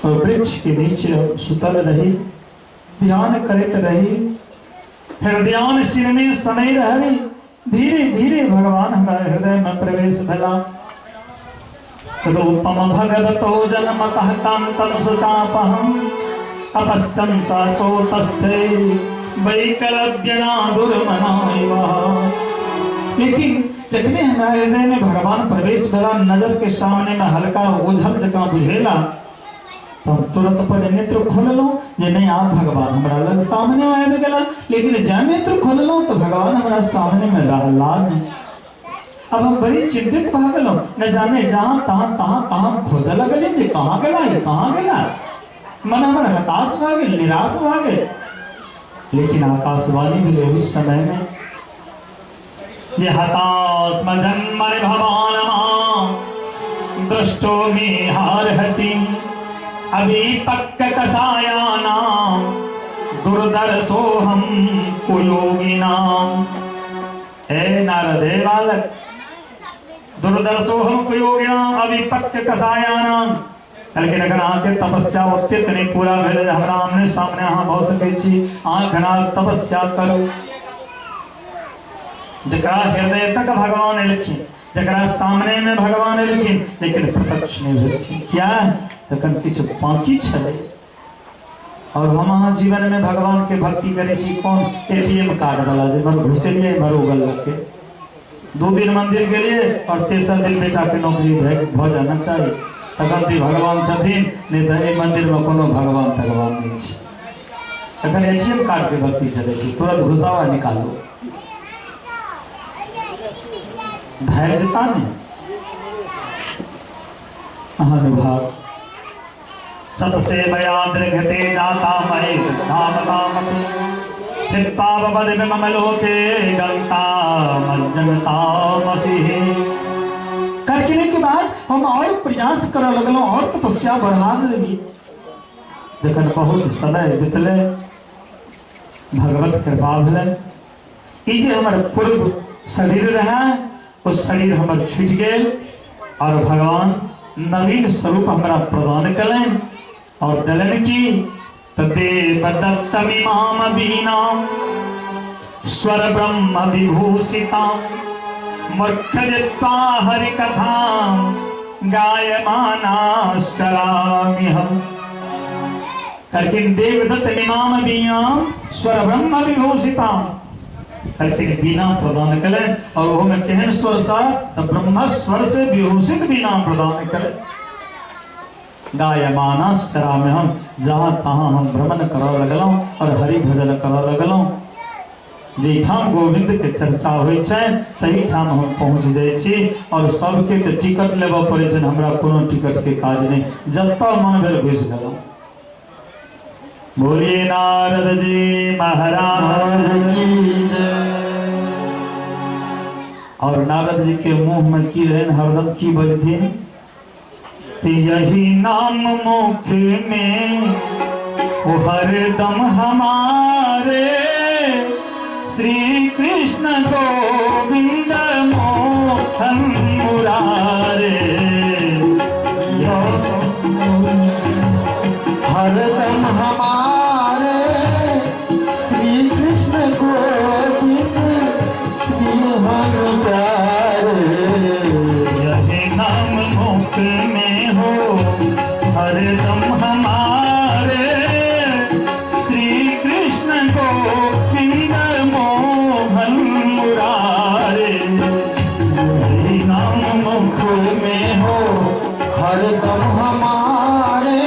Speaker 2: और वृक्ष के नीचे सुतल रही, ध्यान करत रही, हृदयान सिर में शनैर्हरि। धीरे धीरे भगवान हमारे हृदय में प्रवेश भेला। रूपम भगवतो जन्मतः कांतम सुचापहम अपश्यम ससोतस्थे वैकलव्यना दुर्मनाइव। लेकिन जखने हमारे हृदय में भगवान प्रवेश भेला, नजर के सामने में हल्का ओझल जकाँ बुझेला, तो हम तुरंत अपन नेत्र खोललहुँ जे नहीं आप भगवान हमरा लग सामने में आबि गेला। लेकिन जहाँ नेत्र खोललहुँ तो भगवान हमरा सामने में रहला नहीं। अब हम बड़ी चिंतित भऽ गेलहुँ, न जाने जहाँ तहाँ तहाँ कहाँ खोजऽ लगलियै जे कहाँ गेला, ई कहाँ गेला। मन हमर हताश भऽ गेल, निराश भऽ गेल। लेकिन आकाशवाणी भेलै ओहि समय में जे हताश जन्मनि भवान दृष्टो मे हारहति अभिपक्क कषायानां दुर्दर्शोऽहं कुयोगिनां। हे नारद, हे बालक, दुर्दर्शोऽहं कुयोगिनां अभिपक्क कषायानां। लेकिन अगर अहाँके तपस्या ओतेक नहि पूरा भेल जे हमरा आमने सामने अहाँ भऽ सकै छी, अहाँ घना तपस्या करू। जकरा हृदय तक भगवान एलखिन, जकरा सामने में भगवान एलखिन, लेकिन प्रत्यक्ष नहि भेलखिन। किया? तखन किछु बाकी छलै। और हम अहाँ जीवन में भगवान के भक्ति करै छी कोन एटीएम कार्ड वाला, जे मर घुसेलियै मर उगल के 2 दिन मंदिर गेलियै और तेसर दिन बेटा के नौकरी भऽ जाना चाही, तखन तऽ भगवान छथिन, नहि तऽ एहि मंदिर में कोनो भगवान तगवान नहि छै। तखन एटीएम कार्ड के भक्ति चलै छै, तुरंत घुसावा निकालू। धैर्यता नहीं, महानुभाव। सतसेवया दीर्घते जाता महे धामतामपि थित्पावपदि मम लोके गंता मज्जनतामसि। करने के बाद हम और प्रयास करऽ लगलहुँ और तपस्या बढ़ा देली। जखन बहुत समय बितले, भगवत कृपा भेलनि। ई जे हमर पूर्व शरीर रहे, ओ शरीर हमर छूटि गेल और भगवान नवीन स्वरूप हमरा प्रदान कयलनि और देलनि की तऽ देव दत्तमिमाम वीणाम स्वर ब्रह्म विभूषिता मूर्ख जित्वा हरि कथा गायमाना सरामि हम। कहलखिन देवदत्त इमाम वीणाम स्वर ब्रह्म विभूषिता। कहलखिन वीणा प्रदान कयलनि और ओहो में केहन स्वर सँ, तऽ ब्रह्म स्वर से विभूषित वीणा प्रदान कयलनि। गायमाना सरामि हम, जहाँ तहाँ हम भ्रमण करऽ लगलहुँ और हरि भजन करऽ लगलहुँ। जाहिठाम गोविंद के चर्चा होइ छै तहीठाम हम पहुँच जाइ छी और सबके तऽ टिकट लेबऽ पड़ै छै, हमरा कोनो टिकट के काज नहि, जतऽ मन भेल घुसि गेलहुँ। बोलिए नारद जी महाराज
Speaker 3: की जय।
Speaker 2: और नारद जी के मुंह में की रहन, हरदम की बजथिन, तो यही नाम मुख में वो हरदम हमारे श्री कृष्ण गोविंद मोहन मुरारे।
Speaker 3: हरदम हमारे श्री कृष्ण गोविंद श्री हरि प्यारे।
Speaker 2: यही नाम मुख में हो हरदम हमारे श्री कृष्ण गोविंद मोहन मुरारे। यही नाम मुख
Speaker 3: में हो हरदम हमारे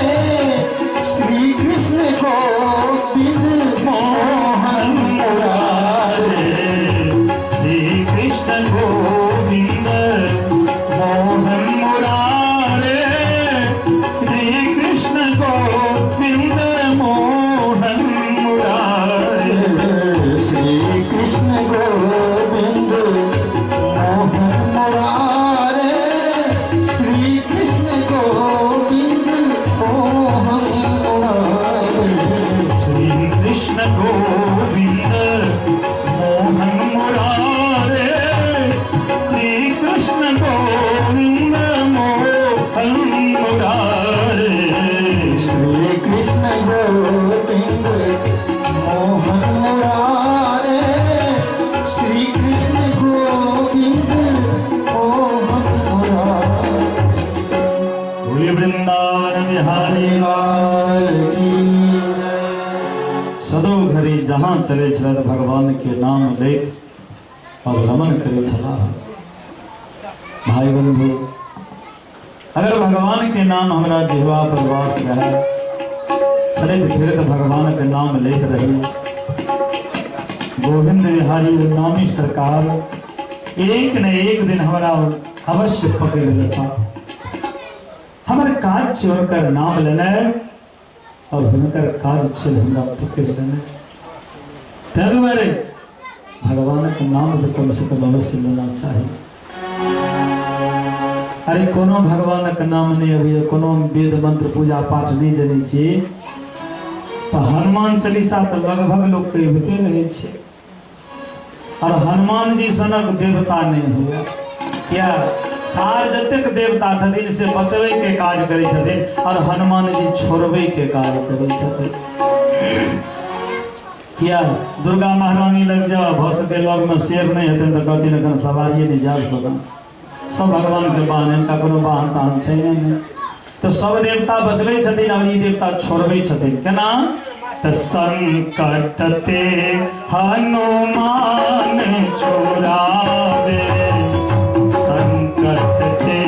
Speaker 3: श्री कृष्ण गोविंद मोहन मुरारे।
Speaker 2: श्री कृष्ण गोविंद मोहन मुरारे। श्री कृष्ण गोविंद मोहन मुरारे।
Speaker 3: श्री कृष्ण गोविंद मोहन मुरारे। श्री कृष्ण गोविंद मोहन मुरारे।
Speaker 2: श्री कृष्ण गोविंद मोहन मुरारे। श्री कृष्ण गोविंद मोहन मुरारे।
Speaker 3: श्री कृष्ण गोविंद मोहन मुरारे। श्री कृष्ण गोविंद मोहन मुरारे।
Speaker 2: बोलिए वृंदावन बिहारी
Speaker 3: लाल की जय।
Speaker 2: सदो घड़ी जहाँ चले छल भगवान के नाम लेत और रमन करे छला। भाई बंधु, अगर भगवान के नाम हमरा जिहवा पर वास रहे, चलैत फिरत भगवान के नाम लेत रही, गोविंद बिहारी नामी सरकार एक न एक दिन हमरा अवश्य पकड़ लेता। हमर काज छै हुनकर नाम लेनाइ और हुनकर काज छल हमरा पकड़ि लेनाइ। ताहि दुआरे भगवानक नाम तऽ कम से कम अवश्य लेना चाही। अरे कोनो भगवानक नाम नहि अबैए, कोनो वेद मंत्र पूजा पाठ नहि जनै छी, तऽ हनुमान चालीसा तऽ लगभग लोक के अबिते रहै छै। और हनुमान जी सनक देवता नहि हुए, किया आर जतेक देवता छथिन से बचबै के काज करै छथिन और हनुमान जी छोड़बै के काज करै छथिन। किया दुर्गा महारानी लग जाओ, भऽ सकै लग में शेर नहीं हेतनि तऽ कहथिन एखन सवारिये नहि जायब तखन। सब भगवान के वाहन, हिनका कोनो वाहन ताहन छै नहि। तऽ सब देवता बचबै छथिन और ई देवता छोड़बै छथिन। केना? तऽ संकट ते हनुमान छोड़ावे, संकट ते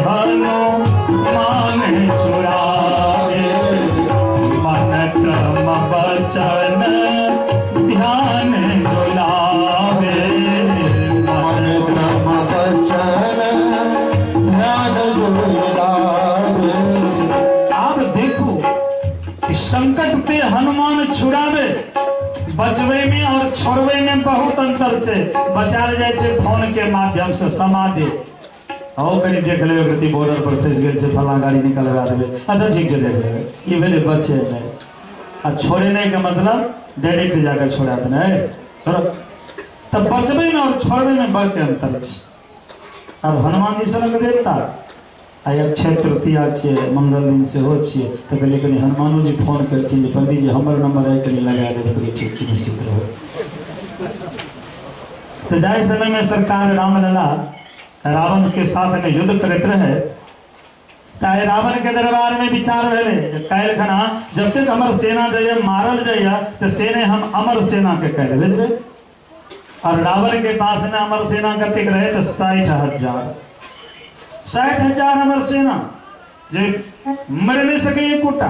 Speaker 2: हनुमान छोड़ावे, मन क्रम वचन ध्यान झुलावे,
Speaker 3: मन क्रम वचन ध्यान झुलावे।
Speaker 2: आब देखू कि संकट ते हनुमान छुड़ावे, बचवे में और छोड़वे में बहुत अंतर छै। बचाल जाय छै फोन के माध्यम से समाधि, आओ कनी देख लेबै प्रति बॉर्डर पर फंसि गेल छै, फलां गाड़ी निकलवा देबै, अच्छा ठीक छै देख लेबै, ई भेलै बचे नहि। आ छोड़े नहीं के मतलब डायरेक्ट जाकर छोड़ा देना है, छोड़ो। तऽ बचबै में और छोड़बै में बड़ के अंतर छै। आब हनुमान जी सनक देवता आइ अक्षय तृतीया छियै, मंगल दिन सेहो छियै, तऽ कहलियै कनि हनुमानो जी फोन केलखिन जे पंडीजी हमर नंबर आइ कनि लगा देबै, कहलियै ठीक छै निश्चित रहू। तऽ जाहि समय में सरकार रामलला रावण के साथ में युद्ध करैत रहे, ताहि रावण के दरबार में विचार भेलै जे काल्हि खना जब तक हमर सेना जाइए मारल जाइए तऽ सेने हम अमर सेना के काल्हि भेजबै। और रावण के पास में अमर सेना कतेक रहे तऽ 60,000, 60,000 अमर सेना जे मरि नहि सकैए एकोटा।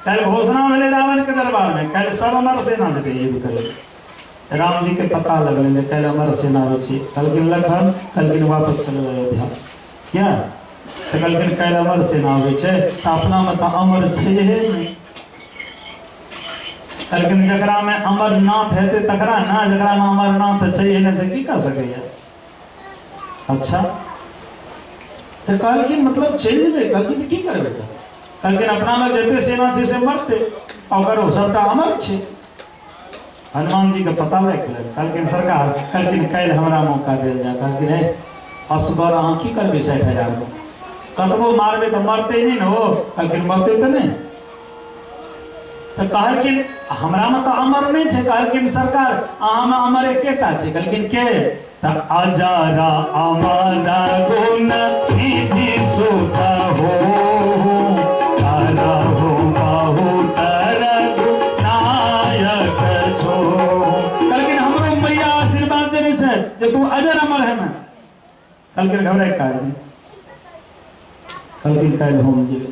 Speaker 2: काल्हि घोषणा भेलै रावण के दरबार में, काल्हि सब अमर सेना जेतै युद्ध करै। राम जी के पता लगलै जे काल्हि अमर सेना आबै छै। कहलखिन लखन, कहलखिन वापस चलू अयोध्या। किया? तऽ कहलखिन काल्हि अमर सेना आबै छै, तऽ अपना में तऽ अमर छैहे नहि। कहलखिन जकरा में अमरनाथ हेतै तकरा ना, जकरा में अमरनाथ छैहे नहि से की कऽ सकैया। अच्छा तऽ कहलखिन मतलब चलि जेबै। कहलखिन तऽ की करबै? तऽ कहलखिन अपना लग जते सेना छै से मरतै, ओकर ओ सबटा अमर छै। हनुमान जी के पता लागि गेलै। कहलखिन सरकार, कहलखिन काल्हि हमरा मौका देल जाय। कहलखिन हे असगर अहाँ की करबै 60,000 में, कतबो मारबै तऽ मरतै नहि ने हो। कहलखिन मरतै तऽ नहि। तऽ कहलखिन हमरा में तऽ अमर नहि छै। कहलखिन सरकार अहाँ में अमर एकेटा छै। कहलखिन के? तऽ अजरा अमर गुण निधि सुत हो, करहु बहुत रघुनायक छो। कहलखिन हमरो मैया आशीर्वाद देने छै जे तू अजर अमर है ना। कहलखिन घबराए काज नहि। कहलखिन काल्हि हम जेबै।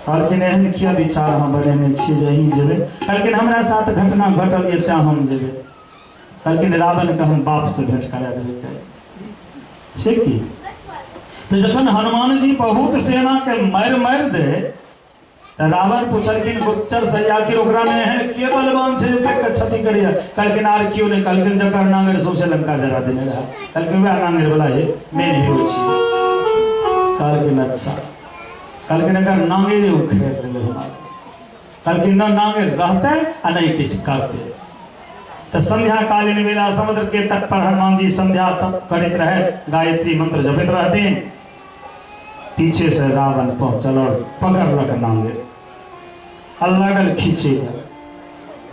Speaker 2: कहलखिन एहन किया विचार अहाँ बनेने छियै जे अहीं जेबै? कहलखिन हमरा साथ घटना घटल यऽ तें हम जेबै। कहलखिन रावण के हम बाप से भेंट करा देबै काल्हि। छै की? तऽ जखन हनुमान जी बहुत सेना के मारि मारि दे तऽ रावण पुछलखिन गुप्तचर से आखिर ओकरा में एहन के बलवान छै जे तक क्षति करैया? कहलखिन आर केओ नहि। कहलखिन जकर नांगरि सौंसे लंका जरा देने रहै। कहलखिन वएह नांगरि वाला हे मेन हीरो छी। कहलखिन अच्छा। कहलखिन एकर नांगरि उखेड़ देबै हमरा। कहलखिन न नांगरि रहतै आ नहि किछु करतै। तऽ संध्या कालीन वेला समुद्र के तट पर हनुमान जी संध्या तप करैत रहे, गायत्री मंत्र जपैत रहथिन। पीछे से रावण पहुंचल और पकड़लक नांगरि आ लागल खींचे।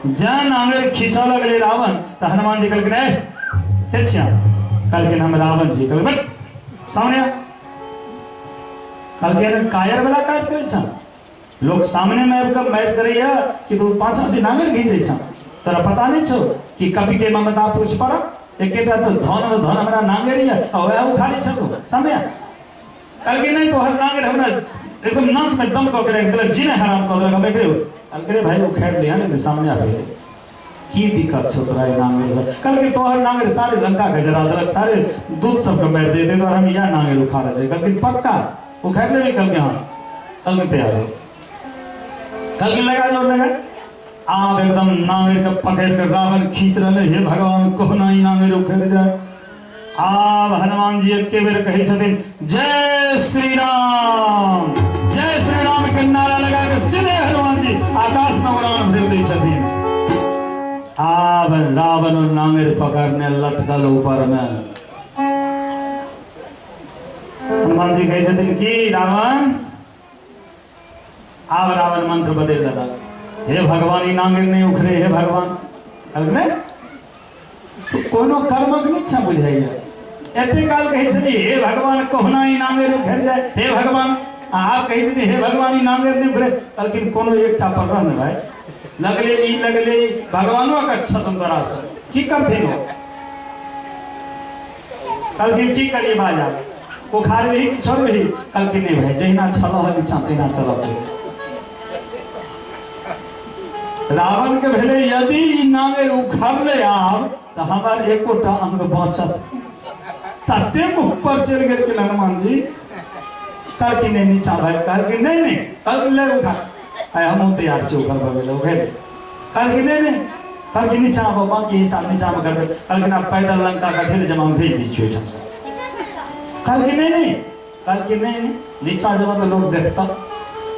Speaker 2: जँ नांगरि खींचऽ लगलै रावण तऽ हनुमान जी कहलखिन ए के छिया? कहलखिन हम रावण जी। कहलखिन बैठ सामने आ। कहलखिन कायर वाला काज करै छह, लोक सामने में आबि कऽ मारि करैया कि तू पाछा से नांगरि घीचै छह? तोरा पता नहि छौ कि कवि के ममता पूछ पड़त? एकेटा तऽ धन धन हमरा नांगरि यऽ आ वएह उखाड़ै छह तू, सामने आ। कहलकै नहि तोहर नांगरि हमरा एकदम नाक में दम कऽ के राखि देलक, जीने हराम कऽ देलक। हम एकरे कहलकै रे भाई उखाड़ि लिहऽ ने, सामने आबि गेलै, की दिक्कत छौ तोरा ई नांगरि से? कहलकै तोहर नांगरि सारे लंका के जरा देलक, सारे दूत सबके मारि देतै, तोहर हम इएह नांगरि उखाड़ै छै। कहलकै पक्का उखाड़ि लेबै? कहलकै हाँ। कहलखिन तैयार हो। कहलखिन लगा जोर लगा। आब एकदम नांगरि के पकड़ के रावण खींच रहले, हे भगवान कहुना ई नांगरि उखड़ि जाए। आब हनुमान जी एके बेर कहै छथिन जय श्री राम, जय श्री राम के नारा लगा के सीधे हनुमान जी आकाश में उड़ान भरि दै छथिन। आब रावण नांगरि पकड़ने लटकल ऊपर में। हनुमान जी कहै छथिन की रावण, आब रावण मंत्र बदलि देलक, हे भगवान ई नांगरि नहि उखड़े, हे भगवान। कहलक तो कोनो कर्मक नहि छै बुझाइया। एते काल कहै छलियै हे भगवान कहुना ई नांगरि उखड़ि जाय, हे भगवान, आ आब कहै छथिन हे भगवान ई नांगरि नहि उखड़े। कहलखिन कोनो एकटा पर रह ने भाई, लगले ई लगले ई, भगवानो अकच्छ छथुन तोरा से, की करथिन ओ? कहलखिन की करिए बाजा, उखाड़बही कि छोड़बही? कहलखिन नहीं भाई, जहिना छल है नीचा तहिना चलऽ पड़तै। रावण के भेलै यदि ई नांगरि उखड़लै आब तऽ हमर एकोटा अंग बचत। ततेक ऊपर चलि गेलखिन हनुमान जी। कहलखिन नहीं नीचा भाई, कहलखिन नहीं नहीं, कहलखिन ले उठा, आइ हमहूँ तैयार छी उखड़बै लए, उखड़ि। कहलखिन नहीं नहीं, कहलखिन नीचा आबऽ, बाकी हिसाब नीचा मे करबै। कहलखिन आब पैदल लंका कथी लए जमा, हम भेज दै छी ओहिठामसँ। कहलखिन नहीं नहीं, कहलखिन नहीं नहीं, नीचा जेबऽ तऽ लोक देखतऽ,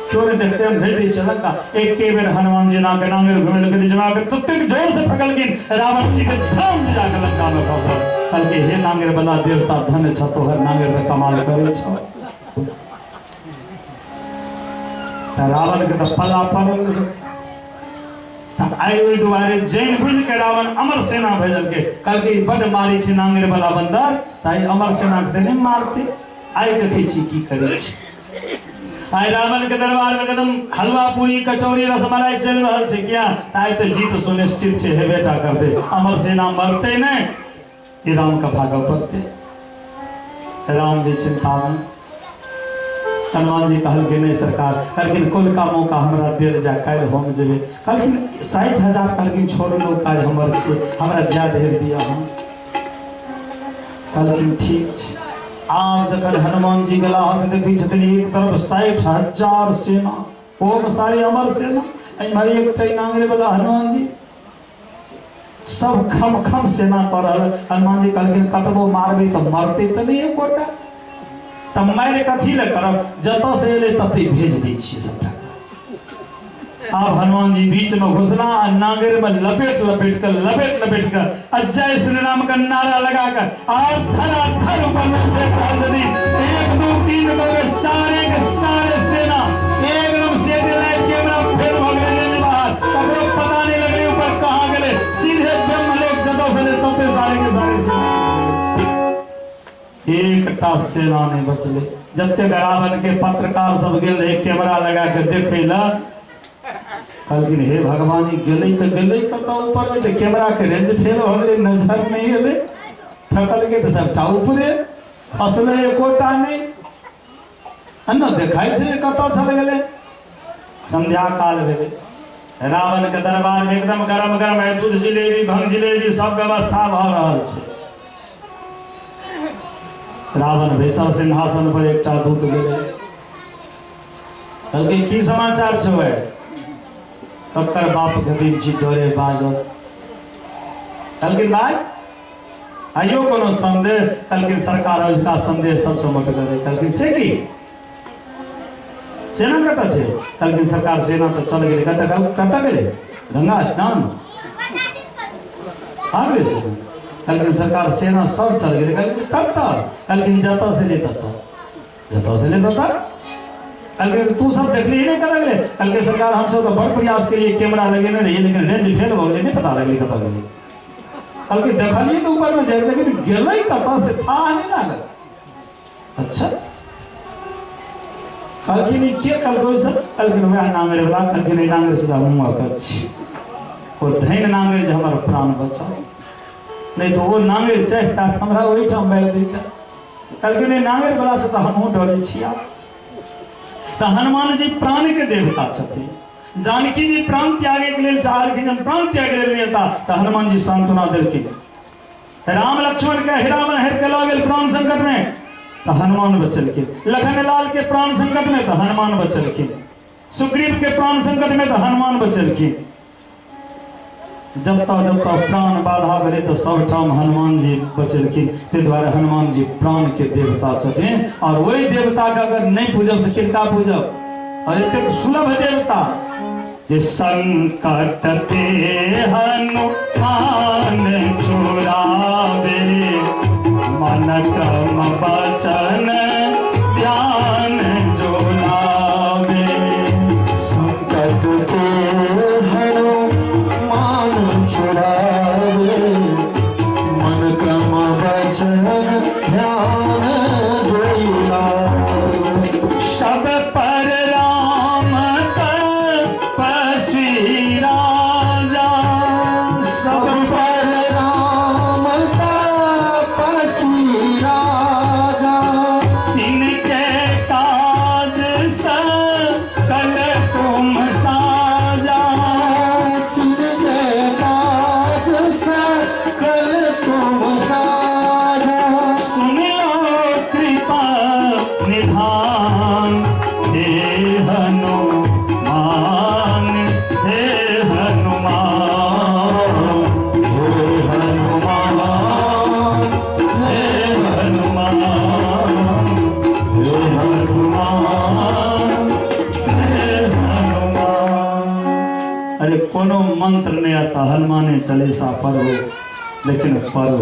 Speaker 2: क्यों नहीं देखते, हम भेज दै छियै लंका। एके बेर हनुमान जी नाके नांगरि घुमेलखिन, जमा के ततेक जोर से फेकलखिन, रावण जी के धम जाके लंका में खसल। कहलकै हे नांगरि वाला देवता धन्य छ, तोहर नांगरि तऽ कमाल करै छौ। तऽ रावण के तऽ पला पड़ल रहै। तऽ आइ ओहि दुआरे जैन बुझि के रावण अमर सेना भेजलकै। कहलकै ई बड्ड मारै छै नांगरि वाला बन्दर, तऽ आइ अमर सेना के तऽ नहि मारतै, आइ देखै छी की करै छै। आइ रावण के दरबार में एकदम हलवा पूरी कचौड़ी रसमलाई चलि रहल छै। किया? तऽ आइ तऽ जीत सुनिश्चित छै, हेबे टा करतै, अमर सेना मरतै नहि, ई राम के भागऽ पड़तै। राम जी चिंता में, हनुमान जी कहलखिन नहीं सरकार, कहलखिन कोलका मौका हमरा देल जाय, काल्हि हम जेबै। कहलखिन 60,000, कहलखिन छोड़ू नो काज हमर छै, हमरा जाय ढेर दिअ हम। कहलखिन ठीक छै। आब जखन हनुमान जी गेला तऽ देखै छथिन एक तरफ 60,000 सेना, ओम सारी अमर सेना, एम्हर एक नांगरे वाला हनुमान जी, सब खम खम सेना कऽ रहल। हनुमान जी कहलखिन कतबो मारबै तऽ मरतै तऽ नहि एकोटा, तऽ मारि कथी लए करब, जतऽ से एलै ततै भेज दै छियै सबटा। आब हनुमान जी बीच में घुसला आ नांगरि में लपेट लपेट कर लपेट लपेट कर आ जय श्री राम का नारा लगा कर और धराधर ऊपर में फेंक रहल छथिन। 1 2 3 भऽ गेल, सारे के सारे सेना एकदम सेटेलाइट कैमरा फेर भऽ गेलै बाहर, ककरो पता नहीं लगलै ऊपर कहाँ गेलै, सीधे ब्रह्मलोक जतऽ से एलै तते सारे के सारे सेना, एकटा सेना नहीं बचलै। जतेक रावण के पत्रकार सब गेल रहे कैमरा लगा के देखै लए, कहलखिन हे भगवान ई गेलै तऽ गेलै कतऽ ऊपर में, तऽ कैमरा के रेंज फेल भऽ गेलै, नजर नहीं एलै, फेकलकै तऽ सबटा ऊपरे खसलै, एकोटा नहि, आ न देखाइ छै कतऽ चल गेलै। संध्या काल भेलै, रावण के दरबार में एकदम गरम गरम है, दूध जिलेबी भंग जिलेबी सब व्यवस्था भऽ रहल छै। रावण बैसल सिंहासन पर, एकटा दूत गेलै, कहलकै की समाचार छौ है? कक्कर बाप गदीन छी डरे बाजल। कहलखिन भाई आइयो कोनो संदेह? कहलखिन सरकार अजुका संदेह सबसँ मोटगर है। कहलखिन से की, सेना कतऽ छै? कहलखिन सरकार सेना तऽ चल गेलै। कतऽ कतऽ गेलै? गंगा स्नान आ गेलै सेना। कहलखिन सरकार सेना सब चल गेलै। कहलखिन कतऽ? कहलखिन जतऽ से ले ततऽ, जतऽ से ले ततऽ। कहलखिन तू सब देखली नहि कतऽ गेलै? कहलकै सरकार हमसब तऽ बड़ प्रयास केलियै, कैमरा लगेने रहियै, लेकिन रेंज फेल भऽ गेलै, नहि पता लगलै कतऽ गेलै। कहलकै देखलियै तऽ ऊपरमे जाइ, लेकिन गेलै कतऽ से थाह नहि लागल। अच्छा कहलखिन ई के कहलकै सर? कहलखिन वएह नांगरि वाला। कहलखिन ई नांगरि से हमहूँ अकछ छी, ओ धनि नांगरि जे हमर प्राण बचाउ, नहि तऽ ओ नांगरि चाहिता तऽ हमरा ओहिठाम मारि दैता। कहलखिन ई नांगरि वाला से तऽ हमहूँ डरै छी। आब तऽ हनुमान जी प्राण के देवता छथिन। जानकी जी प्राण त्यागे के लेल चाहलखिन, हम प्राण त्याग लेल नहि एता, तऽ हनुमान जी सांत्वना देलखिन। राम लक्ष्मण के हिरामन हेर के लऽ गेल प्राण संकट में। तो हनुमान बचेलखिन। लखनलाल के प्राण संकट में तो हनुमान बचेलखिन। सुग्रीव के प्राण संकट में तो हनुमान बचेलखिन। जब तक जब तक प्राण बाधा भेलै तो सब ठाम हनुमान जी बचेलखिन। ताहि दुआरे हनुमान जी प्राण के देवता छथिन। और वही देवता के अगर नहीं पूजब तो किनका पूजब? और एतेक सुलभ देवता जे संकट ते हनुमान छुड़ावे, मन क्रम वचन ध्यान जो लावे।
Speaker 3: संकट ते हनुमान छुड़ावे, मन क्रम वचन ध्यान जो लावे।
Speaker 2: सब पर राम तपस्वी राजा,
Speaker 3: सब पर राम तपस्वी राजा,
Speaker 2: तिनके काज सकल तुम साजा,
Speaker 3: तिनके काज सकल तुम साजा।
Speaker 2: सुन लो कृपा निधान हे हनुमान, हे हनुमान,
Speaker 3: हे हनुमान,
Speaker 2: हे हनुमान,
Speaker 3: हे हनुमान,
Speaker 2: हे हनुमान। अरे कोनो मंत्र नहीं आता, हनुमाने चालीसा पढ़ो, लेकिन पढ़ो।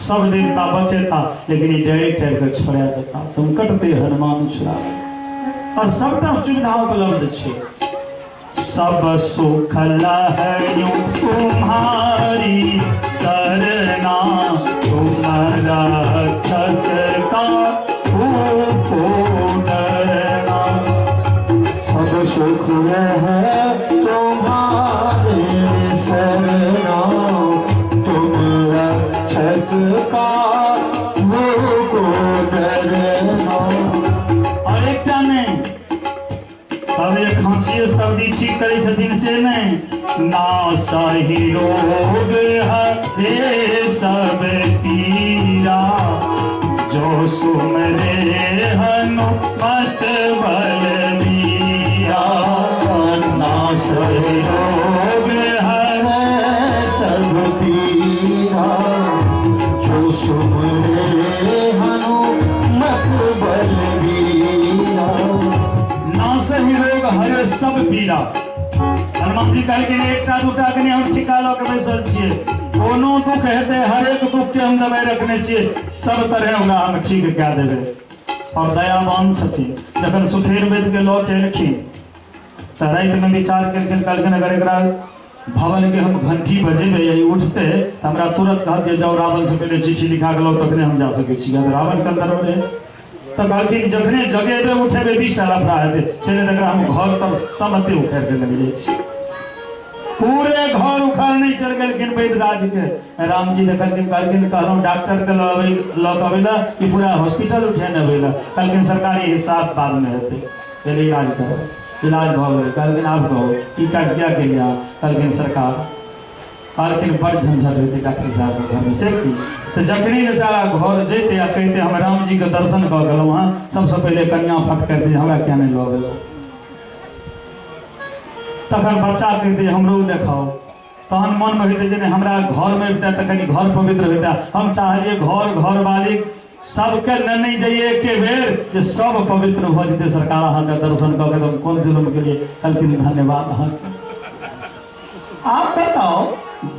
Speaker 2: सब देवता बचेता, लेकिन ई डायरेक्ट आबि कऽ छोड़ा देता। संकट ते हनुमान छुड़ा। और सबटा सुविधा उपलब्ध छै। सब सुख लहयु तुम्हारी शरणा, तुम रक्षक का को डरना।
Speaker 3: सब सुख है तुम्हारे शरणा, तुम रक्षक का वो को डरना।
Speaker 2: और एकटा नहि, तब जे खांसी सर्दी ठीक करै छथिन से नहि, ना सही रोग हरे सब पीरा, जो सुमरे हनुमत बलबीरा।
Speaker 3: ना सही
Speaker 2: रोग हरे
Speaker 3: सब पीरा, जो सुमरे हनुमत बलबीरा।
Speaker 2: ना सही रोग हरे सब पीरा। हनुमान जी कहलखिन एकटा दूटा के नहि हम ठीका लऽ के बैसल छियै, कोनो दुख हेतै हरेक दुख के हम दबाइ रखने छियै, सब तरह ओकरा हम ठीक कए देबै। और दयावान छथिन। जखन सुखेर वैद्य के लऽ के एलखिन तऽ रातिमे विचार केलखिन, कहलखिन अगर एकरा भवन के हम घंटी बजेबै या ई उठतै तऽ हमरा तुरंत कहत जे जाउ रावण से पहिले चिट्ठी लिखा के लाउ तखने हम जा सकै छी। अगर रावण के अंदर रहै तऽ कहलखिन जखने जगेबै उठेबै 20 टा लफड़ा हेतै, से नहि तऽ एकरा हम घर तर समते उखाड़ि के लऽ जाइ छी। पूरे घर उखाड़ नहीं चल गेलखिन वैद्यराज के। रामजी देखलखिन, कहलखिन कहलहुँ डॉक्टर के लऽ कऽ अबै लए कि पूरा हॉस्पिटल उठेने अबै लए? कहलखिन सरकारी हिसाब बाद में हेतै, पहिले इलाज करू। इलाज भऽ गेलै। कहलखिन आब कहू ई काज किया केलियै अहाँ? कहलखिन सरकार, कहलखिन बड़ झंझट हेतै डॉक्टर साहब के घरमे से की। तऽ जखने बेचारा घर जैते आ कहिते हम रामजी के दर्शन कऽ गेलहुँ हँ, सबसँ पहिले कनिया फटकरितै हमरा किया नहि लऽ गेलहुँ। तखन बच्चा कहिते हमरो देखाउ। तहन मनमे होइतै जे नहि हमरा घरमे अबितै तऽ कनि घर पवित्र होइतै। हम चाहलियै घर घरवाली सबके नेने जइयै एके बेर जे सब पवित्र भऽ जेतै। सरकार अहाँके दर्शन कऽ के हम कोन जुलम केलियै? कहलखिन धन्यवाद अहाँके। आप बताओ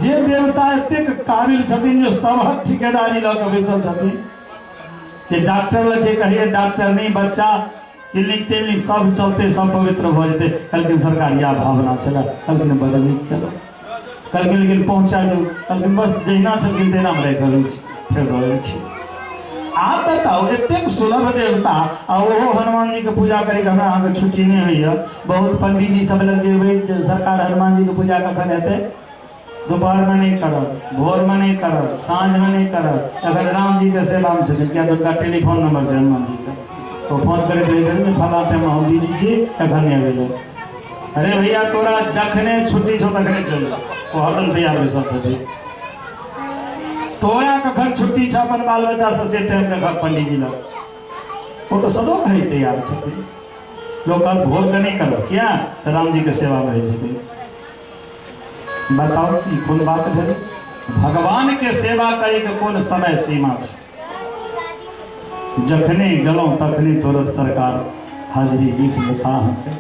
Speaker 2: जे देवता एतेक काबिल छथिन जे सबहक ठिकेदारी लऽ के बैसल छथिन, जे डॉक्टर लग कहिए डॉक्टर नहीं बच्चा क्लिनिक तिलनिक सब चलते सब पवित्र भऽ जेतै। कहलखिन सरकार इएह भावना छलै। कहलखिन बड़ नीक केलहुँ। कहलखिन लेकिन पहुँचा दू। कहलखिन बस जहिना छलखिन तहिना हम राखि अबै छी, फेर दऽ देलखिन। आप बताओ एतेक सुलभ देवता आ ओहो हनुमान जी के पूजा करैके हमरा अहाँके छुट्टी नहि होइए। बहुत पंडीजी सब लग जेबै सरकार हनुमान जी के पूजा कखन हेतै? दोपहर में नहीं करब, भोर में नहीं करब, साँझ में नहीं करब। अगर राम जी के सेवा में छथिन किया तऽ हुनका टेलीफोन नंबर छै हनुमान जी के, तो फोन करैत रहै छथिन फलाँ टाइम में हम बिजी छी तखन नहि अबै लए। अरे भैया तोरा जखने छुट्टी छौ तखने चलि जा, ओ हरदम तैयार बैसल छथिन। तोरा कखन छुट्टी छ अपन बाल बच्चा से से टाइम देखक पंडित जी लग। ओ तो सदो घड़ी तैयार छथिन। लोग कहत भोर के नहीं करो, किया तो राम जी के सेवा में रहै छथिन। बताओ ई कोन बात भेल? भगवान के सेवा करे के कोन समय सीमा छै? जखने गेलहुँ तखने तुरंत सरकार हाजिरी लिख लेता अहाँके।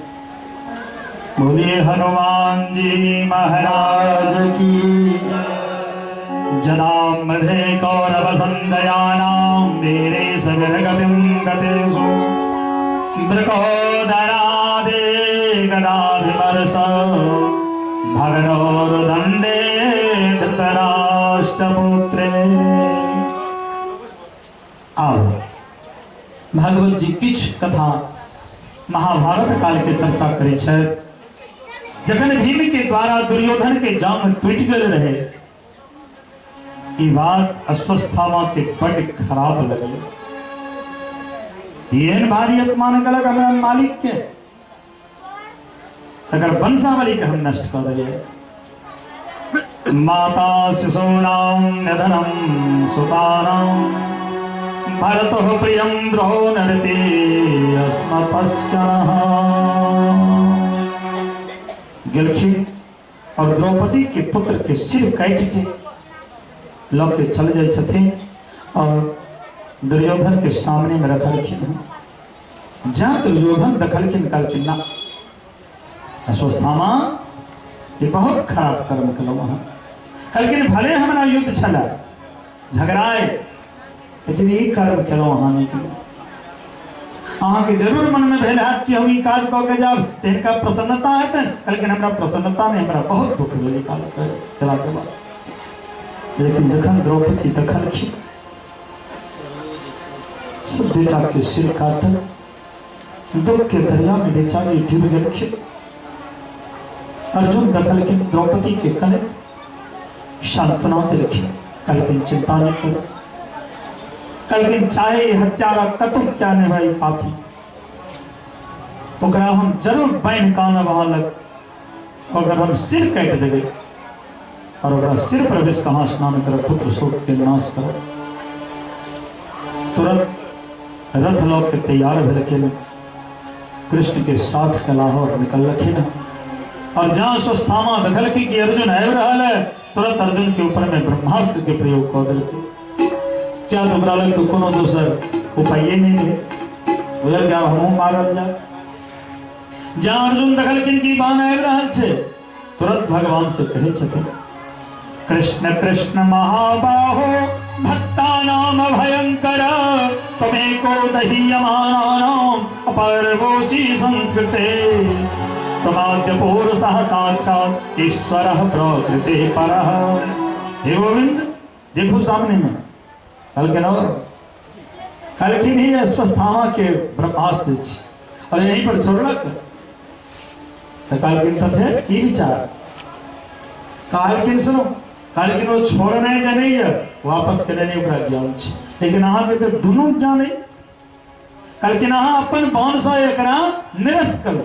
Speaker 2: बोलिए हनुमान जी महाराज की जदा मधे कौरव संदयानां वीरे सविरगतिं गतेषु वृकोदरादे गदाभिमर्श भगनोरुदण्डे धृतराष्ट्रपुत्रे। आब भागवत जी किछु कथा महाभारत काल के चर्चा करै छथि। जखन भीम के द्वारा दुर्योधन के जांघ टूटि गेल रहे, ई बात अश्वत्थामा के बड खराब लगल। एहन भारी अपमान कलक हमरा मालिक के, तकर वंशावली के हम नष्ट कऽ देलियै। माता शिशूनां निधनं सुतानां भरतः प्रियं द्रोणरति अस्मपश्यनः। गेलखिन और द्रौपदी के पुत्र के सिर काटि के लऽ के चल जाइ छथिन और दुर्योधन के सामने में रखलखिन। जहाँ दुर्योधन देखलखिन कहलखिन ना अश्वत्थामा, ये बहुत खराब कर्म केलहुँ अहाँ। कहलखिन भले हमरा युद्ध छलै झगड़ाए, लेकिन ई कर्म केलहुँ अहाँ नहीं केलहुँ। अहाँके जरूर मन में भेल हैत कि हम ई काज कऽ के जायब तऽ हिनका प्रसन्नता हेतनि। कहलखिन हमरा प्रसन्नता नहि, हमरा बहुत दुख भेल ई काज केलाके बाद। लेकिन जखन द्रौपदी देखलखिन सब बेटा के सिर काटल, दुख के दरिया में बेचारी डूब गेलखिन। अर्जुन देखलखिन द्रौपदी के कने सांत्वना देलखिन, कहलखिन चिंता नहीं करो। कहलखिन चाहे हत्यारा कतौ क्या नहीं भाई पापी, ओकरा हम जरूर बान्हि कऽ आनब अहाँ लग, अगर हम सिर काटि देबै और ओकरा सिर पर विष कहाँ स्नान करब, पुत्र शोक के नाश करब। तुरंत रथ लऽ के तैयार भेलखिन, कृष्ण के साथ कलाह और निकललखिन। और जहाँ अश्वत्थामा देखलखिन कि अर्जुन आबि रहल है, तुरंत अर्जुन के ऊपर में ब्रह्मास्त्र के प्रयोग कऽ देलखिन। क्या तो ओकरा लग तो कोनो दोसर उपाये नहीं रहे, बुझल कि आब हमहूँ मारल जाए। जहाँ अर्जुन देखलखिन कि बाण आबि रहल छै, तुरंत भगवान से कहै छथिन कृष्ण कृष्ण महाबाहो भक्तानाम भयंकर त्वमेको दहीयमानानाम अपर्वोषि संस्कृते त्वमाद्य पुरुषः साक्षात् ईश्वरः प्रकृते परः। हे गोविंद देखो सामने में कहलखिन, और कहलखिन ही अश्वत्थामा के ब्रह्मास्त्र छी और यहीं पर छोड़लक। तो कहलखिन तथे की विचार? कहलखिन सुनो, कहलखिन ओ छोड़ने जनैया वापस करे नहीं ओकरा ज्ञान छै, लेकिन अहाँ के तो दुनू ज्ञान है। कहलखिन अहाँ अपन बाण से एकरा निरस्त करू।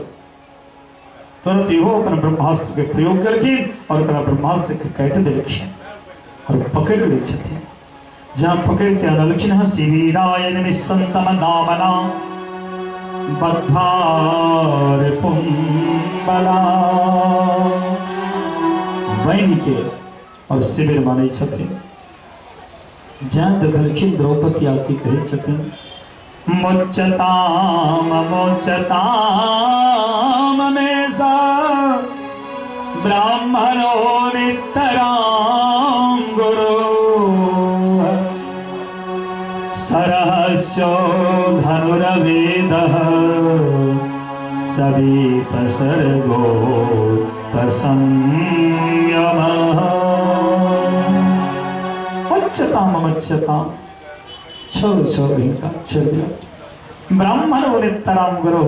Speaker 2: तुरंत इहो अपन ब्रह्मास्त्र के प्रयोग केलखिन और ओकरा ब्रह्मास्त्र के काटि देलखिन और पकड़ि लै छथिन। जहाँ पकड़ के अनलखिन हँ शिविराय निसंतम दामना बद्धार पुंबला बनि के और शिविर मानै छथिन। जहाँ देखलखिन द्रौपदी आके कहै छथिन मुच्यताम मुच्यताम मेषा ब्राह्मणो नितरां गुरु सरहस्यो धनुर्वेदः सवीपसर्गो प्रसंयमः। उच्चताम मुच्यताम, छोड़ो छोड़ो हिनका छोड़ दियौ। ब्राह्मण नितरां गुरु,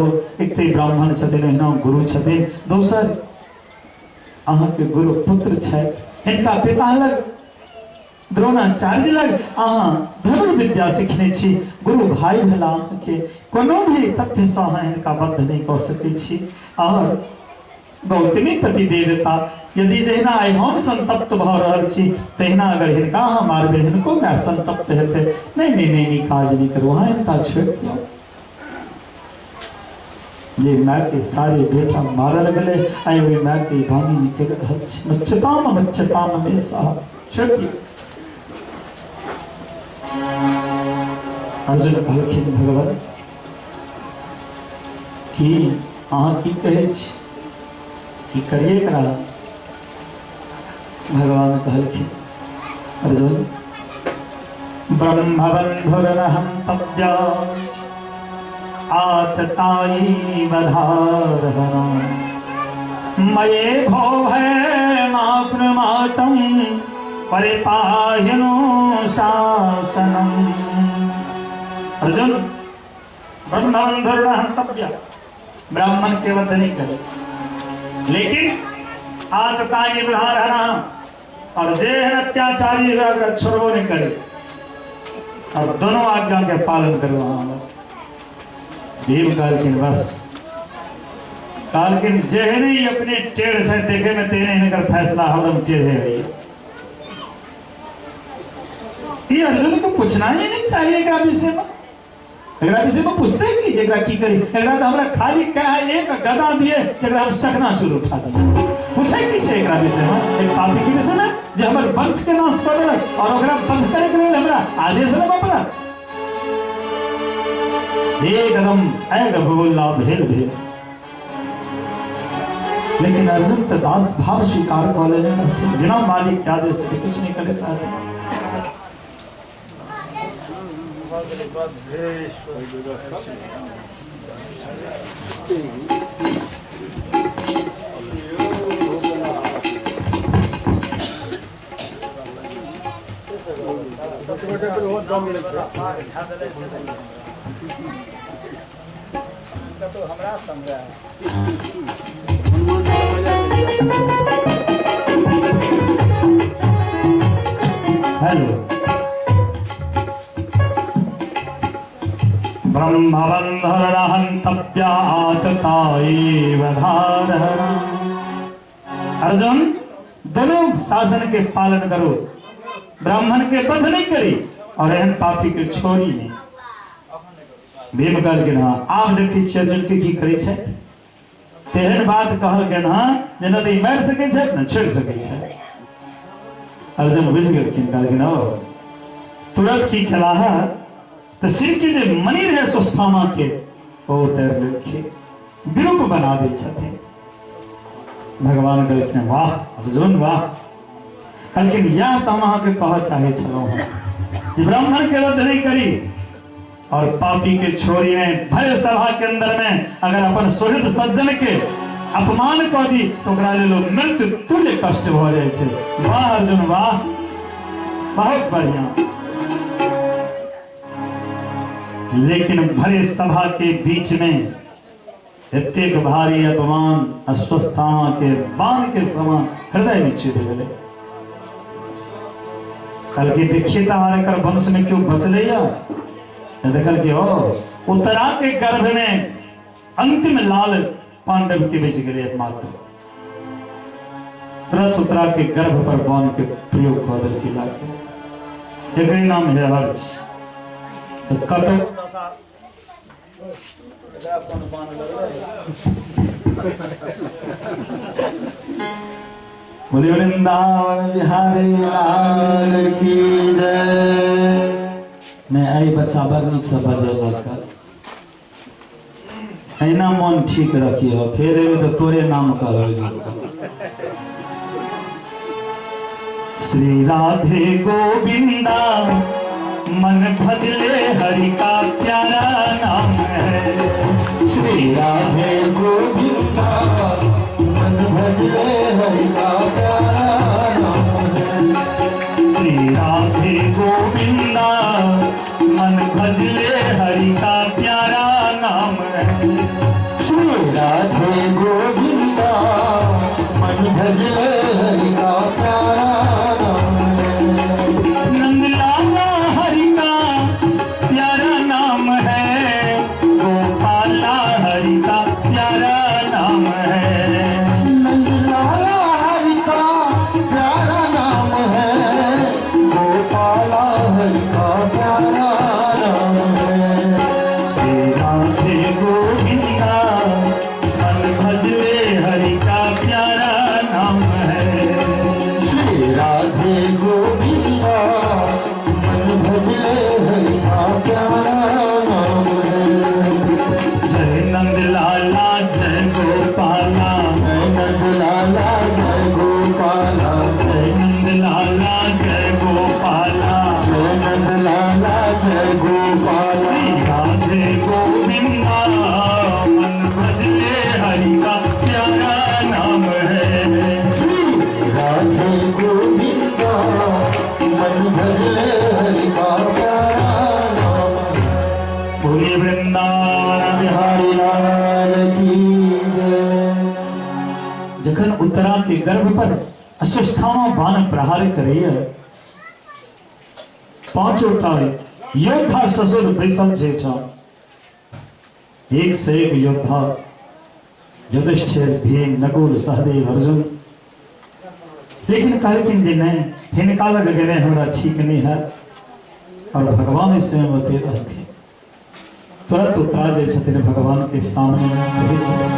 Speaker 2: एक तऽ ब्राह्मण छथिन ओहिना गुरु छथिन, दोसर अहाँके गुरु पुत्र छथि, हिनका पिता लग द्रोणाचार्य लग अहाँ धनुर्विद्या सीखने छी, गुरु भाई भेला अहाँके, कोनो भी तथ्यसँ अहाँ हिनका बद्ध नहि कऽ सकै छी। और गौतमी पति देवता। यदि जहिना आइ हम संतप्त भऽ रहल छी तहिना अगर हिनका अहाँ मारबै हिनको माय संतप्त हेतै। नहि नहि नहि नहि काज नहि करू, अहाँ हिनका छोड़ि दियौ। जे माय के सारे बेटा मारल गेलै आइ ओहि माय के वाणी निकलि रहल छै, मुच्यताम मुच्यताम मे साहब, छोड़ि दियौ। अर्जुन कहलखिन भगवान की अहाँ की कहै छी, की करिए एकरा? भगवान कहलखिन अर्जुन ब्रह्मबन्धुरहन्तव्य आततायी वधारहणा मये भो भयमाप्नुमातं परिपाह्यनु शासनम्। अर्जुन ब्रह्मबन्धुरहन्तव्य ब्राह्मण के वध नहीं करे, लेकिन आततायी वधारहणा और जे अत्याचारी अगर छोड़बो नहीं करे और दोनों आज्ञा के पालन करो। भीम कहलखिन बस, कहलखिन जेहने ही अपने टेढ़ से देखे में तेने हिनकर फैसला हरदम टेढ़े है। ये अर्जुन को पूछना ही नहीं चाहिए एकरा विषय में, एकरा विषय में पूछते कि एकरा की करी, एकरा तो हमरा खाली कहा एक गदा दिए एकरा हम सकना चूर उठा दे। पूछे की छै एकरा विषय में, एक पापी के विषय में जे हमर वंश के नाश कर देलक और ओकरा बंद करे के लेल हमरा आदेश लेबऽ पड़त। एकदम एग भगोला भेल भेल। लेकिन अर्जुन तो दास भाव स्वीकार कर लेने रहथिन, बिना मालिक के आदेश के कुछ नहीं करे चाहते। हेलो ब्रह्मबन्धुरहन्तव्याततायैव धारहणा। अर्जुन दोनों शासन के पालन करो, ब्राह्मण के बध नहीं करी और एहन पापी के छोड़ी नहीं। भीम कहलखिन हँ आब देखै छियै अर्जुन के की करै छथि। तेहन बात कहलखिन हँ जे न तऽ ई मारि सकै छथि न छोड़ि सकै छथि। अर्जुन बुझि गेलखिन, कहलखिन ओ तुरंत की खेलाह तऽ शिव के जे मणि रहै स्वस्थामा के ओ उतारि लेलखिन, विरूप बना दै छथिन। भगवान कहलखिन वाह अर्जुन वाह। कहलखिन यह तऽ हम अहाँके कहऽ चाहै छलहुँ हँ जे ब्राह्मण के वध नहीं करी और पापी के छोड़ी ने भय सभा के अंदर में अगर अपन सुहृद सज्जन के अपमान कऽ दी तो ओकरा लेल मृत्यु तुल्य कष्ट भऽ जाइ छै। वाह अर्जुन वाह, बहुत बढ़िया। लेकिन भरे सभा के बीच में एतेक भारी अपमान अस्वस्थामा के बाण के समान हृदय में चुभ गेलै। कहलकै देखिए तऽ अहाँ एकर वंश में क्यों बचलैया? तऽ देखलकै ओ उत्तरा के गर्भ में अंतिम लाल पांडव के बच गेलै मात्र। तुरंत उत्तरा के गर्भ पर बाण के प्रयोग कऽ देलकै जाके। एकरे नाम है हर्ष। तऽ कतौ बोले वृंदावन बिहारी लाल की जय। नहीं आई बच्चा बड़ नीक से बजलक, एना मन ठीक रखियो, फेर एबे तऽ तोरे नाम कहबै। श्री राधे गोविंदा मन भजले हरि का प्यारा नाम है।
Speaker 3: श्री राधे गोविंदा मन भजले हरि का प्यारा नाम है।
Speaker 2: श्री राधे गोविंदा मन भजले हरि का प्यारा नाम है।
Speaker 3: श्री राधे गोविंदा मन भजले हरि का प्यारा नाम है।
Speaker 2: नंदलाला हरि का प्यारा नाम है, गोपाला हरि का प्यारा नाम है।
Speaker 3: गोपाला।
Speaker 1: श्री राधे गोविंदा मन भजले हरि का प्यारा नाम है।
Speaker 3: श्री राधे गोविंदा मन भजले हरि का प्यारा नाम है।
Speaker 1: पूरी वृंदावन बिहारी
Speaker 3: लाल की जय।
Speaker 2: जखन उत्तरा के गर्भ पर अश्वत्थामा बाण प्रहार करैया, पांचों टा योद्धा ससुर बैसल छै एहिठाम, एक से एक योद्धा, युधिष्ठिर, भीम, नकुल, सहदेव, अर्जुन। लेकिन कहलखिन जे नहीं, हिनका लग गेने हमरा ठीक नहीं है। और भगवान स्वयं ओतय रहथिन। तुरंत उतरा जाइ छथिन भगवान के सामने, कहै छथिन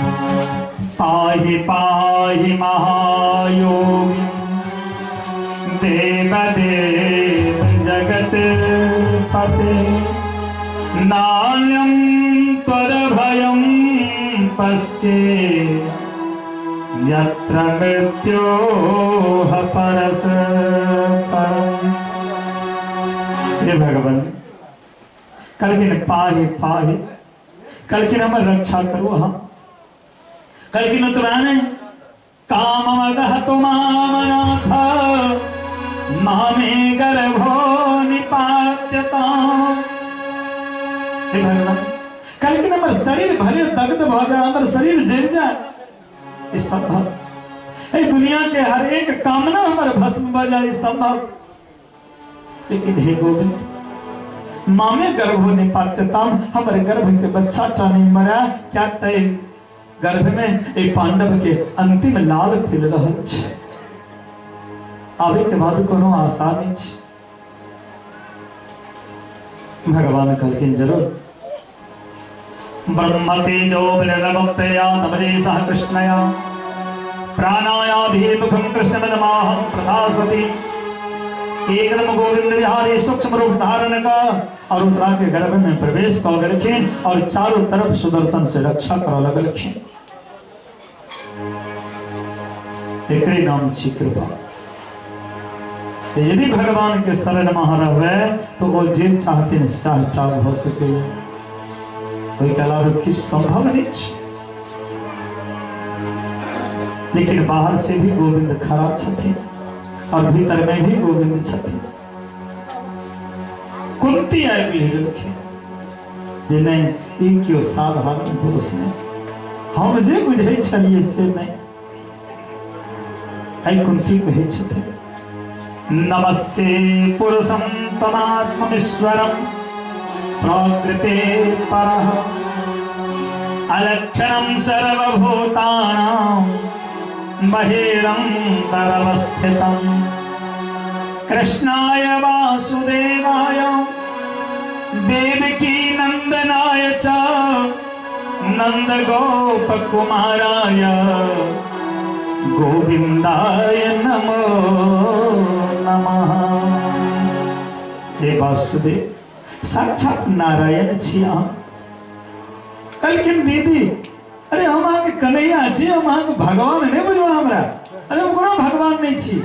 Speaker 1: पाहि पाहि महायोगी देव देव जगत पते, नान्यं त्वद्भयं पश्ये यत्र मृत्योः परस्परम्।
Speaker 2: हे भगवान, कहलखिन पाहि पाहि, कहलखिन हमर रक्षा करू अहाँ।
Speaker 1: कहलखिन उतरा नहि, काममदहतु मामनाथ मामे गर्भो निपात्यताम्।
Speaker 2: हे भगवान, कहलखिन हमर शरीर भले दग्ध भऽ जाय, हमर शरीर जरि जाय, ई संभव। एहि दुनिया के हर एक कामना हमर भस्म भऽ जाय, ई संभव। लेकिन हे गोविंद, मामे गर्भो निपात्यताम, हमर गर्भ के बच्चा टा नहीं मरा, क्या तय गर्भ में ए पांडव के अंतिम लाल फिर रहल छै। आवे के बाद कोनो आशा नहीं छै। भगवान कहलखिन जरूर।
Speaker 1: ब्रह्म तेजो बलरभक्तया तमजे सह कृष्णया प्राणायाभिमुखं कृष्णमदमाहं प्रथासति।
Speaker 2: एकदम गोविंद बिहारी सूक्ष्म रूप धारण का और उत्तरा के गर्भ में प्रवेश कर गेलखिन और चारों तरफ सुदर्शन से रक्षा कर लगलखिन। एकरे नाम छी कृपा। यदि भगवान के शरण में रहबै तो ओ जे चाहथिन सएह टा भऽ सकैए, ओहिके अलावा किछु संभव नहीं छै। लेकिन बाहर से भी गोविंद खड़ा छथिन और भीतर में भी गोविंद छथिन। कुंती आबि गेलखिन जे नहीं, ई केओ साधारण पुरुष नहीं, हम जे बुझै छलियै से नहीं। आइ कुंती कहै छथिन
Speaker 1: नमस्ते पुरुषं तमात्ममीश्वरं प्रकृते परः अलक्षणं सर्वभूतानां बहिरन्तरवस्थितं कृष्णाय वासुदेवाय देवकी नंदनाय च नंदगोपकुमाराय गोविंदाय नमो नमः।
Speaker 2: हे वासुदेव, साक्षात नारायण छी अहाँ। कहलखिन दीदी, अरे हम अहाँके कन्हैया छी, हम अहाँके भगवान नहीं बुझबा हमरा, अरे हम कोनो भगवान नहीं छी,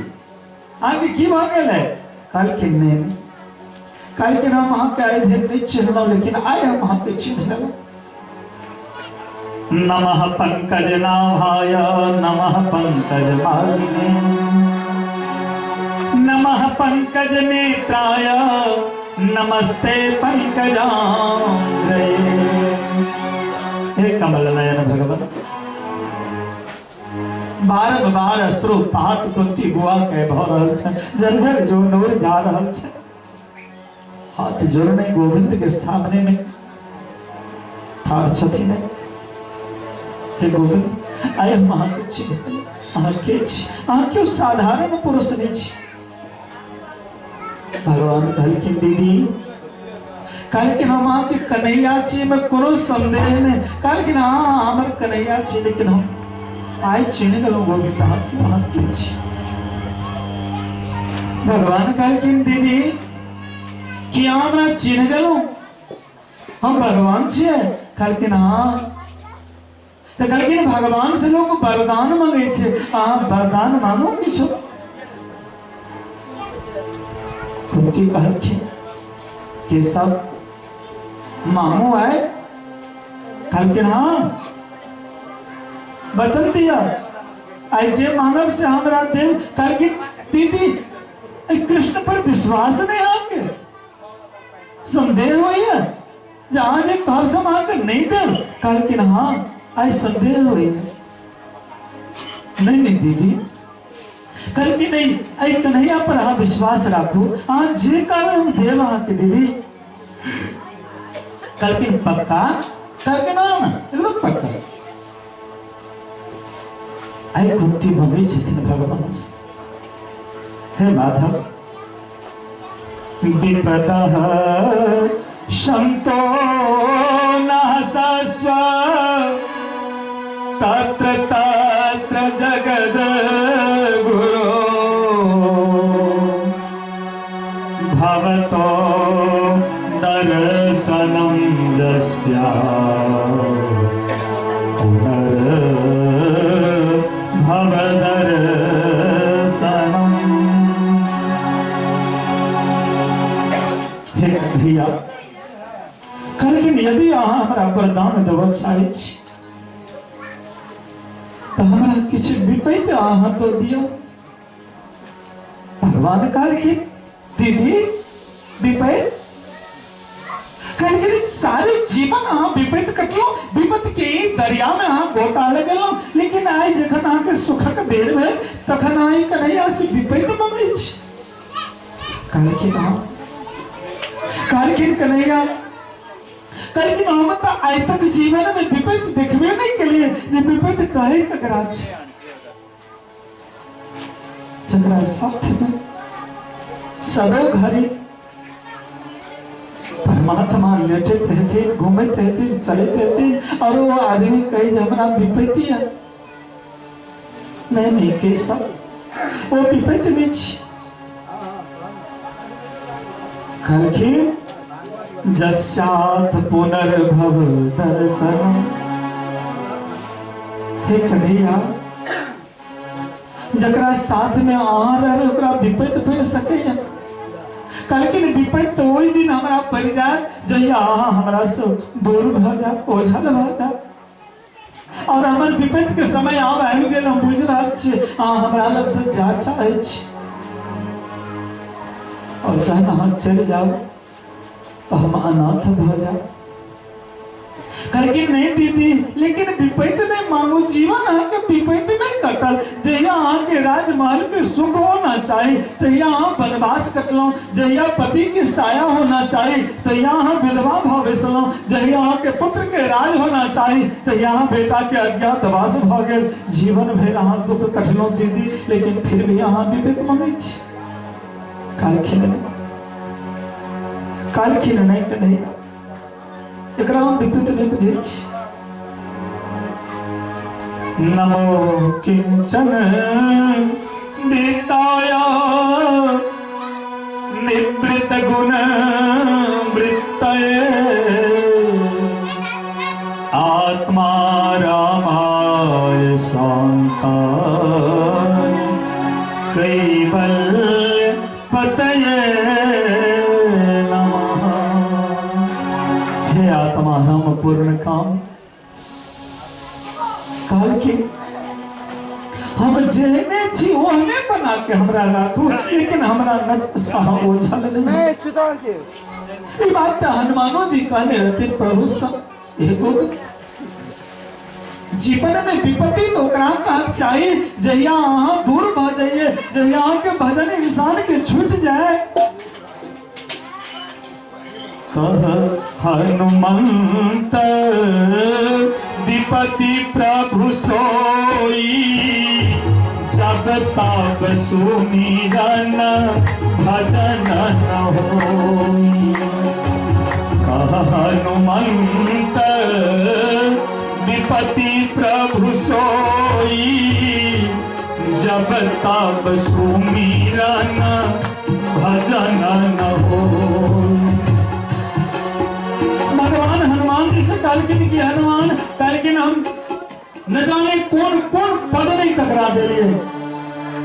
Speaker 2: अहाँके की भऽ गेल है? कहलखिन नहीं, कहलखिन हम अहाँके आइ धरि नहीं चिन्हलहुँ, लेकिन आइ हम अहाँके चिन्ह लेलहुँ।
Speaker 1: नमः पंकजनाभाय नमः पंकजमालिने नमः पंकजनेत्राय नमस्ते पंकजांग्रये।
Speaker 2: हे कमल नयन भगवान, बार बार अश्रु पात कुंती बुआ के भऽ रहल छै, जर्जर जो नोर जा रहल छै। हाथ जोड़ने गोविंद के सामने में ठाढ़ छथिन। हे गोविंद, आइ हम अहाँके चिन्ह, अहाँ के छी? अहाँ केओ साधारण पुरुष नहीं छी। भगवान कहलखिन दीदी, कहलखिन हम अहाँके कन्हैया छी, एहिमे कोनो संदेह नहि। कहलखिन हाँ हमर कन्हैया छी, लेकिन हम आइ चिन्ह गेलहुँ गोविंद अहाँ के छी। भगवान कहलखिन दीदी, की अहाँ हमरा चिन्ह गेलहुँ? हम भगवान छियै? कहलखिन हाँ। तऽ कहलखिन भगवान से लोग वरदान मांगे छै, अहाँ वरदान मांगू किछो? कुंती कहलखिन केशव, मामू आए कहलखिन हाँ वचन दिया आई जे मांगब से हमरा देव। कहलखिन दीदी कृष्ण पर विश्वास नहीं आके संदेह होइए जहाँ जे कहब से अहाँके नहीं देव। कहलखिन हाँ आई संदेह होइए। नहीं नहीं दीदी, कहलखिन नहीं आई कन्हैया पर अहाँ विश्वास राखू, अहाँ जे कहबै हम देव अहाँके दीदी। कहलखिन पक्का? कहलखिन हाँ ना एकदम पक्का। आई कुंती मम्मी छथिन भगवान से, हे माधव विपदः संतो नः स्व तत्र तत्र जगद गुरो भवतो दर्शनं यस्य पुनर्भवदर्शनम्। हे कन्हैया, कहलखिन यदि अहाँ हमरा वरदान देबऽ चाहै छी तऽ हमरा किछु विपैत अहाँ दऽ दिअ। भगवान कहलखिन दीदी विपैत? कहलखिन सारे जीवन अहाँ विपैत कटलहुँ, विपत के दरिया में अहाँ गोता लगेलहुँ, लेकिन आइ जखन अहाँके सुखक बेर भेल तखन अहाँ कन्हैया से विपैत मंगै छी। कहलखिन हाँ। कहलखिन कन्हैया, कहलखिन हम तऽ आइ तक जीवन में विपैत देखबे नहीं केलिए जे विपैत कहै ककरा छै, जकरा साथ में सदो घड़ी परमात्मा लेटैत हेथिन, घूमैत हेथिन, चलैत हेथिन, और वो आदमी कहे जे हमरा विपैत है। नहीं नहीं केशव, वो विपैत नहीं छी। कहलखिन जस्यात पुनर्भव दर्शन। हे कन्हैया, जकरा साथ में अहाँ रहबै ओकरा विपैत पड़ि सकैया। कहलखिन विपैत तऽ ओहि दिन हमरा पड़ि जायत जहिया अहाँ हमरा से दूर भऽ जायब, ओझल भऽ जायब, और हमर विपैत के समय आब आबि गेल, हम बुझि रहल छी अहाँ हमरा लग से जा चाहै छी, और जहन अहाँ चलि जाउ तऽ हम अनाथ भऽ जायब। कहलखिन नहीं दीदी, लेकिन विपैत नहीं मांगू, जीवन अहाँके विपैत नहीं कटल। जहिया अहाँके राजमहल के सुख होना चाही तहिया अहाँ वनवास कटलहुँ, जहिया पति के साया होना चाही तहिया अहाँ विधवा भऽ बैसलहुँ, जहिया अहाँके पुत्र के राज होना चाही तहिया अहाँ बेटा के अज्ञातवास भऽ गेल। जीवन भरि अहाँ दुख कटलहुँ दीदी, लेकिन फिर भी अहाँ विपैत मंगै छी। कहलखिन कहलखिन नहीं कन्हैया, एकरा हम विपरीत नहीं बुझै छी। नमो किंचन वित्ताय निवृत गुण वृत्तये आत्मा रामाय शांताय कैवल्य पतये नमः। हे आत्मा हम पूर्ण काम, कहलखिन हम जेहने छी ओहने बना के हमरा राखू, लेकिन हमरा नजर से अहाँ ओझल नहीं। ई बात तऽ हनुमानो जी कहने रहथिन प्रभु सब एगो जीवन में विपत्ति तो ओकरा कहक चाही जहिया अहाँ दूर भऽ जाइए, जहिया अहाँके भजन इंसान के छूट जाए। कह हनुमंत विपत्ति प्रभु सोई, जब तब सुमिरन भजन न होई। कह हनुमंत विपत्ति प्रभु सोई, जब तब सुमिरन भजन न होई। भगवान हनुमान जी से कहलखिन कि हनुमान, कहलखिन हम न जाने कौन कौन पद नहीं टकरा दे रही है,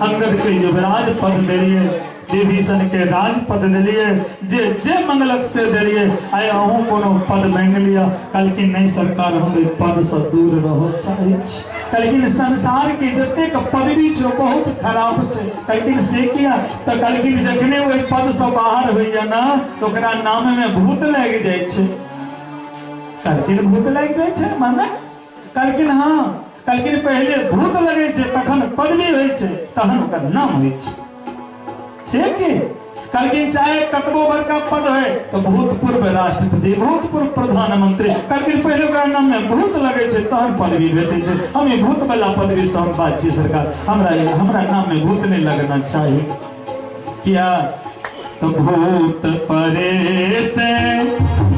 Speaker 2: अंगद के युवराज पद दे रही है, विभीषण के राजपद देलिए, जे जे मंगलक से देलिए, आइ अहूँ कोनो पद मांगि लिअ। कहलखिन नहीं सरकार, हम एहि पद से दूर रहो चाहै छी। कहलखिन संसार के जतेक पदवी छै बहुत खराब छै। कहलखिन से किया? तऽ कहलखिन जखने ओहि पद से बाहर होइया ना तऽ ओकरा नाम में भूत लागि जाइ छै। कहलखिन भूत लागि जाइ छै माने? कहलखिन हाँ। कहलखिन पहिले भूत लगै छै तखन पदवी होइ छै, तहन ओकर नाम होइ छै। से की? कहलखिन चाहे कतबो बड़का पद होय तऽ भूतपूर्व राष्ट्रपति, भूतपूर्व प्रधानमंत्री, कहलखिन पहिले ओकरा नाम में भूत लगै छै तहन पदवी भेटै छै। हम ई भूत वाला पदवी से हम बात छी सरकार, हमरा हमरा नाम में भूत नहीं लगना चाही। किया? तो भूत परेत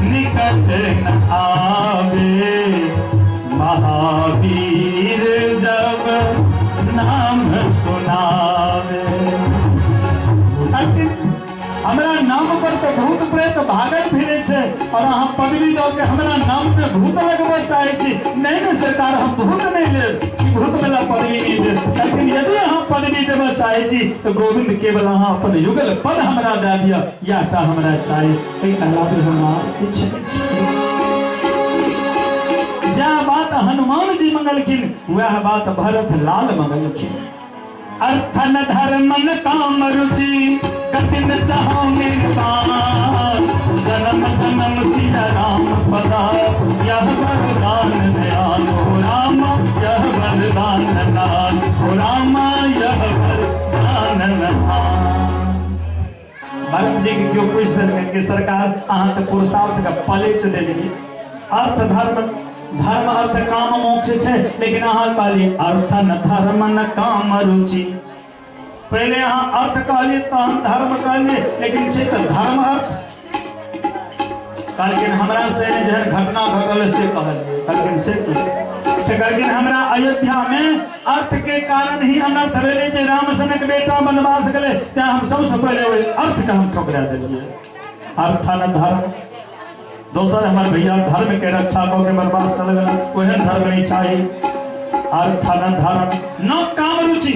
Speaker 2: निकट न आवे, महावीर जब नाम सुनावे। हमरा नाम पर तो भूत प्रेत भागल फिरे छै और अहाँ पदवी दऽ के हमरा नाम पे भूत लगबऽ चाहै छी। नहीं नहीं सरकार, हम भूत नहीं लेब, ई भूत वाला पदवी नहीं लेब। लेकिन यदि अहाँ पदवी देबऽ चाहै छी तऽ गोविंद केवल अहाँ अपन युगल पद हमरा दए दिअ, इएह टा हमरा चाही। एहि अलावे हमरा किछु नहि चाही। जएह बात हनुमान जी मंगलखिन वएह बात भरत लाल मंगलखिन। अर्थन धर्मन काम रुचि कतिन चाहो निर्वाण, जन्म जन्म सिया राम पदा यह वरदान दयाल हो राम, यह वरदान लाल हो राम, यह वरदान लाल। भरत जी के क्यों पूछ देलकै कि सरकार अहाँ तऽ पुरुषार्थ के पलटि देलियै, अर्थ धर्म धर्म अर्थ काम मोक्ष छै, लेकिन अहाँ कहलियै अर्थ न धर्म न काम रुचि। पहिले अहाँ अर्थ कहलियै तहन धर्म कहलियै, लेकिन छै तऽ धर्म अर्थ। कहलखिन हमरा से जेहन घटना घटल से कहलियै। कहलखिन से की? तऽ कहलखिन हमरा अयोध्या में अर्थ के कारण ही अनर्थ भेलै जे राम सनक बेटा वनवास गेलै, तें हम सबसे पहिले ओहि अर्थ के हम ठोकरा देलियै। अर्थ न धर्म। दोसर हमर भैया धर्म के रक्षा कऽ के वनवास चल गेला, ओहन धर्म नहीं चाही। अर्थ न धर्म न काम रुचि।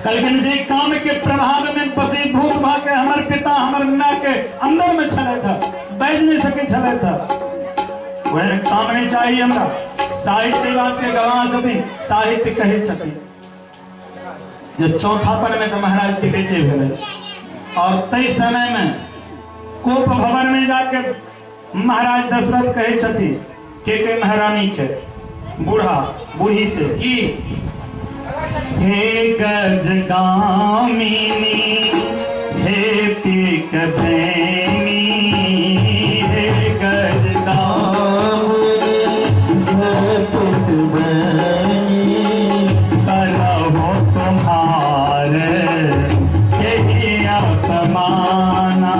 Speaker 2: कहलखिन जे काम के प्रभाव में वशीभूत भऽ के हमर पिता हमर माय के अंदर में छलथि हँ, बाजि नहीं सकै छलथि हँ, ओहन काम नहीं चाही हमरा। साहित्य बात के गवाह छथिन, साहित्य कहै छथिन जे चौथापन में तऽ महाराज के बेटे भेलै और तै समय में कोप भवन में जाके महाराज दशरथ कहै छथिन के महारानी के बूढ़ा बूढ़ी से कि हे गजगामिनी हे पीक बैनी, हे गजगामिनी
Speaker 3: हे पीक बैनी,
Speaker 2: करहो तुम्हारे यही अपमाना,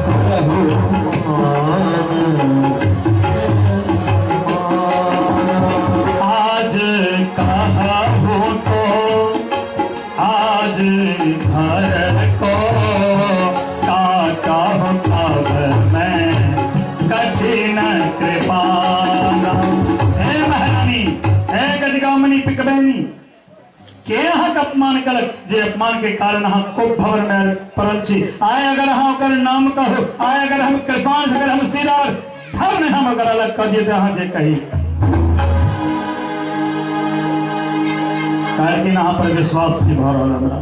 Speaker 3: करहो तुम्हारे।
Speaker 2: आज कहूँ तो आज भर को काटा तब मैं कठिन कृपाना। हे महारानी, हे गजगामिनी पिकबैनी, के अहाँ के अपमान कलक जे अपमान के कारण अहाँ कोप भवन में पड़ल छी। आय अगर अहाँ ओकर नाम कहू, आय अगर हम कृपाण से अगर हम सिरार धर्म हम अगर अलग कर दिए तऽ अहाँ जे कही। कहलखिन अहाँ पर विश्वास नहीं भऽ रहल हमरा।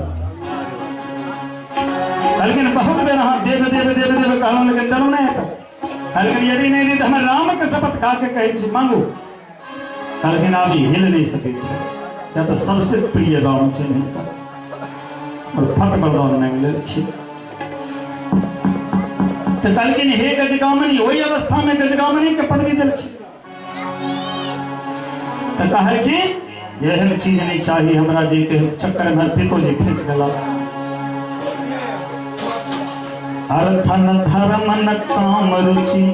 Speaker 2: कहलखिन बहुत बेर अहाँ देव देव देव देव कहलहुँ लेकिन देलहुँ नहि एतऽ। कहलखिन यदि नहि दी तऽ हमर राम के शपथ खा के कहै छी मांगू। कहलखिन आब ई हिल नहि सकै छै, किया तऽ सबसे प्रिय राम छै हिनकर, और फट वरदान मांगि लेलखिन। तऽ कहलखिन हे गजगामिनी, ओहि अवस्था में गजगामिनी के पदवी देलखिन। तऽ कहलखिन एहन चीज नहीं चाही हमरा जी के चक्कर में पितो जी फंस गेला। अर्थ न धर्म न काम रुचि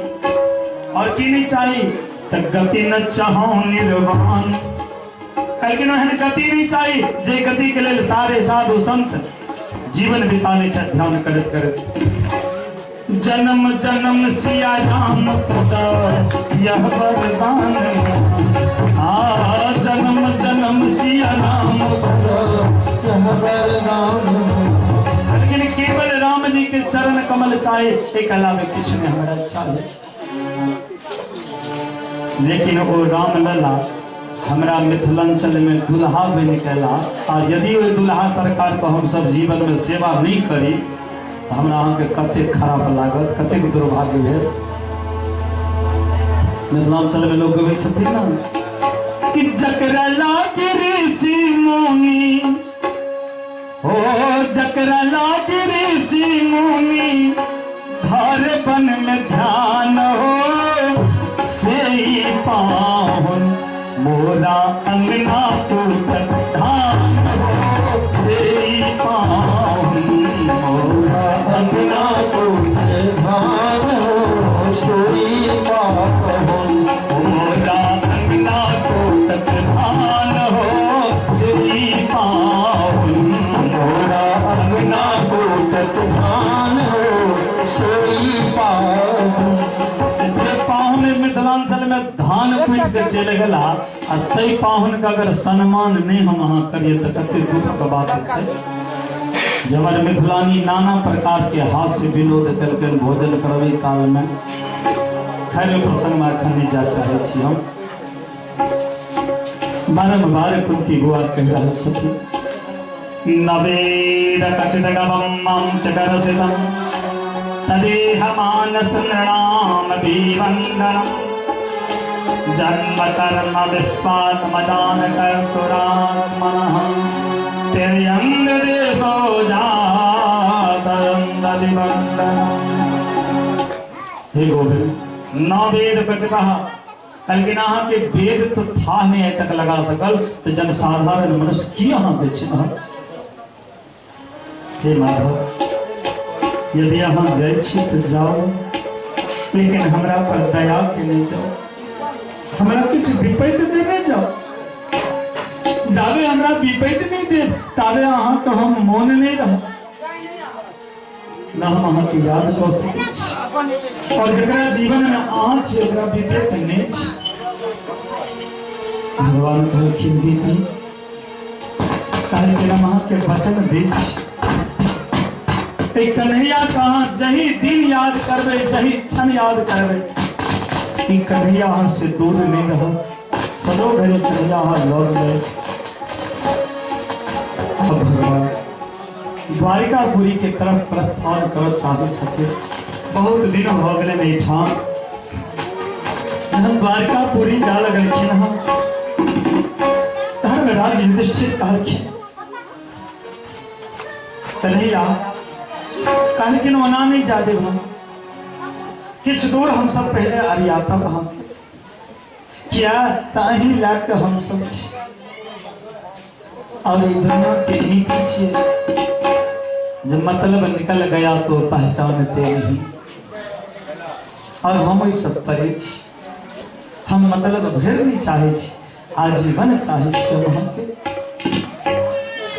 Speaker 2: और की नहीं चाही तऽ गति न चाहो निर्वाण। कहलखिन ओहन गति नहीं चाही जे गति के लेल सारे साधु संत जीवन बिता लै छथि ध्यान करैत करैत। जन्म जन्म सिया राम पदा यह वरदान, आ जन्म जन्म सिया राम पदा
Speaker 3: यह वरदान।
Speaker 2: कमल चाही, एक अलावे किछु नहीं हमरा चाही। लेकिन ओ राम लला हमरा मिथिलांचल में दुल्हा बनि के अयला, और यदि ओहि दुल्हा सरकार को हम सब जीवन में सेवा नहीं करी तो हमरा अहाँके कतेक खराब लागत, कतेक दुर्भाग्य भेल। मिथिलांचल में लोग गबै छथिन ना कि जकरा लागे ऋषि मुनि, हो जकरा लागे ऋषि मुनि धर बन में ध्यान हो, से ही पाहुन मोरा अंगना पूतक धान हो, से ही पाहुन मोरा अंगना
Speaker 3: पूतक धान हो, से ही पाहुन
Speaker 2: मोरा अंगना पूतक धान हो, से ही पाहुन
Speaker 3: मोरा अंगना पूतक धान हो, से ही पाहुन।
Speaker 2: जे पाहुन मिथिलांचल में धान कुटि के चलि गेला आ तै पाहुन के अगर सम्मान नहीं हम अहाँ करिए तो कते दुख के बात छै। जबर मिथिलानी नाना प्रकार के हास्य विनोद कलकनि भोजन करबै काल में। खैर प्रसंग में अखन नहीं जा चाहै छी हम। बारम्बार कुंती बुआ कहि रहल छथिन, नवेद कचित गवं मां चकरसितं तदेह मानस नृणाम वन्दनम् जन्म कर्म विश्वात्मदान कर्तुरात्मनः तिर्यङ्ग देशो जातन्दलिवन्दनम्। हे गोविंद, न वेद कुछ कहा, लेकिन अहाँ के वेद तो था नहीं आइ तक लगा सकल, तो जनसाधारण मनुष्य की अहाँ के चिन्ह। हे माधव, यदि अहाँ जाइ छी तो जाओ, लेकिन हमरा पर दया के नहीं जाओ, हमरा किछु विपैत देने जाओ। जाबे हमरा विपैत नहीं देब ताबे अहाँ के हम मोन नहीं रह, न हम अहाँ के याद कऽ सकै छी, और जकरा जीवन में अहाँ छी ओकरा विपैत नहीं छी। भगवान कहलखिन दीदी, कहलखिन हम अहाँ के वचन दै छी, कन्हैया कहाँ जही दिन याद करबै, जही क्षण याद करबै, ई कन्हैया अहाँ से दूर नहीं रह, सदो घड़ी कन्हैया अहाँ लग रहे। अब भगवान द्वारिकापुरी के तरफ प्रस्थान करऽ चाहै छथिन। बहुत दिन भऽ गेलनि एहिठाम। जहन द्वारिकापुरी जा लगलखिन हँ, धर्मराज युधिष्ठिर कहलखिन, कन्हैया कहलखिन ओना नहीं जा देब हम, किछु दूर हमसब पहिले अरियातब अहाँके, किया तऽ अहीं लए कऽ हमसब छी, और ई दुनिया के नीति छियै, जब मतलब निकल गया तो पहचानते नहीं, और हम ओहि सब परे छी, हम मतलब भरि नहीं चाहै छी, आजीवन चाहै छी हम अहाँके।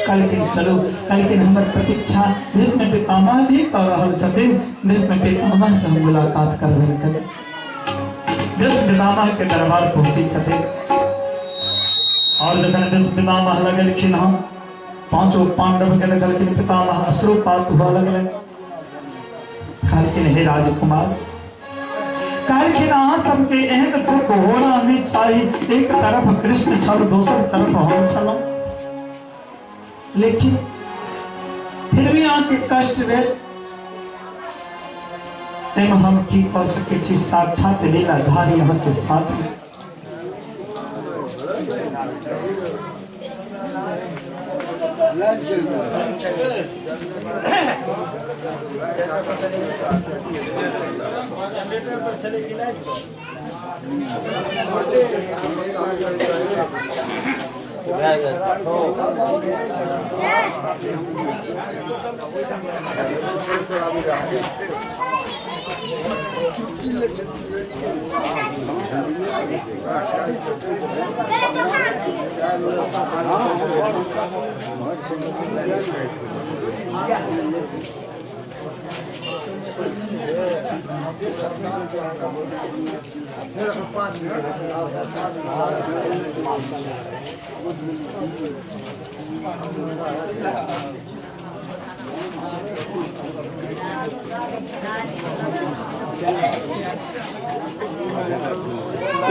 Speaker 2: कहलखिन चलू, कहलखिन हमर प्रतीक्षा भीष्म पितामह भी कऽ रहल छथिन, भीष्म पितामह से हम मुलाकात करबै। भीष्म पितामह के दरबार पहुँचै छथिन, और जखन भीष्म पितामह लगलखिन हँ, पांचों पांडव के लगलखिन पितामह अश्रुपात हुआ लगलनि। कहलखिन हे राजकुमार, कहलखिन अहाँ सबके एहन दुख होना नहीं चाही, एक तरफ कृष्ण छल, दोसर तरफ हम छलहुँ, लेकिन फिर भी अहाँके कष्ट भेल, ताहिमे हम की कऽ सकै छी, साक्षात लीलाधारी अहाँके साथ में।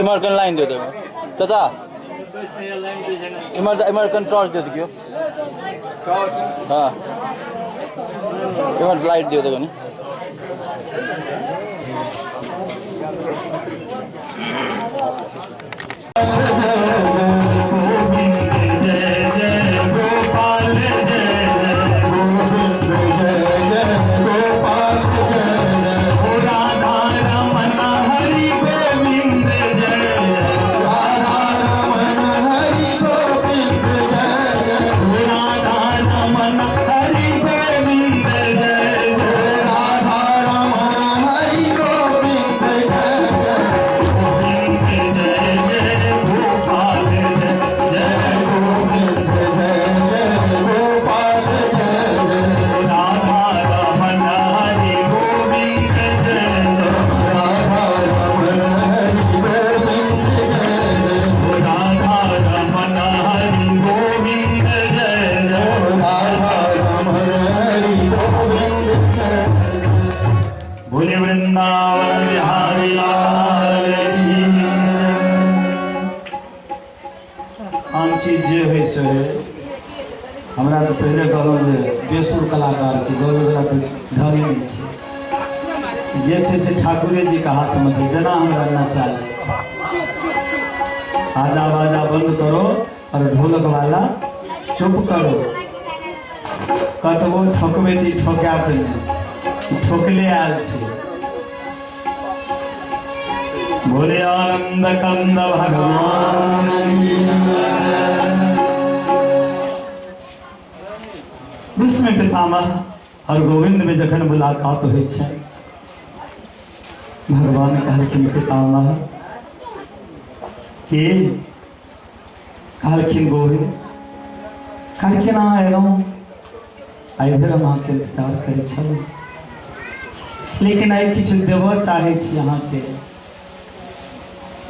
Speaker 4: इमरकन लाइन दे देबै चाचा। इमर इमरकन टॉर्च दे दियो। हाँ इमर लाइट दियो देबै नि।
Speaker 2: चीज जे होइ छै हमरा तऽ पहिले कहलहुँ जे बेसुर कलाकार छी, गबैवला तऽ ढंगे नहि छै। जे छै से ठाकुरे जीके हाथमे छै, जेना हमरा नचा ले। आजा बाजा बंद करो और ढोलक वाला चुप करो। कतबो ठोकबै तऽ ई ठोकायत नहि, ठोकले आयल छै।
Speaker 1: बोले आनंद कंद भगवान।
Speaker 2: भीष्म पितामह और गोविंद में जखन मुलाकात होइ छै, भगवान कहलखिन पितामह के कहलखिन गोविंद, कहलखिन अहाँ एलहुँ, आइ भरि हम अहाँके इंतजार करै छलहुँ, लेकिन आइ किछु देबऽ चाहै छी अहाँके,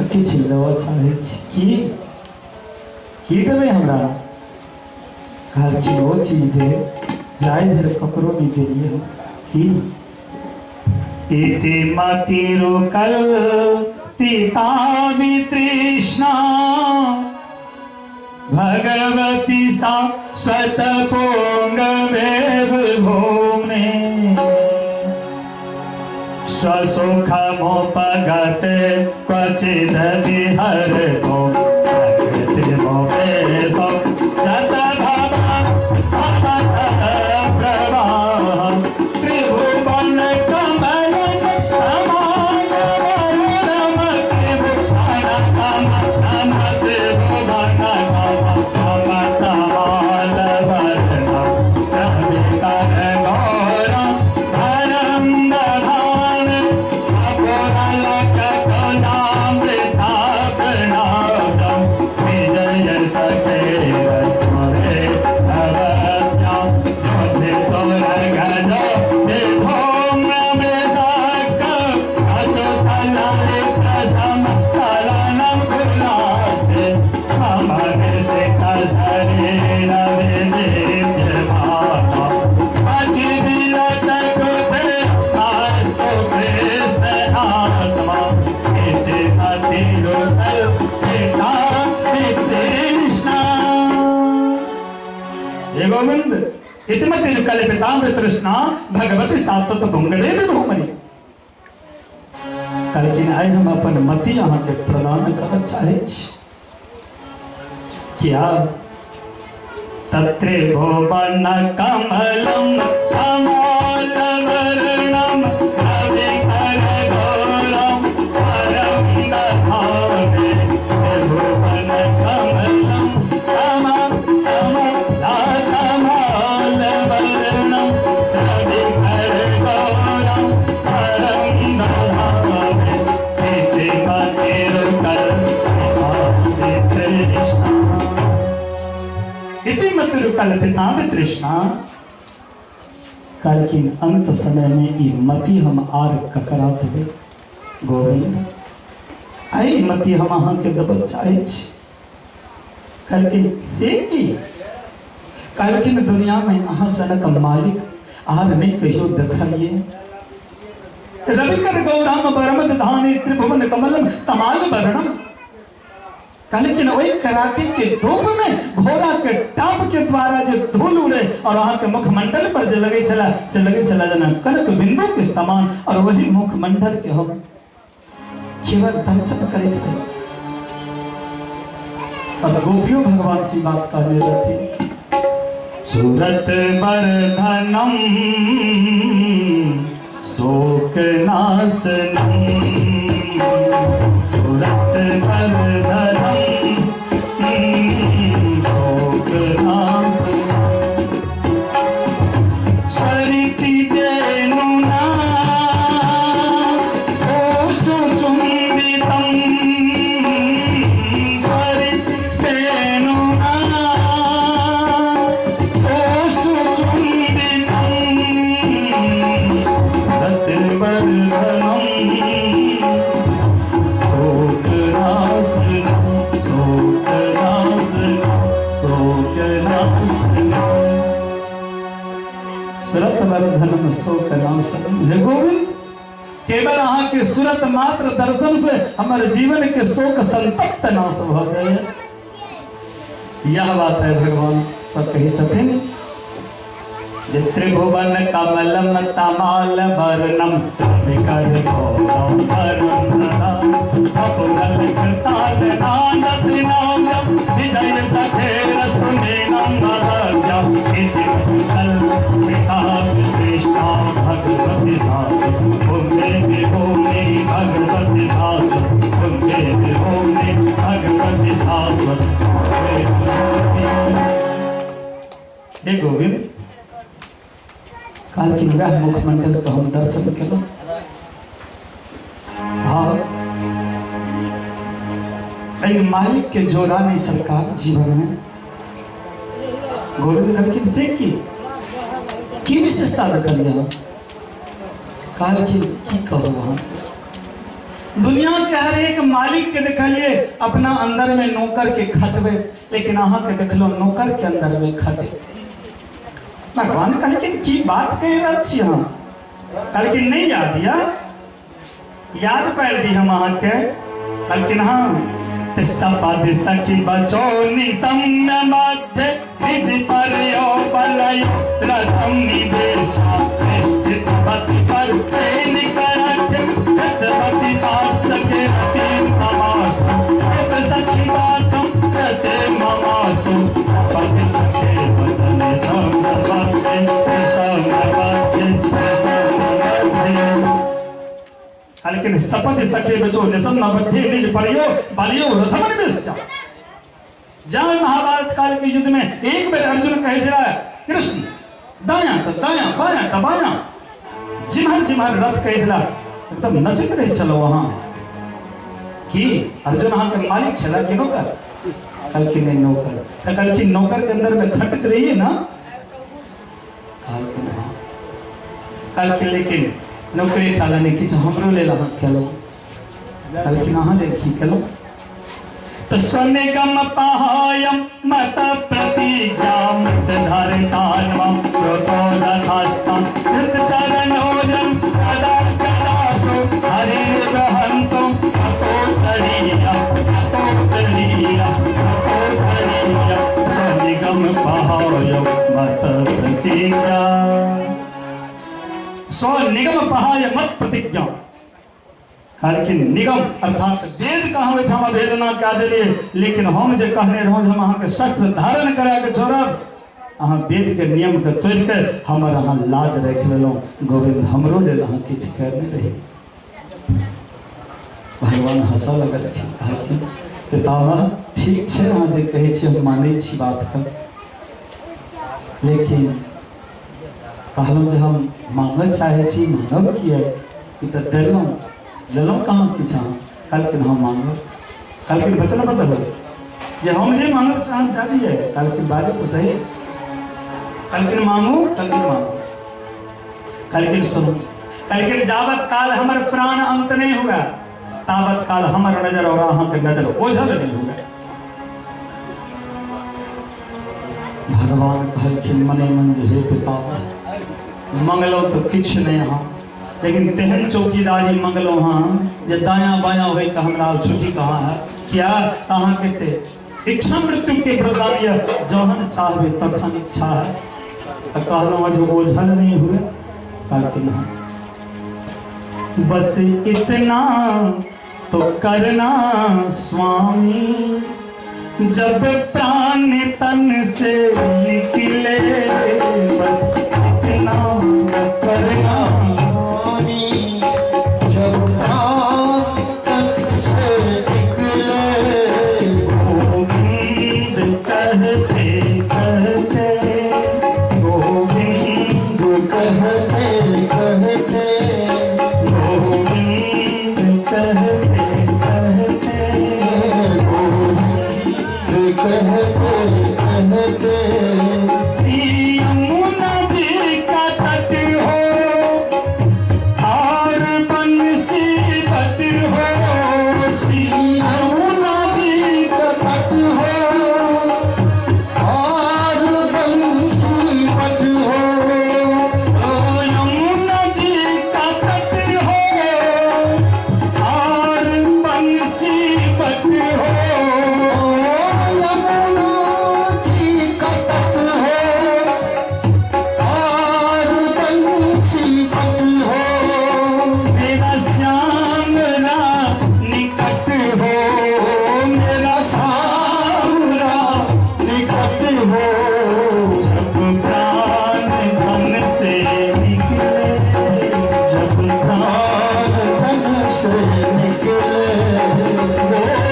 Speaker 2: किछु देबऽ चाहै छी। की की देबै हमरा? कहलखिन ओ चीज दे जाय धरि ककरो नहि देलियै हम। की?
Speaker 1: इति मतिरुकल पिता वितृष्णा भगवती सा स्वतपोंगवे भूमि स्वसुखमुपगते क्वचिद विहरतो त्रिभुवन कमल समान
Speaker 2: गोविंद इतिमति कल्पितामृत तृष्णा भगवती सात्वत भुंगले विभूमनि। कहलखिन आइ हम अपन मति अहाँके प्रदान करऽ चाहै छी। किया?
Speaker 1: तत्रिभुवन कमलम समालवर्णम रविकर गौरम परम दधामे। त्रिभुवन कमलम समालवर्णम रविकर गौरम परम दधामे।
Speaker 2: इति मतिरुकल्पितामृत तृष्णा। कहलखिन अंत समय में ई मति हम आर ककरा देबै गोविंद? एहि मति हम अहाँके देबऽ चाहै छी। कहलखिन से की? कहलखिन दुनिया में अहाँ सनक मालिक आर नहीं कहियो देखलिए। रविकर गौराम बरमद धाने त्रिभुवन कमलम तमाल वर्णम। कहलखिन ओहि कराके के धूप में घोड़ा के टाप के द्वारा जे धूल उड़े और अहाँ के मुखमंडल पर जे लगे छला से लगे छला जेना कनक बिंदु के समान, और वही मुखमंडल के हम केवल दर्शन करैत रही। अब गोपियों भगवान से बात कहने रहती, सूरत वर्धनम शोक नाशनम, सूरत वर्धनम शोक नाशनम, सरिति वेणुना सोष्टु चुम्बितम, सरिति वेणुना सोष्टु चुम्बितम, सूरत वर्धनम शोक नाशनम। हे गोविंद, केवल अहाँ के सूरत मात्र दर्शन से हमारे जीवन के शोक संतप्त नाश भ गए। यह बात है भगवान सब कही छथिन जे त्रिभुवन कमलम तमाल वर्णम विकर हे गोविंद, कहलखिन वएह मुखमंडल के हम दर्शन केलहुँ। हाँ, एहि मालिक के जोड़ा नहीं सरकार जीवन में। गोविंद कहलखिन से की विशेषता देखलियै? कहलखिन की कहू अहाँ से, दुनिया के हर एक मालिक के देखलिए अपना अंदर में नौकर के खटबे, लेकिन अहाँ के देखलो नौकर के अंदर में खटे। भगवान कहलखिन की बात कहि रहल छी अहाँ? कहलखिन नहीं याद या याद पारि दी हम अहाँ के। कहलखिन हाँ, सपद सखी बचो निसम्य मध्य निज परयो बलय रसम निवेशा स्थित पति पर सैनिक पति बात सके रति ममास्तु सखी बातम रते ममास्तु सपद सखे बचन संग बाते संग बाते संग बाते। लेकिन सपद सखे बचो निसन्न मध्य निज परयो बलियो रथम निवेशा। जहाँ महाभारत काल के युद्ध में एक बेर अर्जुन कहे छला कृष्ण दाया त दाया बाया त बाया, जिम्हर जिम्हर रथ कहे छला एकदम नचैत रहे छलो वहां। की अर्जुन अहाँ के मालिक छला कि नौकर? कहलखिन नहीं नौकर। त कहलखिन नौकर के अंदर में खटत रहिए ना? कहलखिन हाँ। कहलखिन लेकिन नौकरी ठाला नहीं किछु हमरो लेल अहाँ केलहुँ। कहलखिन अहाँ लेल की केलहुँ? तो सुनिगम पहायम मत प्रतिज्ञा मत धरतान्वम क्रोतो दधास्तं धृत चरणोजं सदा सदासु हरिर्वहन्तु सतो शरीरा सतो शरीरा सतो शरीरा। सुनिगम पहायम मत प्रतिज्ञा, सो निगम पहाय मत प्रतिज्ञा। कहलखिन निगम अर्थात वेद कहाँ ओहिठाम वेदना कए देलियै, लेकिन हम जे कहने रहौं जे हम अहाँके शस्त्र धारण करा के छोड़ब, अहाँ वेद के नियम के तोड़ि के हमर अहाँ लाज राखि लेलहुँ। गोविंद हमरो लेल अहाँ किछु करने रही। भगवान हंसऽ लगलखिन, कहलखिन पितामह ठीक छै अहाँ जे कहै छी हम मानै छी बातके, लेकिन कहलहुँ जे हम मांगऽ चाहै छी, मांगब किया? ई तऽ देलहुँ, लेलहुँ कहाँ किछु अहाँ? कहलखिन हम मांगब। कहलखिन वचन बदल जे हम जे मांगब से अहाँ दए दियै। कहलखिन बाजू तऽ सही। कहलखिन मांगू। कहलखिन मांगू। कहलखिन सुनू। कहलखिन जाबत काल हमर प्राण अंत नहीं हुआ ताबत काल हमर नजर और अहाँ के नजर ओझल नहीं हुआ। भगवान कहलखिन मने मन जे हे पितामह, मंगलहुँ तऽ किछु नहि अहाँ, लेकिन तेहन चौकीदारी मंगलहुँ हँ जे दायाँ बायाँ होइ तऽ हमरा छुट्टी कहाँ है। किया अहाँके ते इच्छा मृत्यु के वरदान यऽ, जहन चाहबै तखन इच्छा है। तऽ कहलहुँ जे ओझल नहि हुए, कहलखिन हँ बस इतना तो करना स्वामी, जब प्राण तन से निकले, बस इतना करना
Speaker 3: स्वामी, जब प्राण तन से निकले।
Speaker 2: गोविंद कहते कहते, गोविंद
Speaker 3: कहते कहते,
Speaker 2: गोविंद कहते कहते,
Speaker 3: गोविंद कहते कहते।
Speaker 2: श्री यमुना जी का तट हो और बंसी बट हो, श्री यमुना जी
Speaker 3: का तट हो और बंसी बट हो,
Speaker 2: यमुना जी का तट हो और बंसी बट हो,
Speaker 3: यमुना जी का तट हो और बंसी बट हो,
Speaker 2: मेरा श्याम निकट हो, मेरा
Speaker 3: श्याम निकट हो,
Speaker 2: जब प्राण धन से निकले, जब प्राण
Speaker 3: धन से निकले।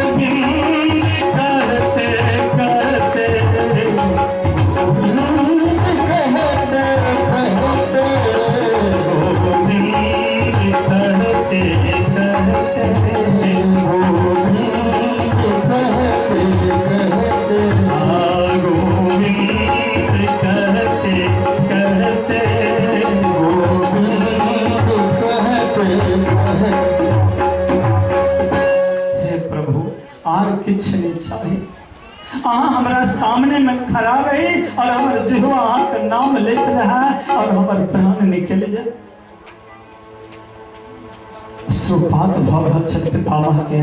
Speaker 2: गोविंद कहते कहते,
Speaker 3: गोविंद कहते कहते,
Speaker 2: गोविंद कहते कहते,
Speaker 3: गोविंद कहते कहते,
Speaker 2: गोविंद कहते कहते,
Speaker 3: गोविंद कहते कहते।
Speaker 2: हे प्रभु आर किछु नहीं चाही, अहाँ हमरा सामने में खड़ा रही और हमर जिह्वा अहाँके नाम लैत रहे और हमर प्राण निकलि जाए। अश्रुपात भऽ रहल छनि पितामह के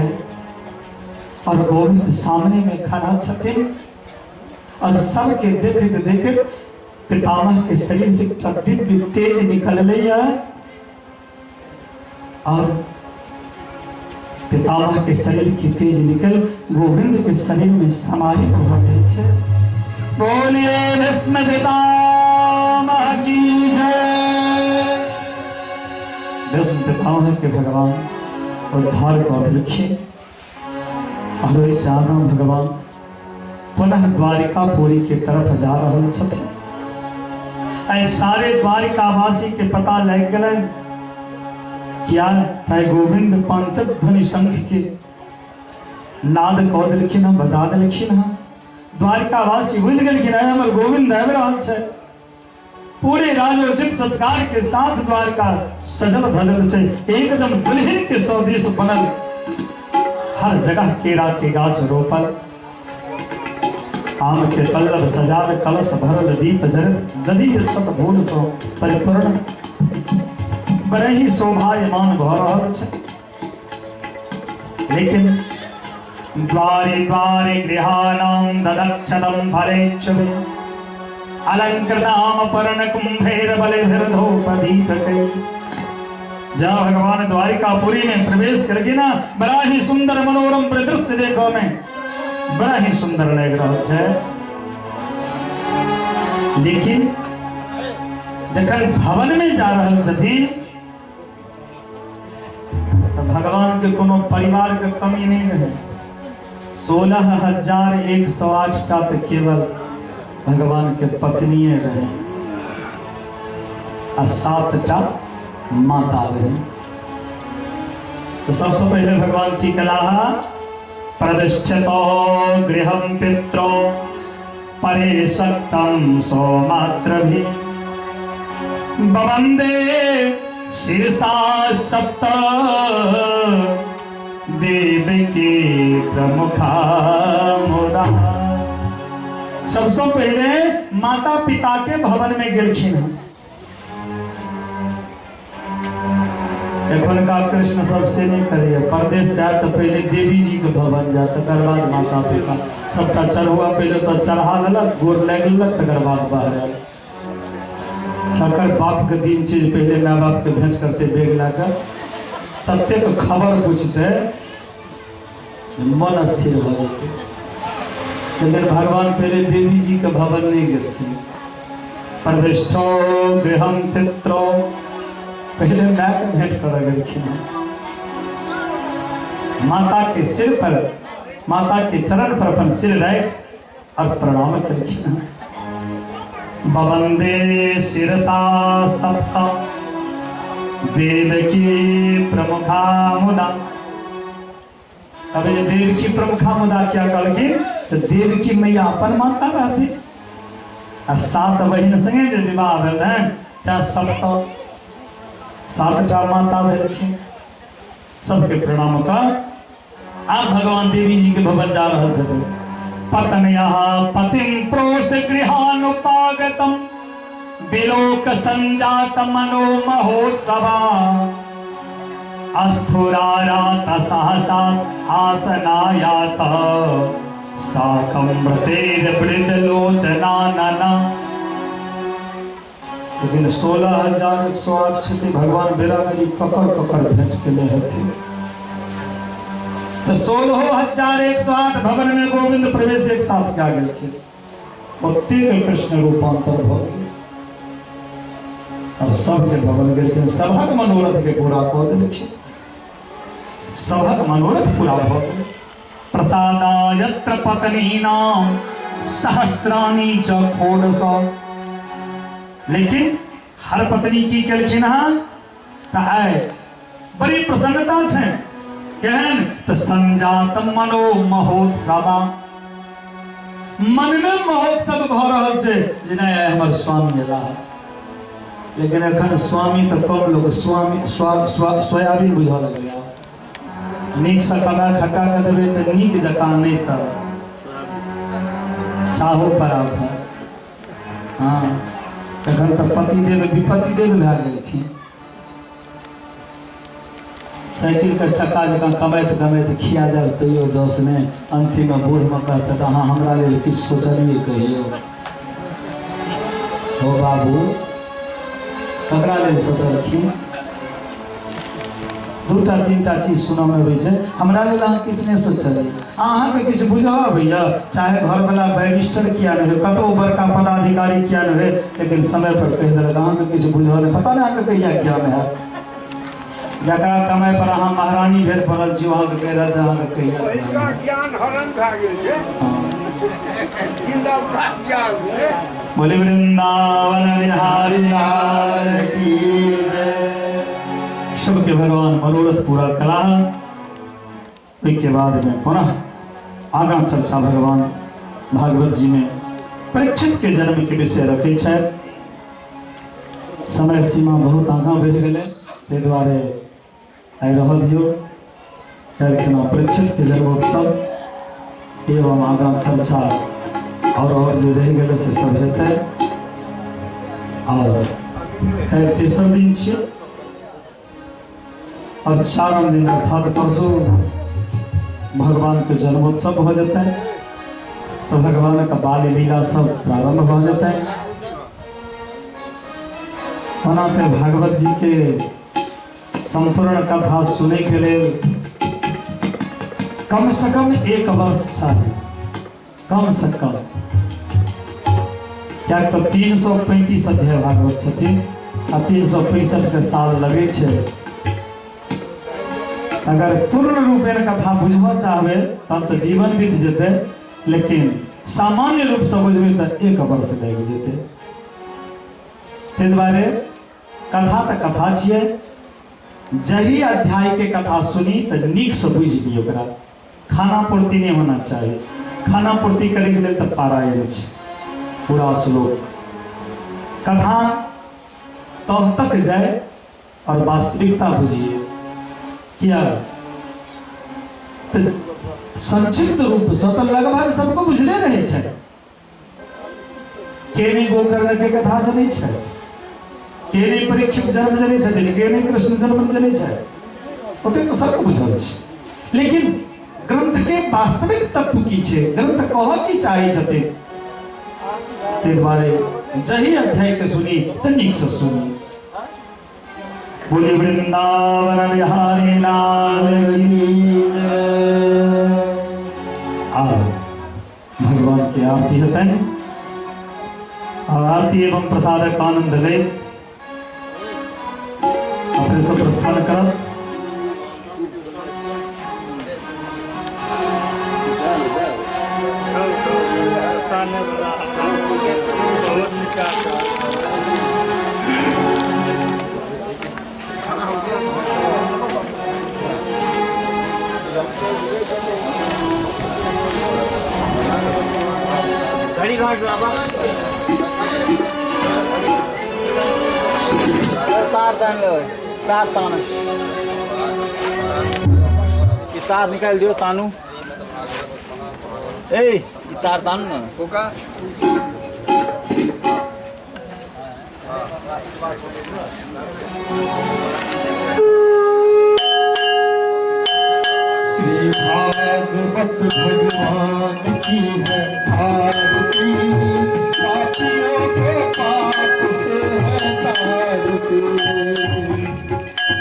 Speaker 2: और गोविंद सामने में खड़ा छथिन और सबके देखैत देखैत पितामह के शरीर से एकटा दिव्य तेज निकललै और पितामह के शरीर के तेज निकल गोविंद के शरीर में समाहित भऽ जाइ छै। बोलिए भीष्म पितामह की जय। भीष्म पितामह के भगवान उद्धार कऽ देलखिन और ओहिसँ आगाँ भगवान पुनः द्वारिकापुरी के तरफ जा रहल छथिन। एहि सारे द्वारिकावासी के पता लागि गेलनि किया तै गोविंद पंचध्वनि शंख के नाद कऽ देलखिन हँ, बजा देलखिन हँ। द्वारिकावासी बुझि गेलखिन हँ हमर गोविंद आबि रहल छै। पूरे राजोचित सत्कार के साथ द्वारका सजल धजल छै, एकदम दुल्हन के सदृश बनल, हर जगह केरा के गाछ रोपल, आम के पल्लव सजाल, कलश भरल, दीप जरल, दधी सत भूल सो परिपूर्ण, बड़े ही शोभायमान भऽ रहल छै। लेकिन द्वारे द्वारे गृहाणां ददक्षतं फलेक्षवे अलंकृताम पर्ण कुंभेर बलिभिर्धूपदीपकै। जहाँ भगवान द्वारिकापुरी में प्रवेश करके ना बड़ा ही सुंदर मनोरम परिदृश्य देखो में बड़ा ही सुंदर लग रहा है। लेकिन जखन भवन में जा रहल छथिन तो भगवान के कोनो परिवार के कमी नहीं रहे। 16,108 टा तो केवल भगवान के पत्नी रहे आ 7 टा माता रहे। तो सबसे पहले भगवान की कला प्रविश्यतो गृहं पित्रो परेशक्तं सोमात्रभि बवंदे शीर्षा सप्त देवकी प्रमुखा मुदा। सबसे पहले माता पिता के भवन में गेलखिन हन। एखनका कृष्ण सब से नहीं करैया। परदेश से आयत तऽ पहिले देवी जी के भवन जायत, तकर बाद माता पिता सबटा चढ़ुआ पहिले तऽ चढ़ा लेलक, गोर लागि लेलक, तकर बाद बाहर आयल। तकर बाप के दिन चीज पहिले माय बाप के भेंट करते बेग लए कऽ ततेक खबर पूछते मन स्थिर भऽ जेतै। लेकिन भगवान पहिले देवी जी के भवन नहीं गेलखिन। प्रविष्टो गृहम पित्रो, पहले my के भेंट करऽ गेलखिन। माता के सिर पर, माता के चरण पर अपन सिर राखि और प्रणाम केलखिन। बवंदे शिरसा सप्त देवकी प्रमुखा मुदा। अब ये देवकी प्रमुखा मुदा क्या कहलखिन तो देवकी मैया अपन माता रहती आ सात बहिन संगे जे विवाह भेल रहनि तैं सप्त सातटा माता भेलखिन। सबके प्रणाम कर आब भगवान देवी जी के भवन जा रहल छथिन। पतनयः पतिं प्रोष गृहानुपागतम विलोक संजात मनो महोत्सवा अस्थुरारात सहसा आसनायात साकं व्रतेर वृदलोचनानना। लेकिन 16,108 छथि भगवान बेरा बेरी ककर ककर भेंट केने हेथिन। तो 16,108 भवन में गोविंद प्रवेश एक साथ क्या गेलखिन। ओतेक कृष्ण रूपांतर भऽ गेल और सबके भवन गेलखिन। सभक मनोरथ के पूरा कऽ देलखिन। सभक मनोरथ पूरा भऽ गेल। प्रसादायत्र पत्नीनां सहस्राणि च खोडस। लेकिन हर पत्नी की केलखिन हँ तऽ आइ बड़ी प्रसन्नता छै। केहन तऽ संजात मनो महोत्सवा, मन में महोत्सव भऽ रहल छै जे नहि आइ हमर स्वामी एला। लेकिन एखन स्वामी तऽ कम लोक स्वामी सोयाबीन बुझऽ लगलै। नीकसँ कमा खटा कऽ देबै तऽ नीक जकाँ, नहि तऽ चाहो पराठा। हाँ एखन तऽ पतिदेव विपतिदेव भए गेलखिन। साइकिल के चक्का जकाँ कमैत कमैत खिया जायब तैयो जस नहि, अंतिममे बूढ़मे कहते तऽ अहाँ हमरा लेल किछु सोचलियै कहियो? हो बाबू ककरा लेल सोचलखिन? दूटा तीनटा चीज सुनऽमे अबै छै, हमरा लेल अहाँ किछु नहि सोचलियै। अहाँके किछु बुझऽ अबैया? चाहे घरवला बैरिस्टर किया नहि होय, कतहु बड़का पदाधिकारी किया नहि होय, लेकिन समय पर कहि देलक अहाँके किछु बुझल नहि, पता नहि अहाँके कहिया ज्ञान हैत। जकरा कमाइ पर अहाँ महारानी भेल पड़ल छी अहाँके कहि रहल छै अहाँके कहिया
Speaker 4: ज्ञान हरण भए गेल छै।
Speaker 2: बोले वृंदावन बिहारी लाल की जय। सबके भगवान मनोरथ पूरा कला। ओहिके बाद में पुनः आगाँ चर्चा भगवान भागवत जी में परीक्षित के जन्म के विषय रखे छै। समय सीमा बहुत आगाँ बढ़ि गेलै, ताहि दुआरे आइ रहल दियौ। काल्हिखिना परीक्षित के जन्मोत्सव एवं आगाँ चर्चा और जे रहि गेलै से सब हेतै। और काल्हि तेसर दिन छियै और चारम दिन अर्थात परसू भगवान के जन्मोत्सव भऽ जेतै। तो भगवान का बाल लीला सब प्रारंभ भऽ जेतै। ओना तऽ भागवत जी के संपूर्ण कथा सुनै के लेल कम से कम 1 वर्ष चाही, कम से कम। किएक तऽ 335 अध्याय भागवत छथिन आ 365 के साल लगै छै। अगर पूर्ण रूपेण कथा बुझबऽ चाहबै तब तऽ जीवन बीत जेतै, लेकिन सामान्य रूपसँ बुझबै तऽ 1 वर्ष लागि जेतै। ताहि दुआरे कथा तऽ कथा छियै, जही अध्याय के कथा सुनी तऽ नीकसँ बुझि लियौ ओकरा। खाना पूर्ति नहीं होना चाही। खाना पूर्ति करैके लेल तऽ पारायण छै पूरा श्लोक। कथा तह तक जाए और वास्तविकता बुझिए। किया तो संक्षिप्त रूप से तो लगभग सबको बुझले रहे छै। के नहीं गोकर्ण के कथा जनै छै, के नहि परीक्षित जन्म जनै छथिन, के नहि कृष्ण जन्म जनै छै, ओतेक तऽ सबके बुझल छै। लेकिन ग्रंथ के वास्तविक तत्व की छै, ग्रंथ कहऽ की चाहै छथिन, ताहि दुआरे जही अध्याय के सुनी तऽ नीकसँ सुनी। बोली वृंदावन बिहारी लाल की जय। आब भगवान के आरती हेतनि और आरती एवं प्रसादक आनंद लैत अपने सब प्रस्थान करब।
Speaker 4: घड़ी घाट लाबा तार तान ले, तार तान, ये तार निकाल दियो तानू। ए ये तार तान ना कोका।
Speaker 3: श्री भागवत भगवान की है आरती, पापियों को पाप से है तारती।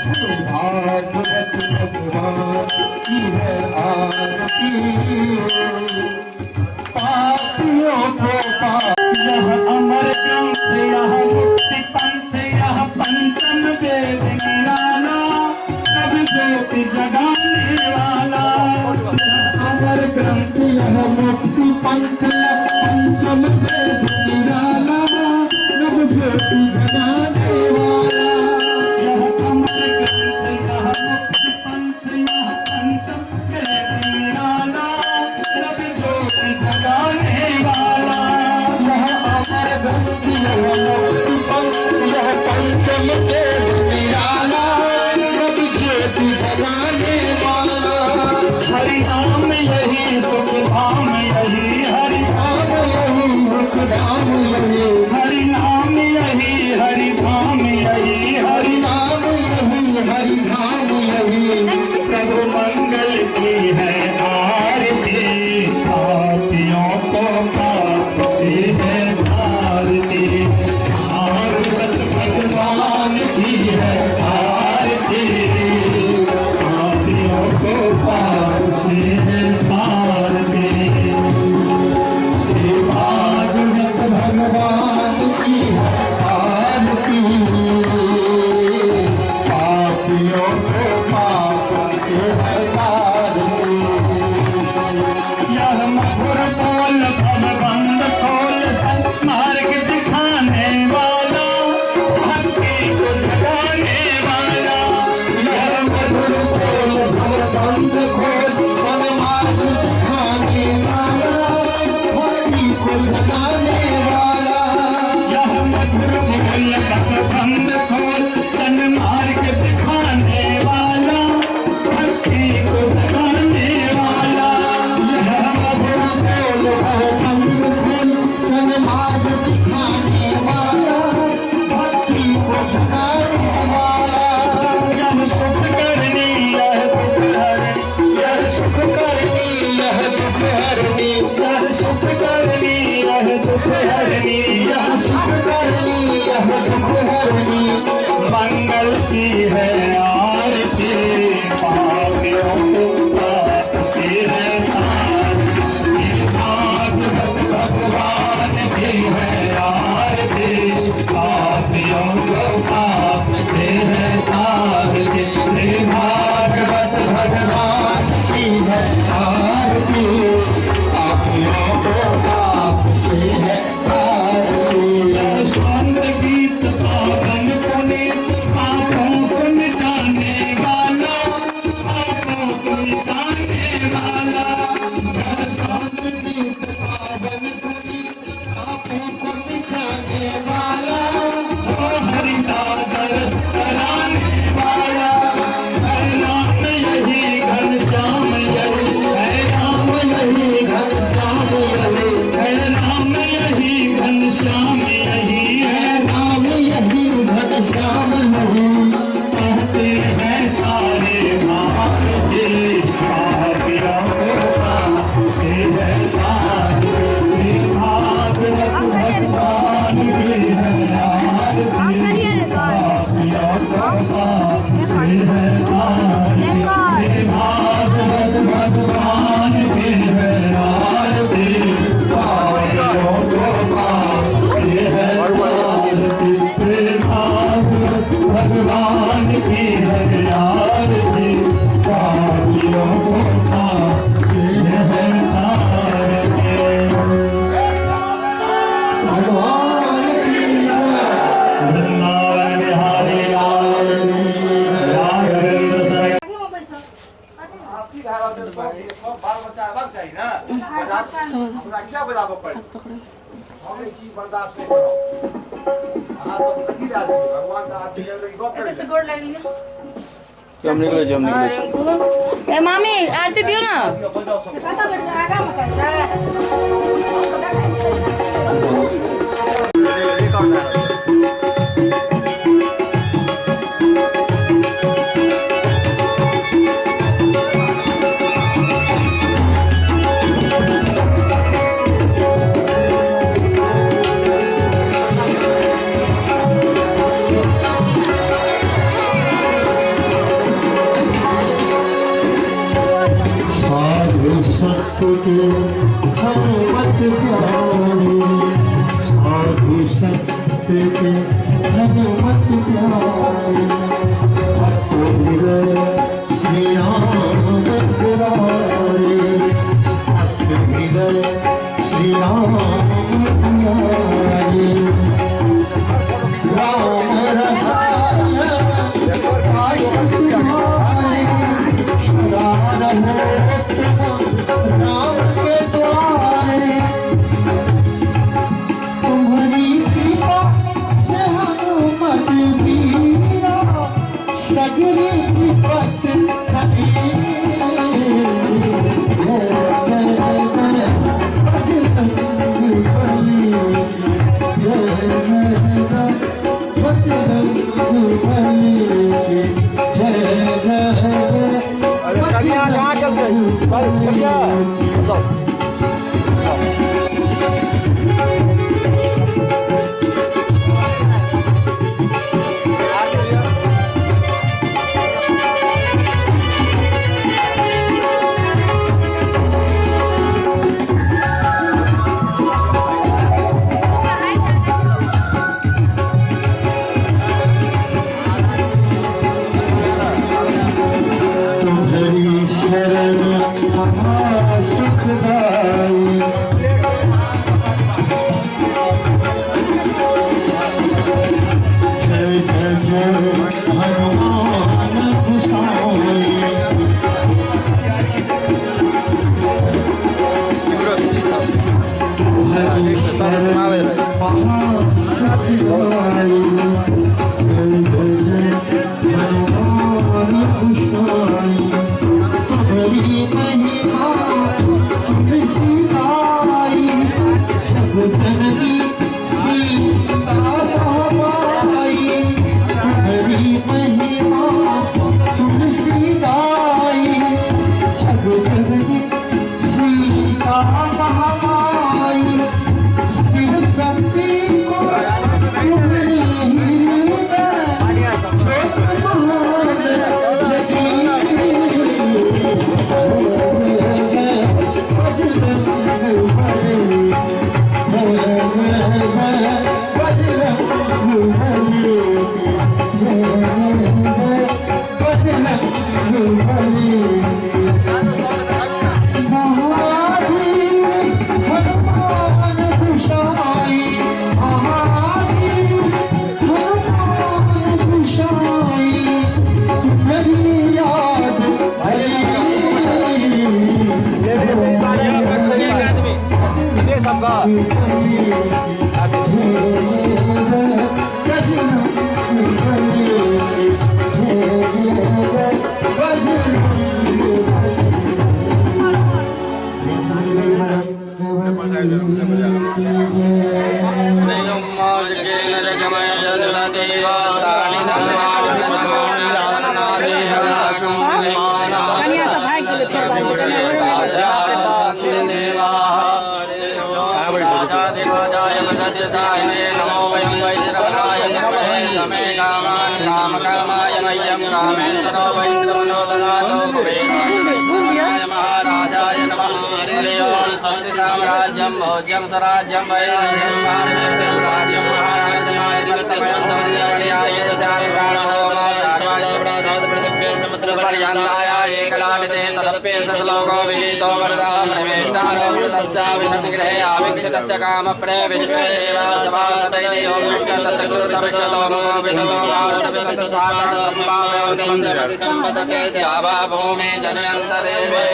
Speaker 3: श्री भागवत भगवान की है आरती, पापियों को पाप।
Speaker 2: यह अमर ग्रंथ, यह मुक्ति पंथ, यह पंचम वेद निराला, सब ज्योति जगाने वाला।
Speaker 3: अमर ग्रंथ, यह मुक्ति पंथ, यह पंचम वेद निराला, नव ज्योति जगाने वाला।
Speaker 2: यह अमर ग्रंथ, यह मुक्ति पंथ, यह पंचम वेद निराला, नव ज्योति जगाने वाला।
Speaker 3: यह अमर ग्रंथ, यह मुक्ति पंथ, यह पंचम वेद निराला, नव ज्योति जगाने वाला।
Speaker 2: हरि नाम यही सुख धाम यही, हरि
Speaker 3: नाम यही सुख धाम यही,
Speaker 2: हरि नाम यही हरि धाम यही, हरि
Speaker 3: नाम यही हरि धाम यही।
Speaker 2: प्रभु मंगल की है आरती, पापियों को पाप से है भारती। भागवत भगवान की है आरती, पापियों को पाप से है भारती।
Speaker 3: श्री भागवत भगवान
Speaker 4: सब बाल बच्चा अयबाक चाही ने। हमरा किया बजाबऽ पड़ै? हम ई चीज बर्दाश्त नहि करब। अहाँ सब कथी लए आदमी भगवान के आदमी गप करै।
Speaker 5: गोड़ लागि लिअ।
Speaker 4: हम निकलै छी, हम निकलै छी।
Speaker 5: रिंकू ए मामी आरती दियो ना।
Speaker 3: साधु संत के हनुमत प्यारे, साधु संत के हनुमत प्यारे, अतुल श्री राम दुलारे, अतुल श्री राम दुलारे, राम रसायन राम के द्वारे, तुम्हारी कृपा से हनुमत वीरा, सगरी विपत हरि। जय जय जय बजरंग बली, जय जय जय बजरंग बली, जय जय जय।
Speaker 4: कन्या कहाँ चलते? कन्या
Speaker 3: तुम्हारी शरण महा सुखदाई, जय जय जय हनुमान गोसाई, तुम्हारी शरण महा सुखदाई, जय जय जय हनुमान गोसाई, तुम्हारी महिमा तुलसीदाई, जगजननी सीता महामाई, तुम्हारी महिमा तुलसीदाई, जगजननी सीता महामाई, शिव शक्ति को तुम्हारी
Speaker 5: कन्या सब भागि गेलै फेर भागि गेलै।
Speaker 6: साम्राज्यम भोज्यम स्वराज्यम वैराज्यम पारमेष्ठ्यं राज्यं महाराज्यमाधिपत्यमयं समुद्रपर्यन्ताय एकलालिते तदप्येष श्लोको विहितो वरदा प्रवेष्ट। ईशानोऽमृतस्य विषनिग्रहे आवीक्षितस्य कामप्रे विश्वे देवा सभासदैति ॐ विश्वतश्चक्षुरुतविश्वतो मुखो विश्वतो भारुतविश्वतस्वातः भूमे जनयन्तदेवे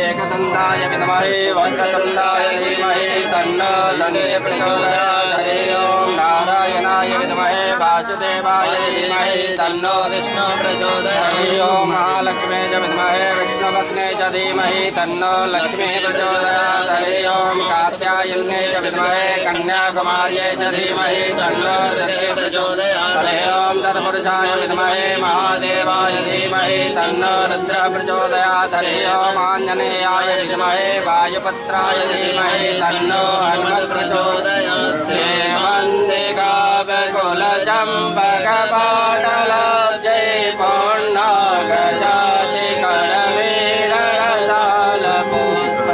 Speaker 6: एकदन्ताय विद्महे वक्रतुण्डाय धीमहि तन्नो दन्ते प्रचोदयात्। हरि ओं नारायणाय विद्महे वासुदेवाय धीमहि तन्नो विष्णु प्रचोदयात्। हरि ओं महालक्ष्मी च विद्महे विष्णुपत्ने च धीमहि तन्नो लक्ष्मी प्रचोदयात्। हरि ओं कात्यायन्ये च विद्महे कन्याकुमार्यै च धीमहि तन्नो दुर्गे प्रचोदयात्। हरि ओं तत्पुरुषाय विद्महे महादेवाय धीमहि तन्नो रुद्रः प्रचोदयात्। हरि ओं आञ्जनेयाय विद्महे वायुपुत्राय धीमहि तन्नो हनुमत् प्रचोदयात्। सेवन्दिकाकुलचम्पकपाटलाब्जै पौर्णागजातिकरवीररसालपुष्प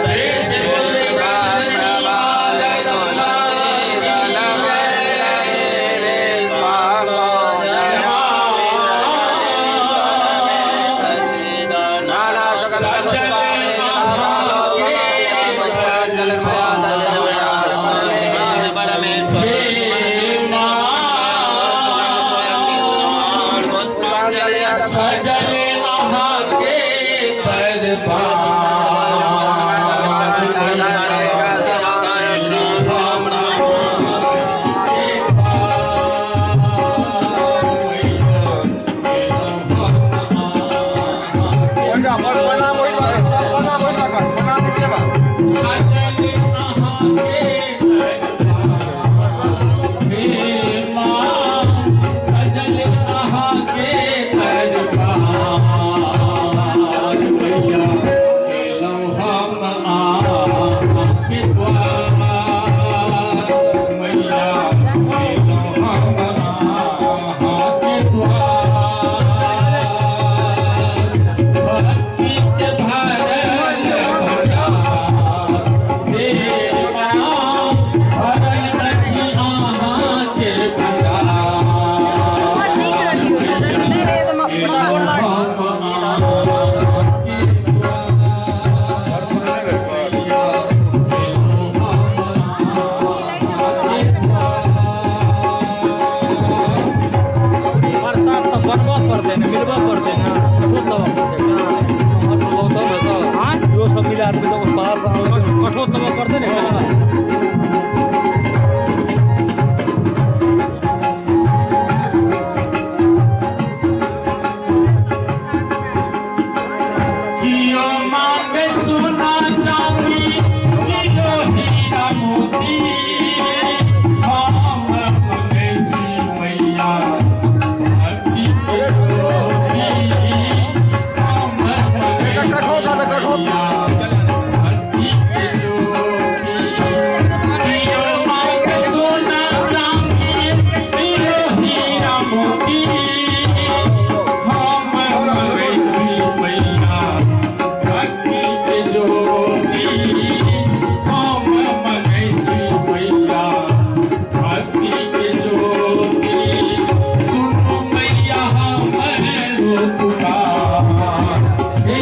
Speaker 2: पुकार हे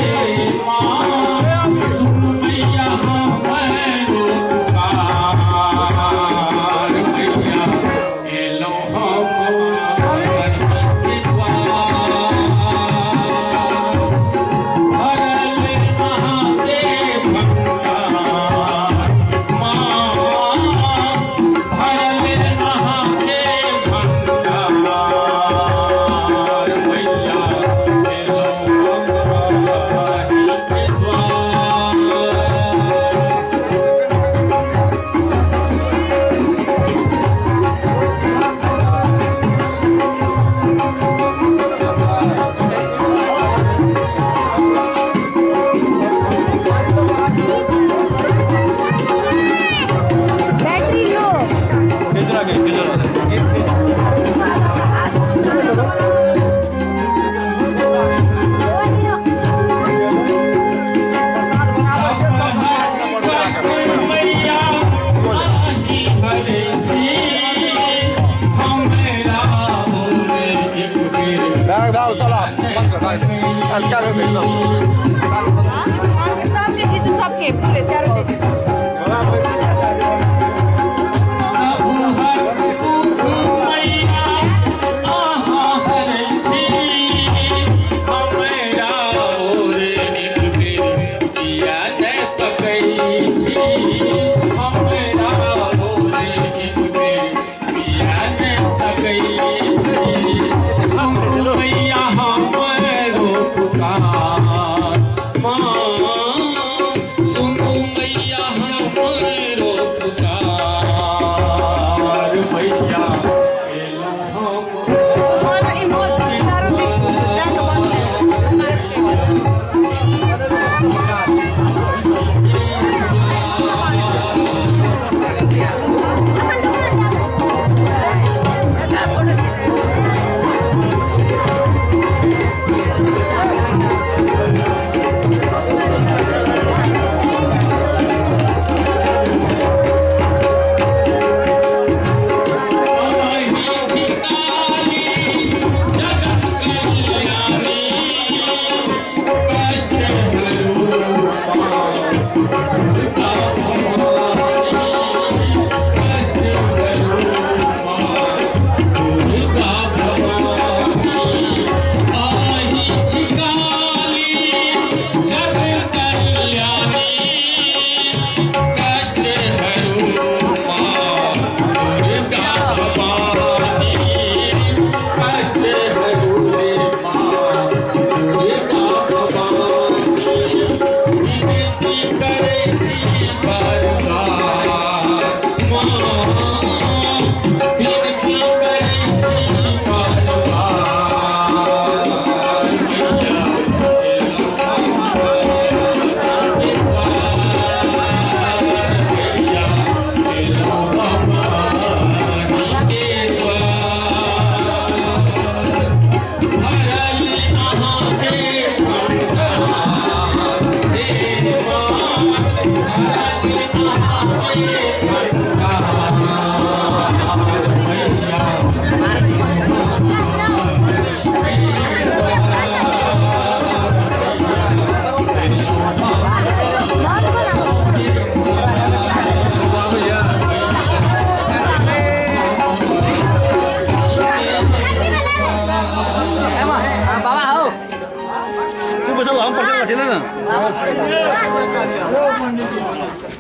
Speaker 2: माँ।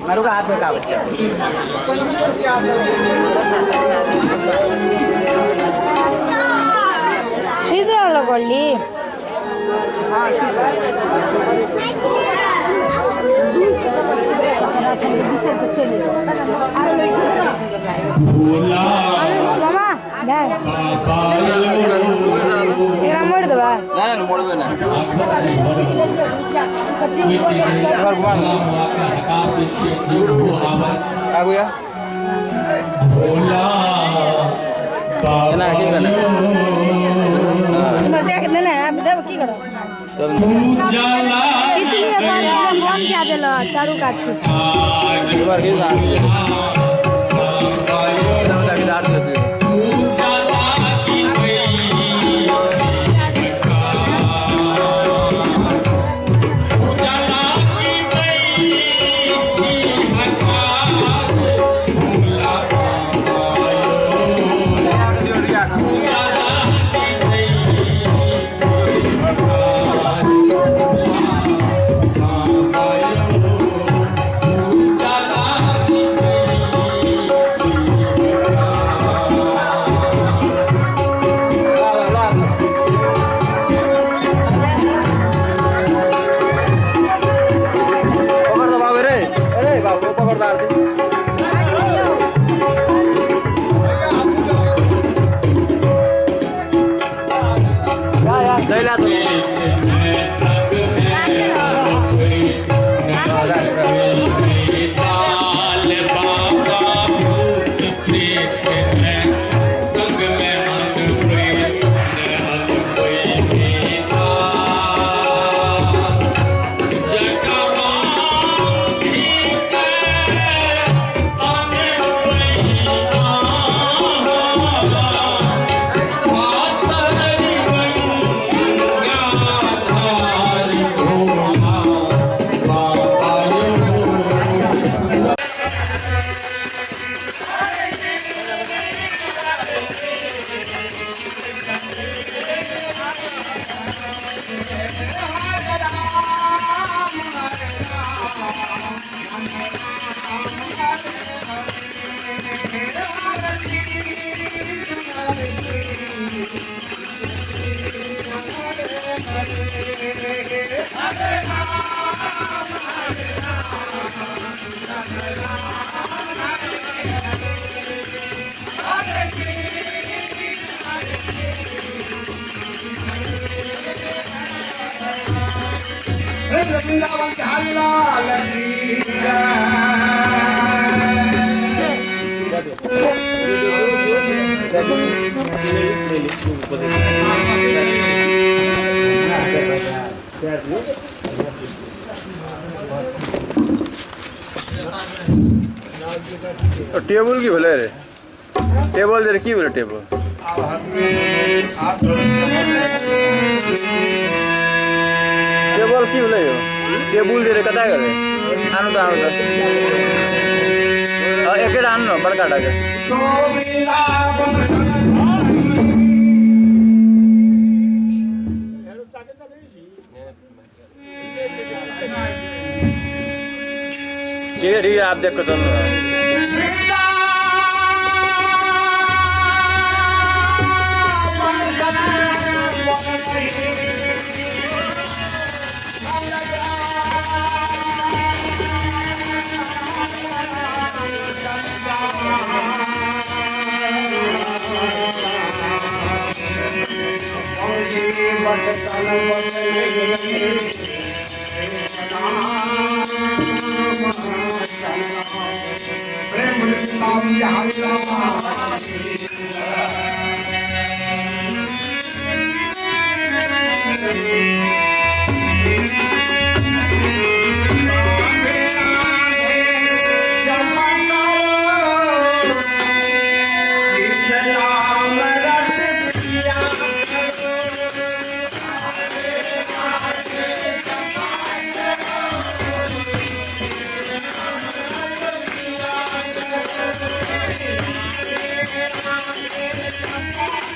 Speaker 6: मारू का हाथ में का बच्चा
Speaker 5: सुति रहल गोली मामा भाई एकरा मोड़ देबा।
Speaker 6: ना ना मोड़बे ना आगू या ना की करना
Speaker 5: देख ने आप देब की करो खींच लिए कौन कौन क्या देलो चारू कात खींच
Speaker 6: एक बार खींच ना लेते
Speaker 7: टेबल की भले रे टेबल जरा की भले टेबल टेबल की भले यो टेबुल जरा कता करे आनु त आनु त एकेटा आनु न बड़का टाके ठीक है आप देखो चलो।
Speaker 3: Thank you.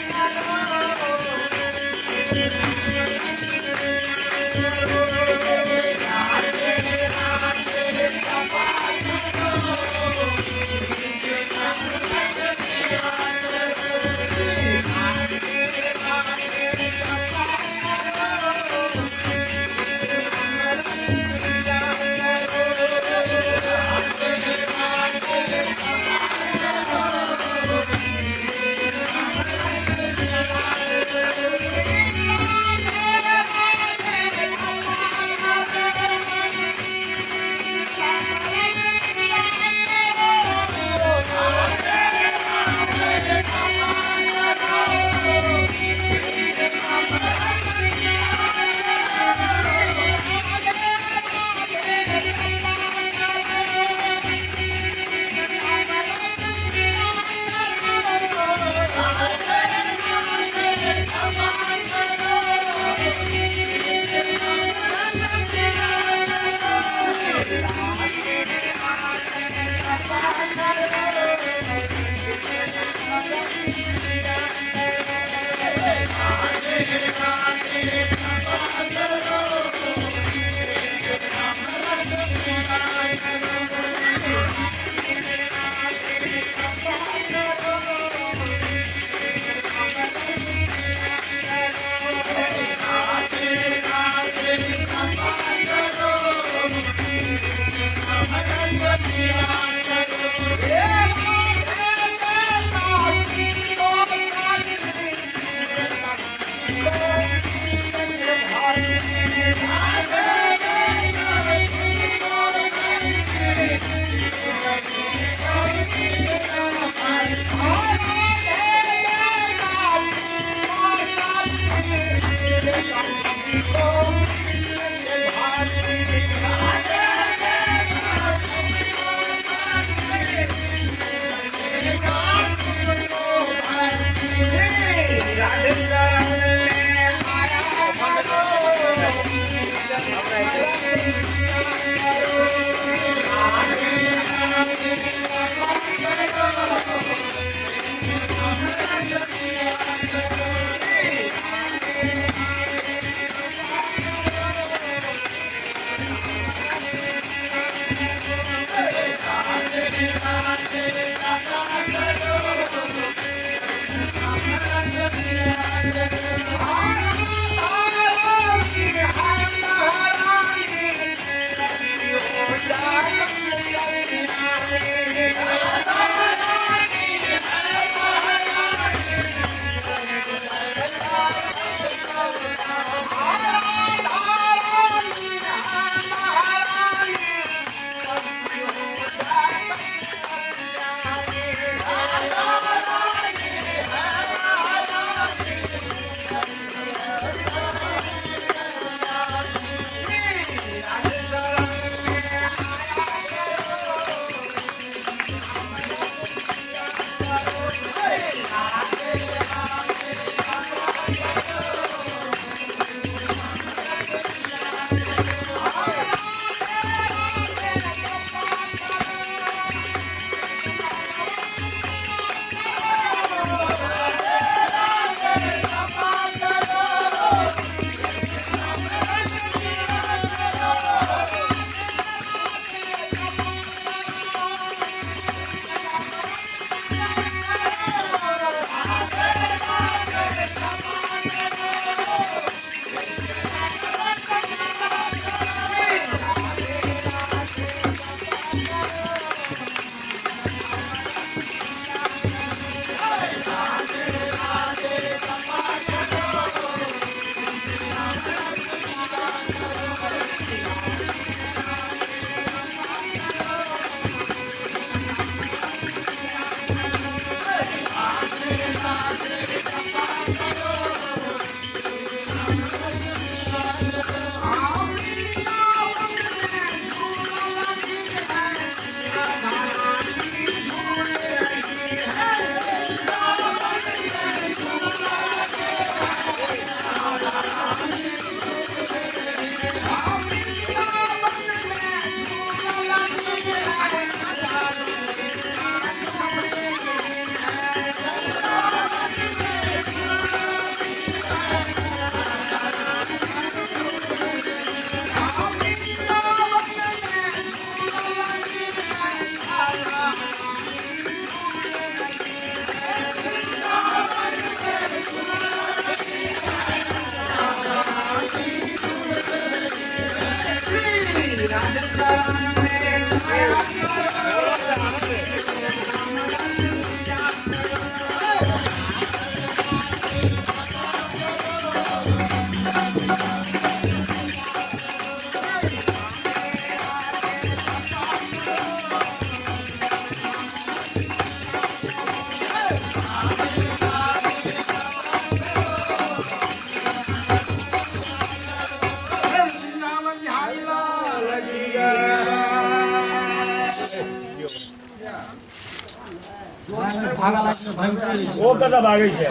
Speaker 7: ओ कतऽ भागै छै?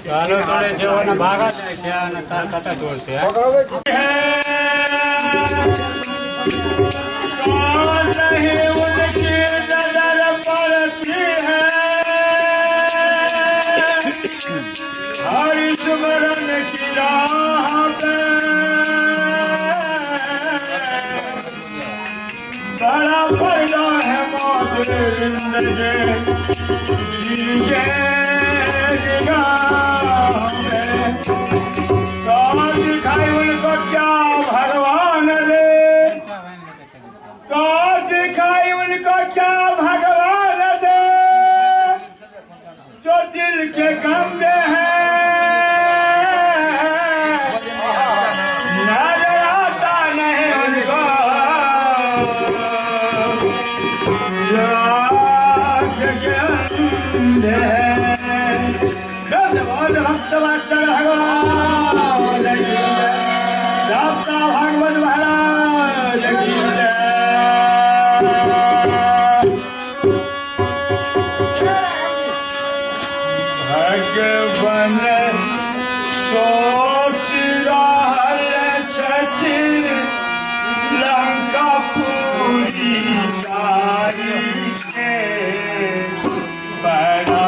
Speaker 6: कालो तोड़े छै, ओना भागा जाइ छै, आ तार कतऽ तोड़ते है।
Speaker 2: जहाँ पे बड़ा फायदा है मौत जिंदगी के में। तो दिखाई उनको क्या भगवान रे, तो दिखाई उनको क्या भगवान दे, जो दिल के गंदे हैं नजर आता नहीं उनको। के अंधे हैं। भगवान भागवत महाराज की जय। भगवान सोच रहल छथि लंका पूरी जाई के बड़ा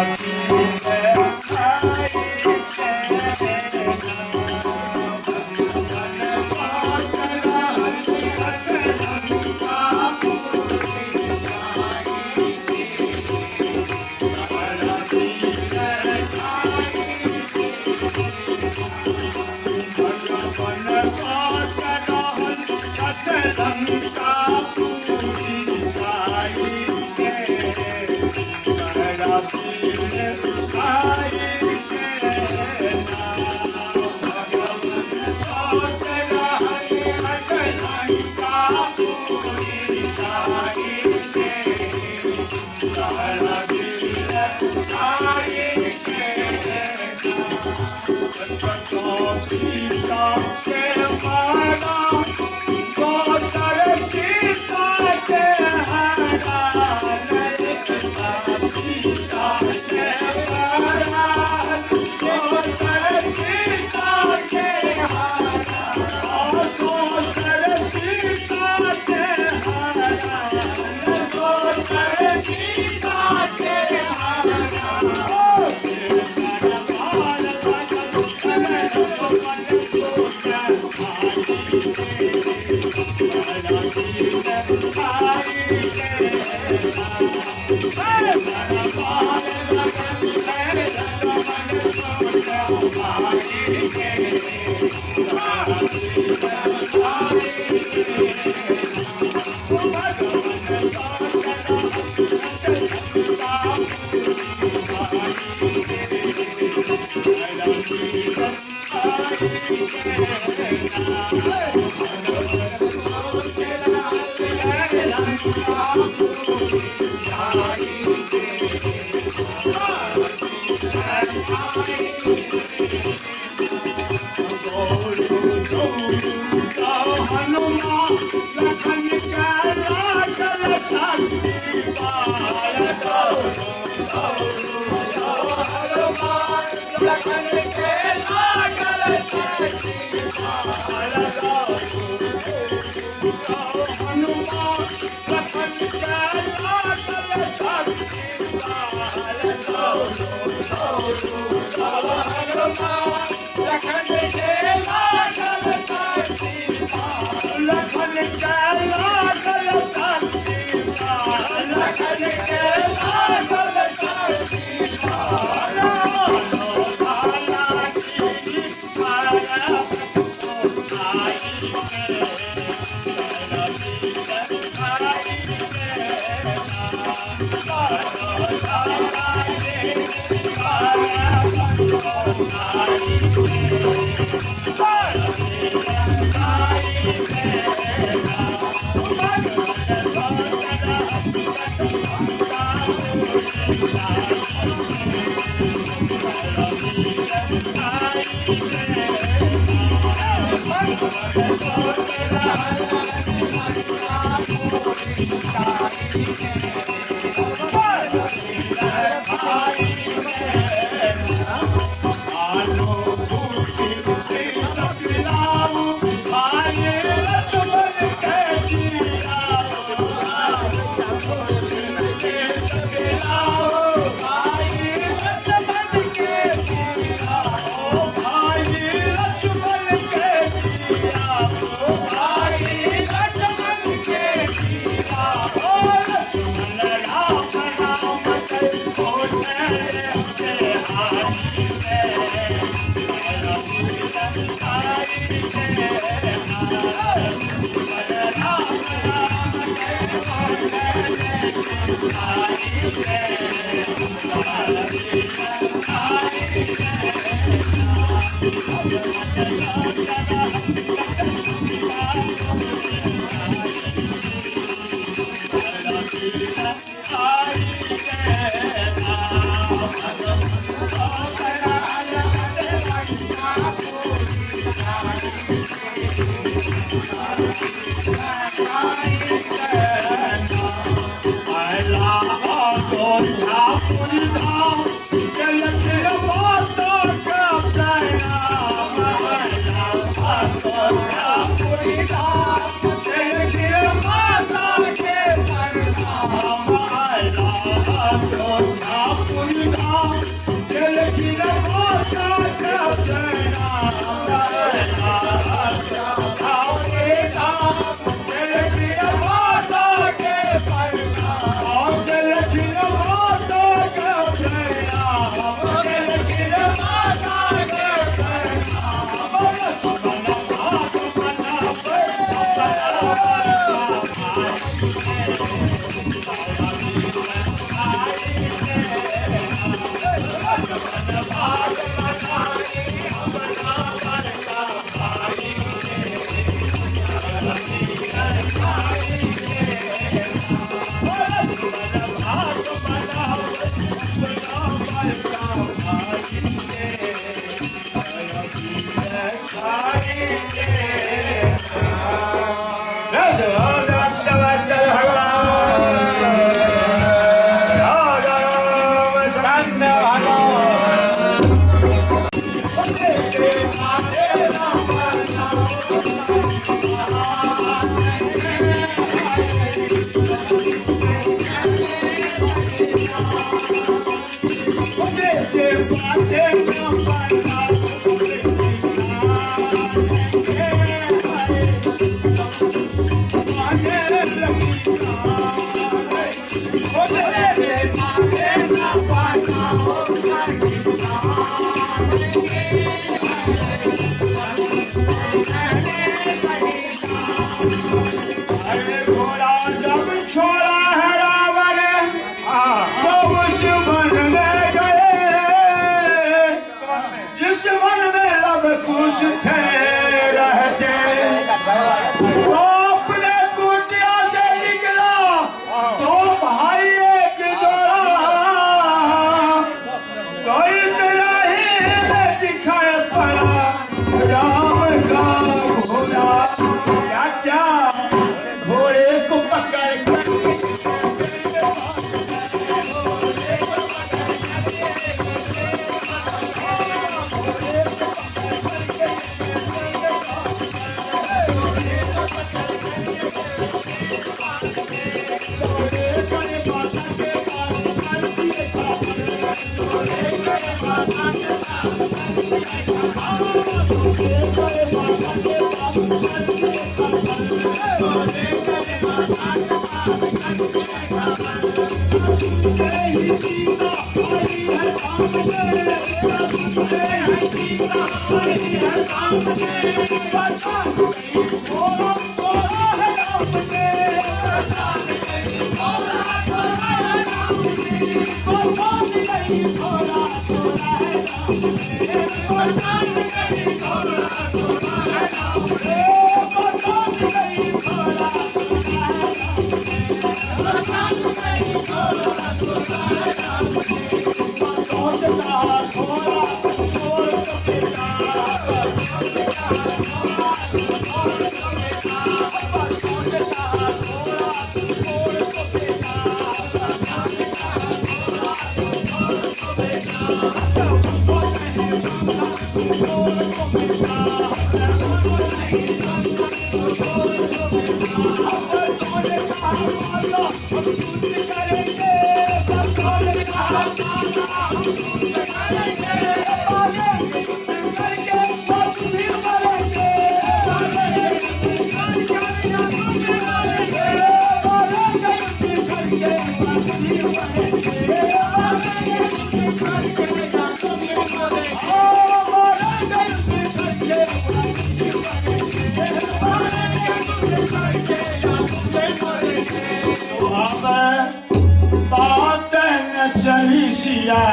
Speaker 2: बात न चली सिया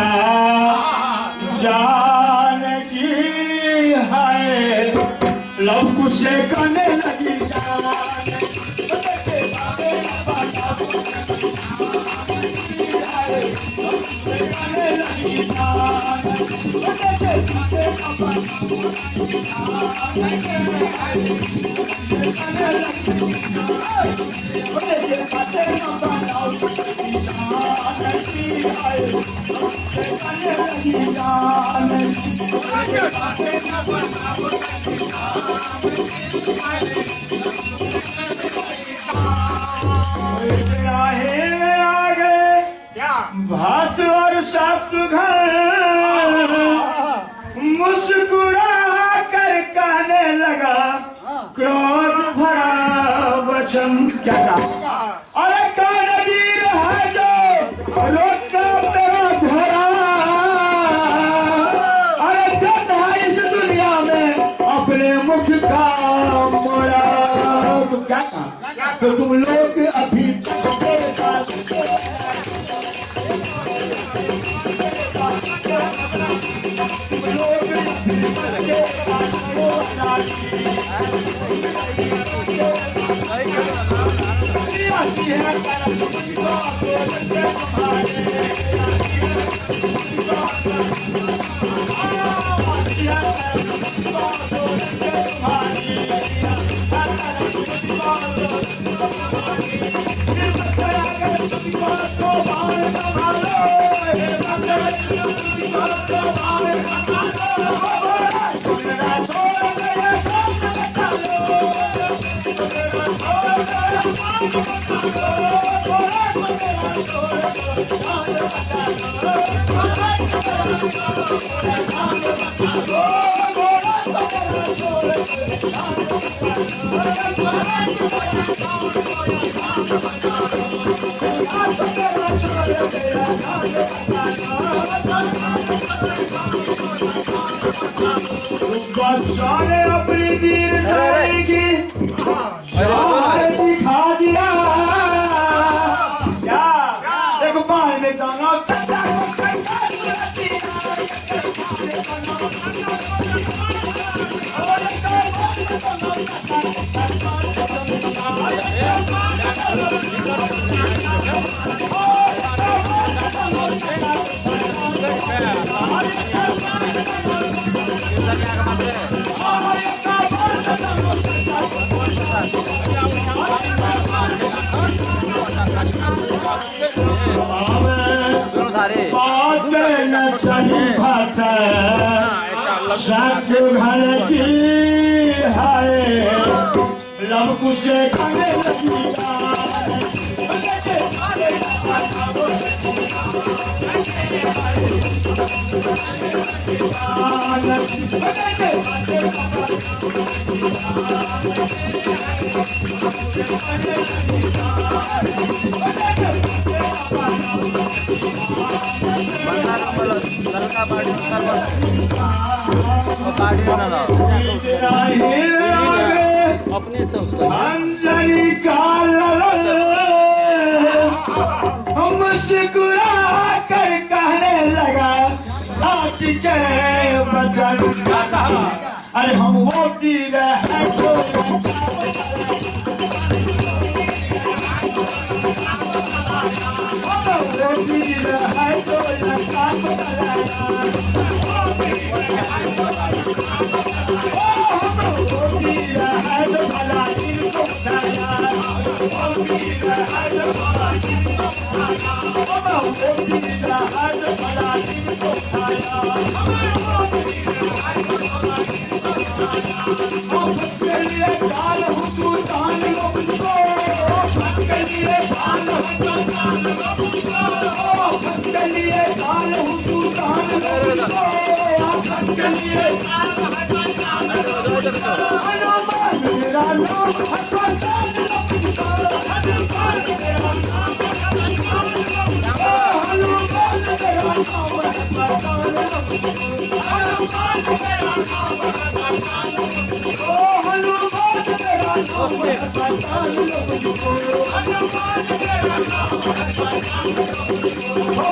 Speaker 2: जानकी है लव कुश करने लगी भात और शत्रुघ्न मुस्कुरा कर कहने लगा क्रोध भरा वचन क्या था। अरे कौन वीर है जो रोका तेरा घोड़ा, अरे जब है इस दुनिया में अपने मुख का मोड़ा। तो क्या था तो तुम लोग अभी बादशाह अपनी वीरताई की शान दिखा दिया। क्या एक बार में दोनों शत्रुघ्न की हाय लव कुश खाने
Speaker 6: अपने से उसको
Speaker 2: अंजलि का मुस्कुरा कर कहने लगा साच के वचन। अरे हम वो पी रहे हैं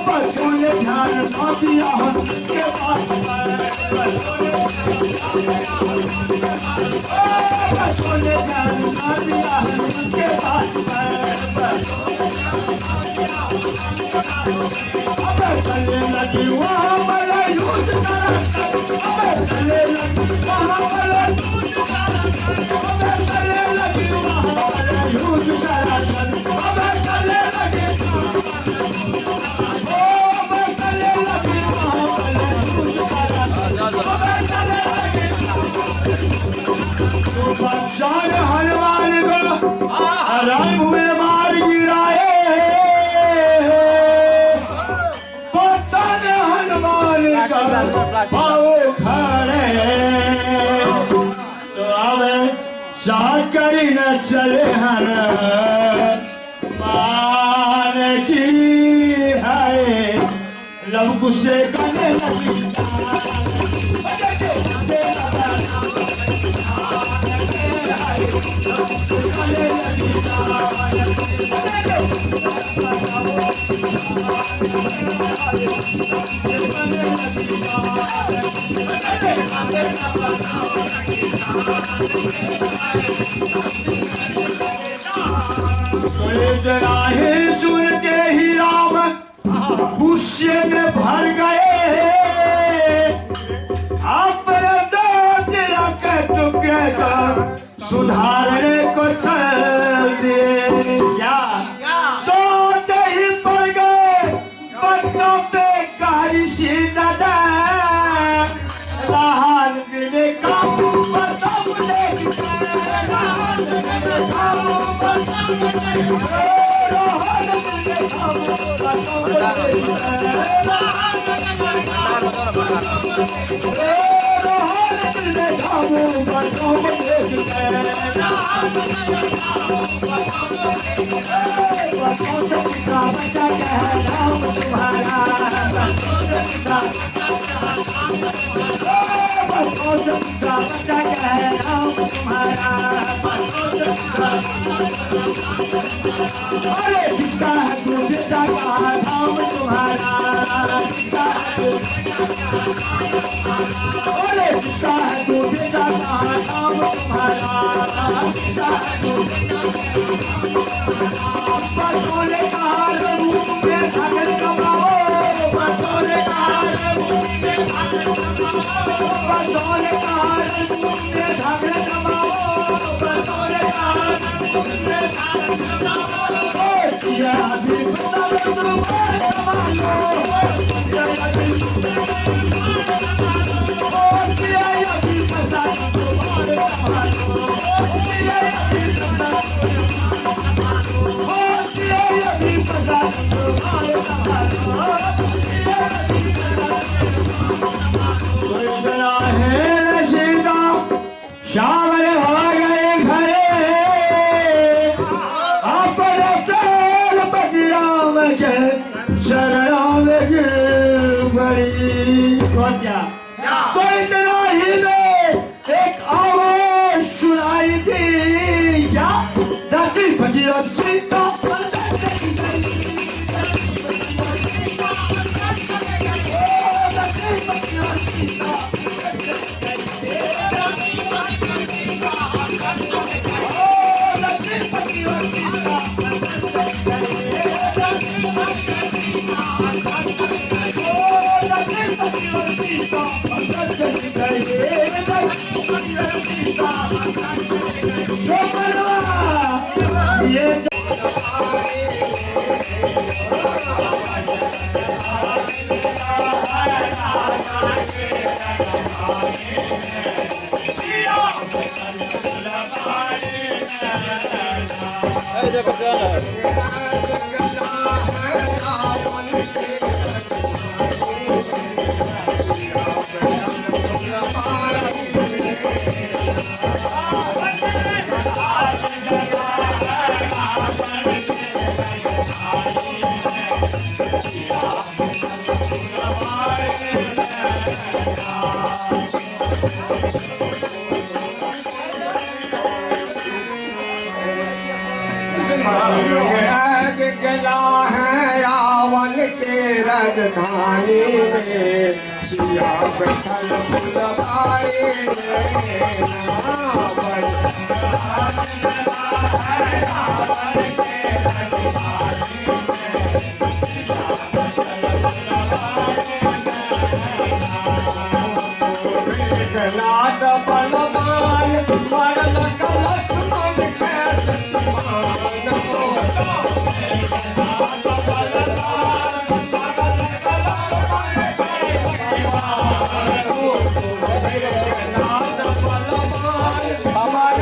Speaker 2: बच्चों ने ध्यान ना दिया के पास बच्चों ने ध्यान ना दिया के पास अबे चलने लगी वहाँ पर यूज अबे चलने लगी वहाँ पर अबे चलने लगी वहाँ पर यूज अबे चलने लगी अबे चलने लगी वहाँ पर यूज अबे चलने लगी बच्चा ने हनुमान को राम हुए मार गिराए पाओ खड़े तो आवे चाकरी न चले हन मान की है लव गुस्से करने लगी इतना ही सुन के ही राम गुस्से में भर गए अपने दो के टुकड़े को सुधारने को चल दिए क्या तो ही पड़ गए बच्चों पे गहरी सी नजर राहन ने काबू अरे किसका है तू किसका धाम तुम्हारा अरे किसका है तू किसका धाम तुम्हारा बटोले कार मुँह में धागल कमाओ बटोले कार मुँह में बटोले कार मुँह में धागल कमाओ बटोले कार मुँह में धागल कमाओ या भी बता तुम्हारे कमालो या भी या भी बता तुम्हारे कमालो या भी बता या भी बता तुम्हारे कमालो इतना है सीता श्याम हो गए घरे अपने पैर राम के शरणों में गिर पड़ी क्या तो इतना ही में एक आवाज सुनाई दी क्या धरती फटी और सीता ये
Speaker 7: Yeah.
Speaker 3: गला है रावण के राजधानी में, सिया बैठल फुलवारी मेघनाद बलवान मरल लक्ष्मण के समान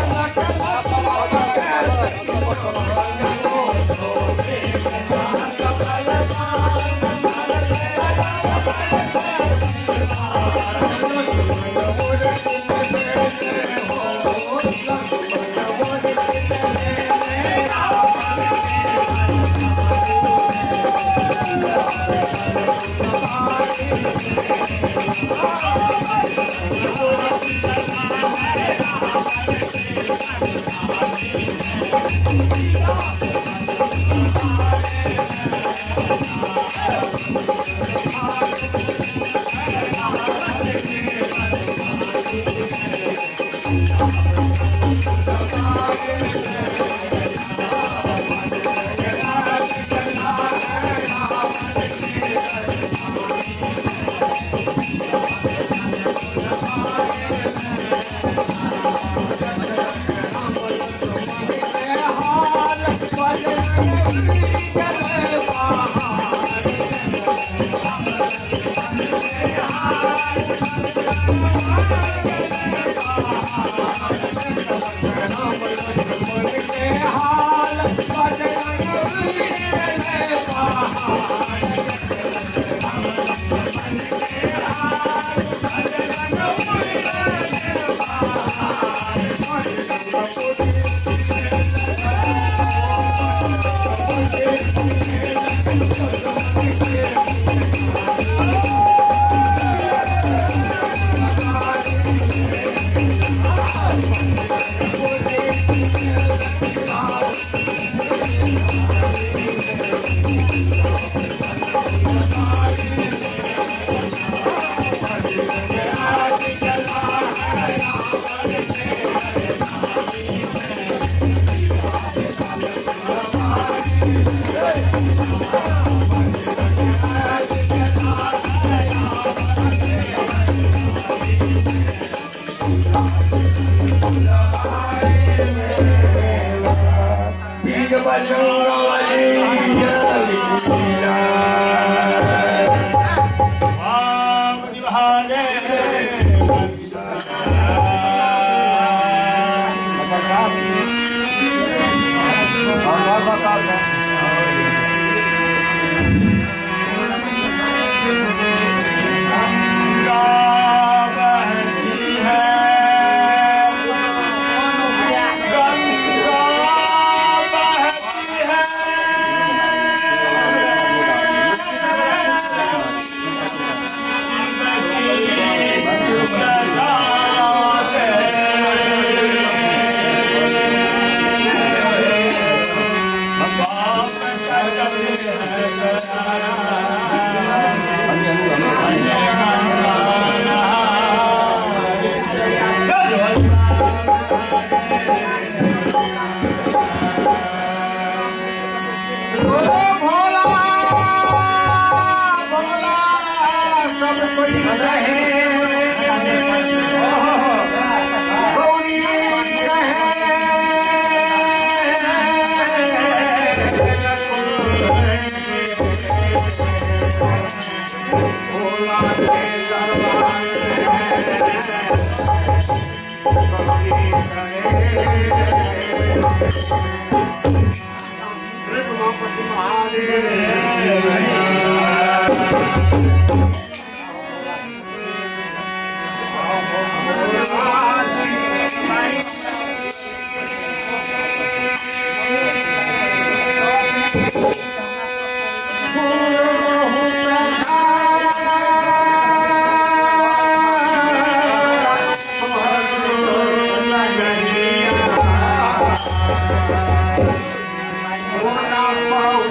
Speaker 3: हो।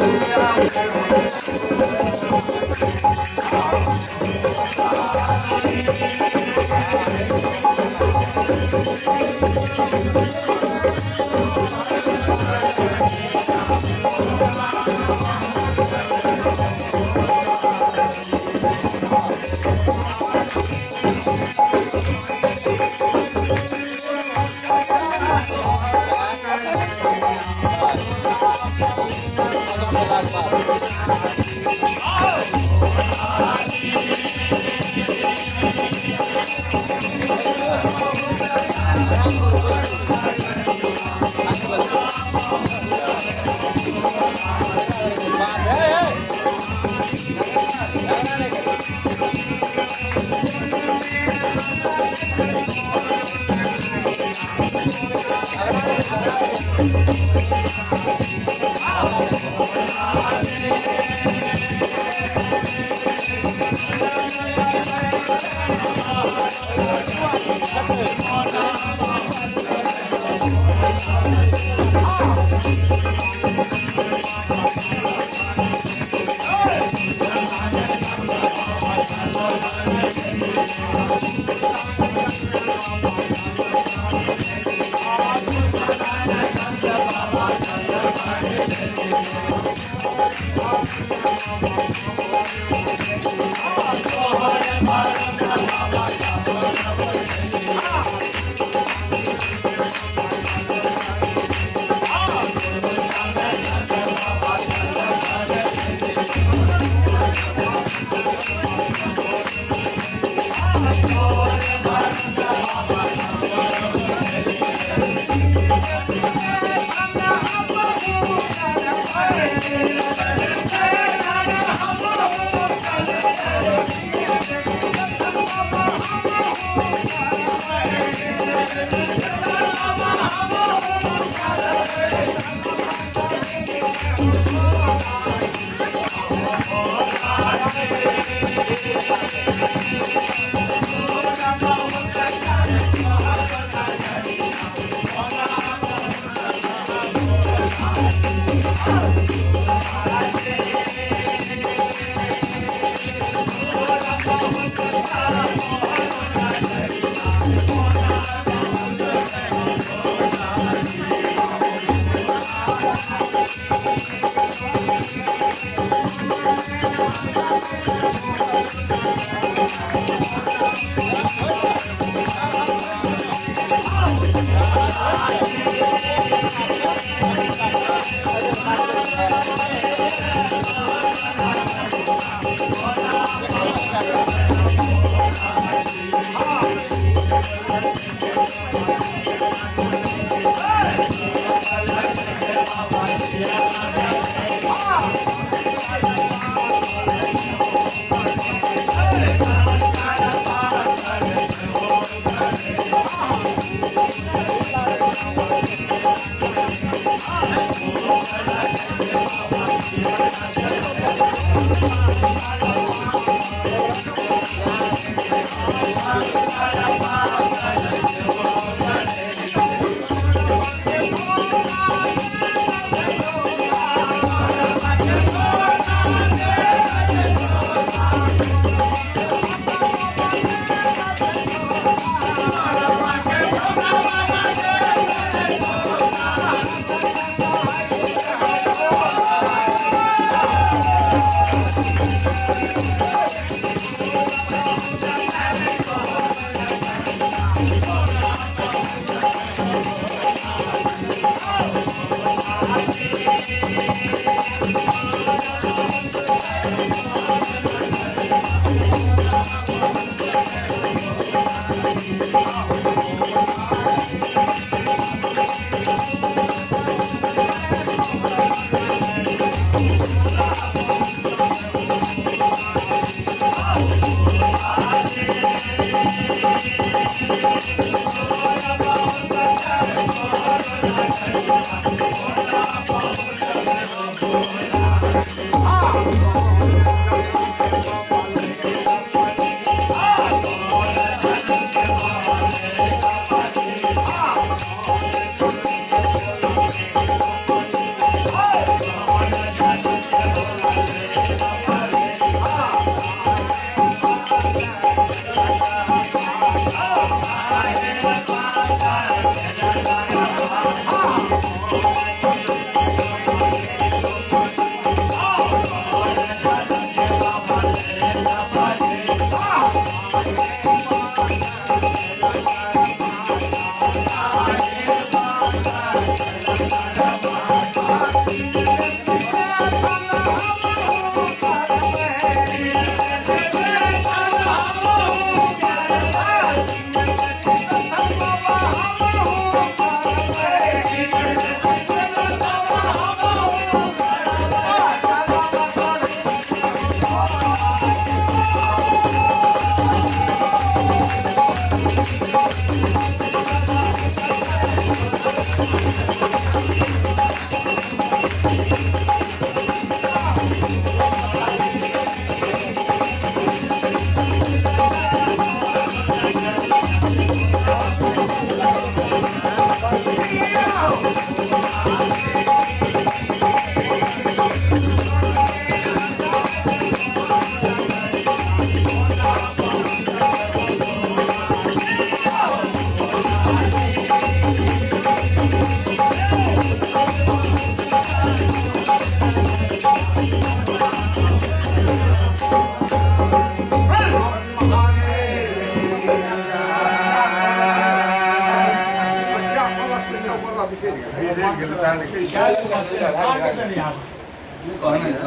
Speaker 3: Ah!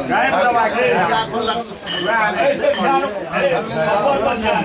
Speaker 4: गाय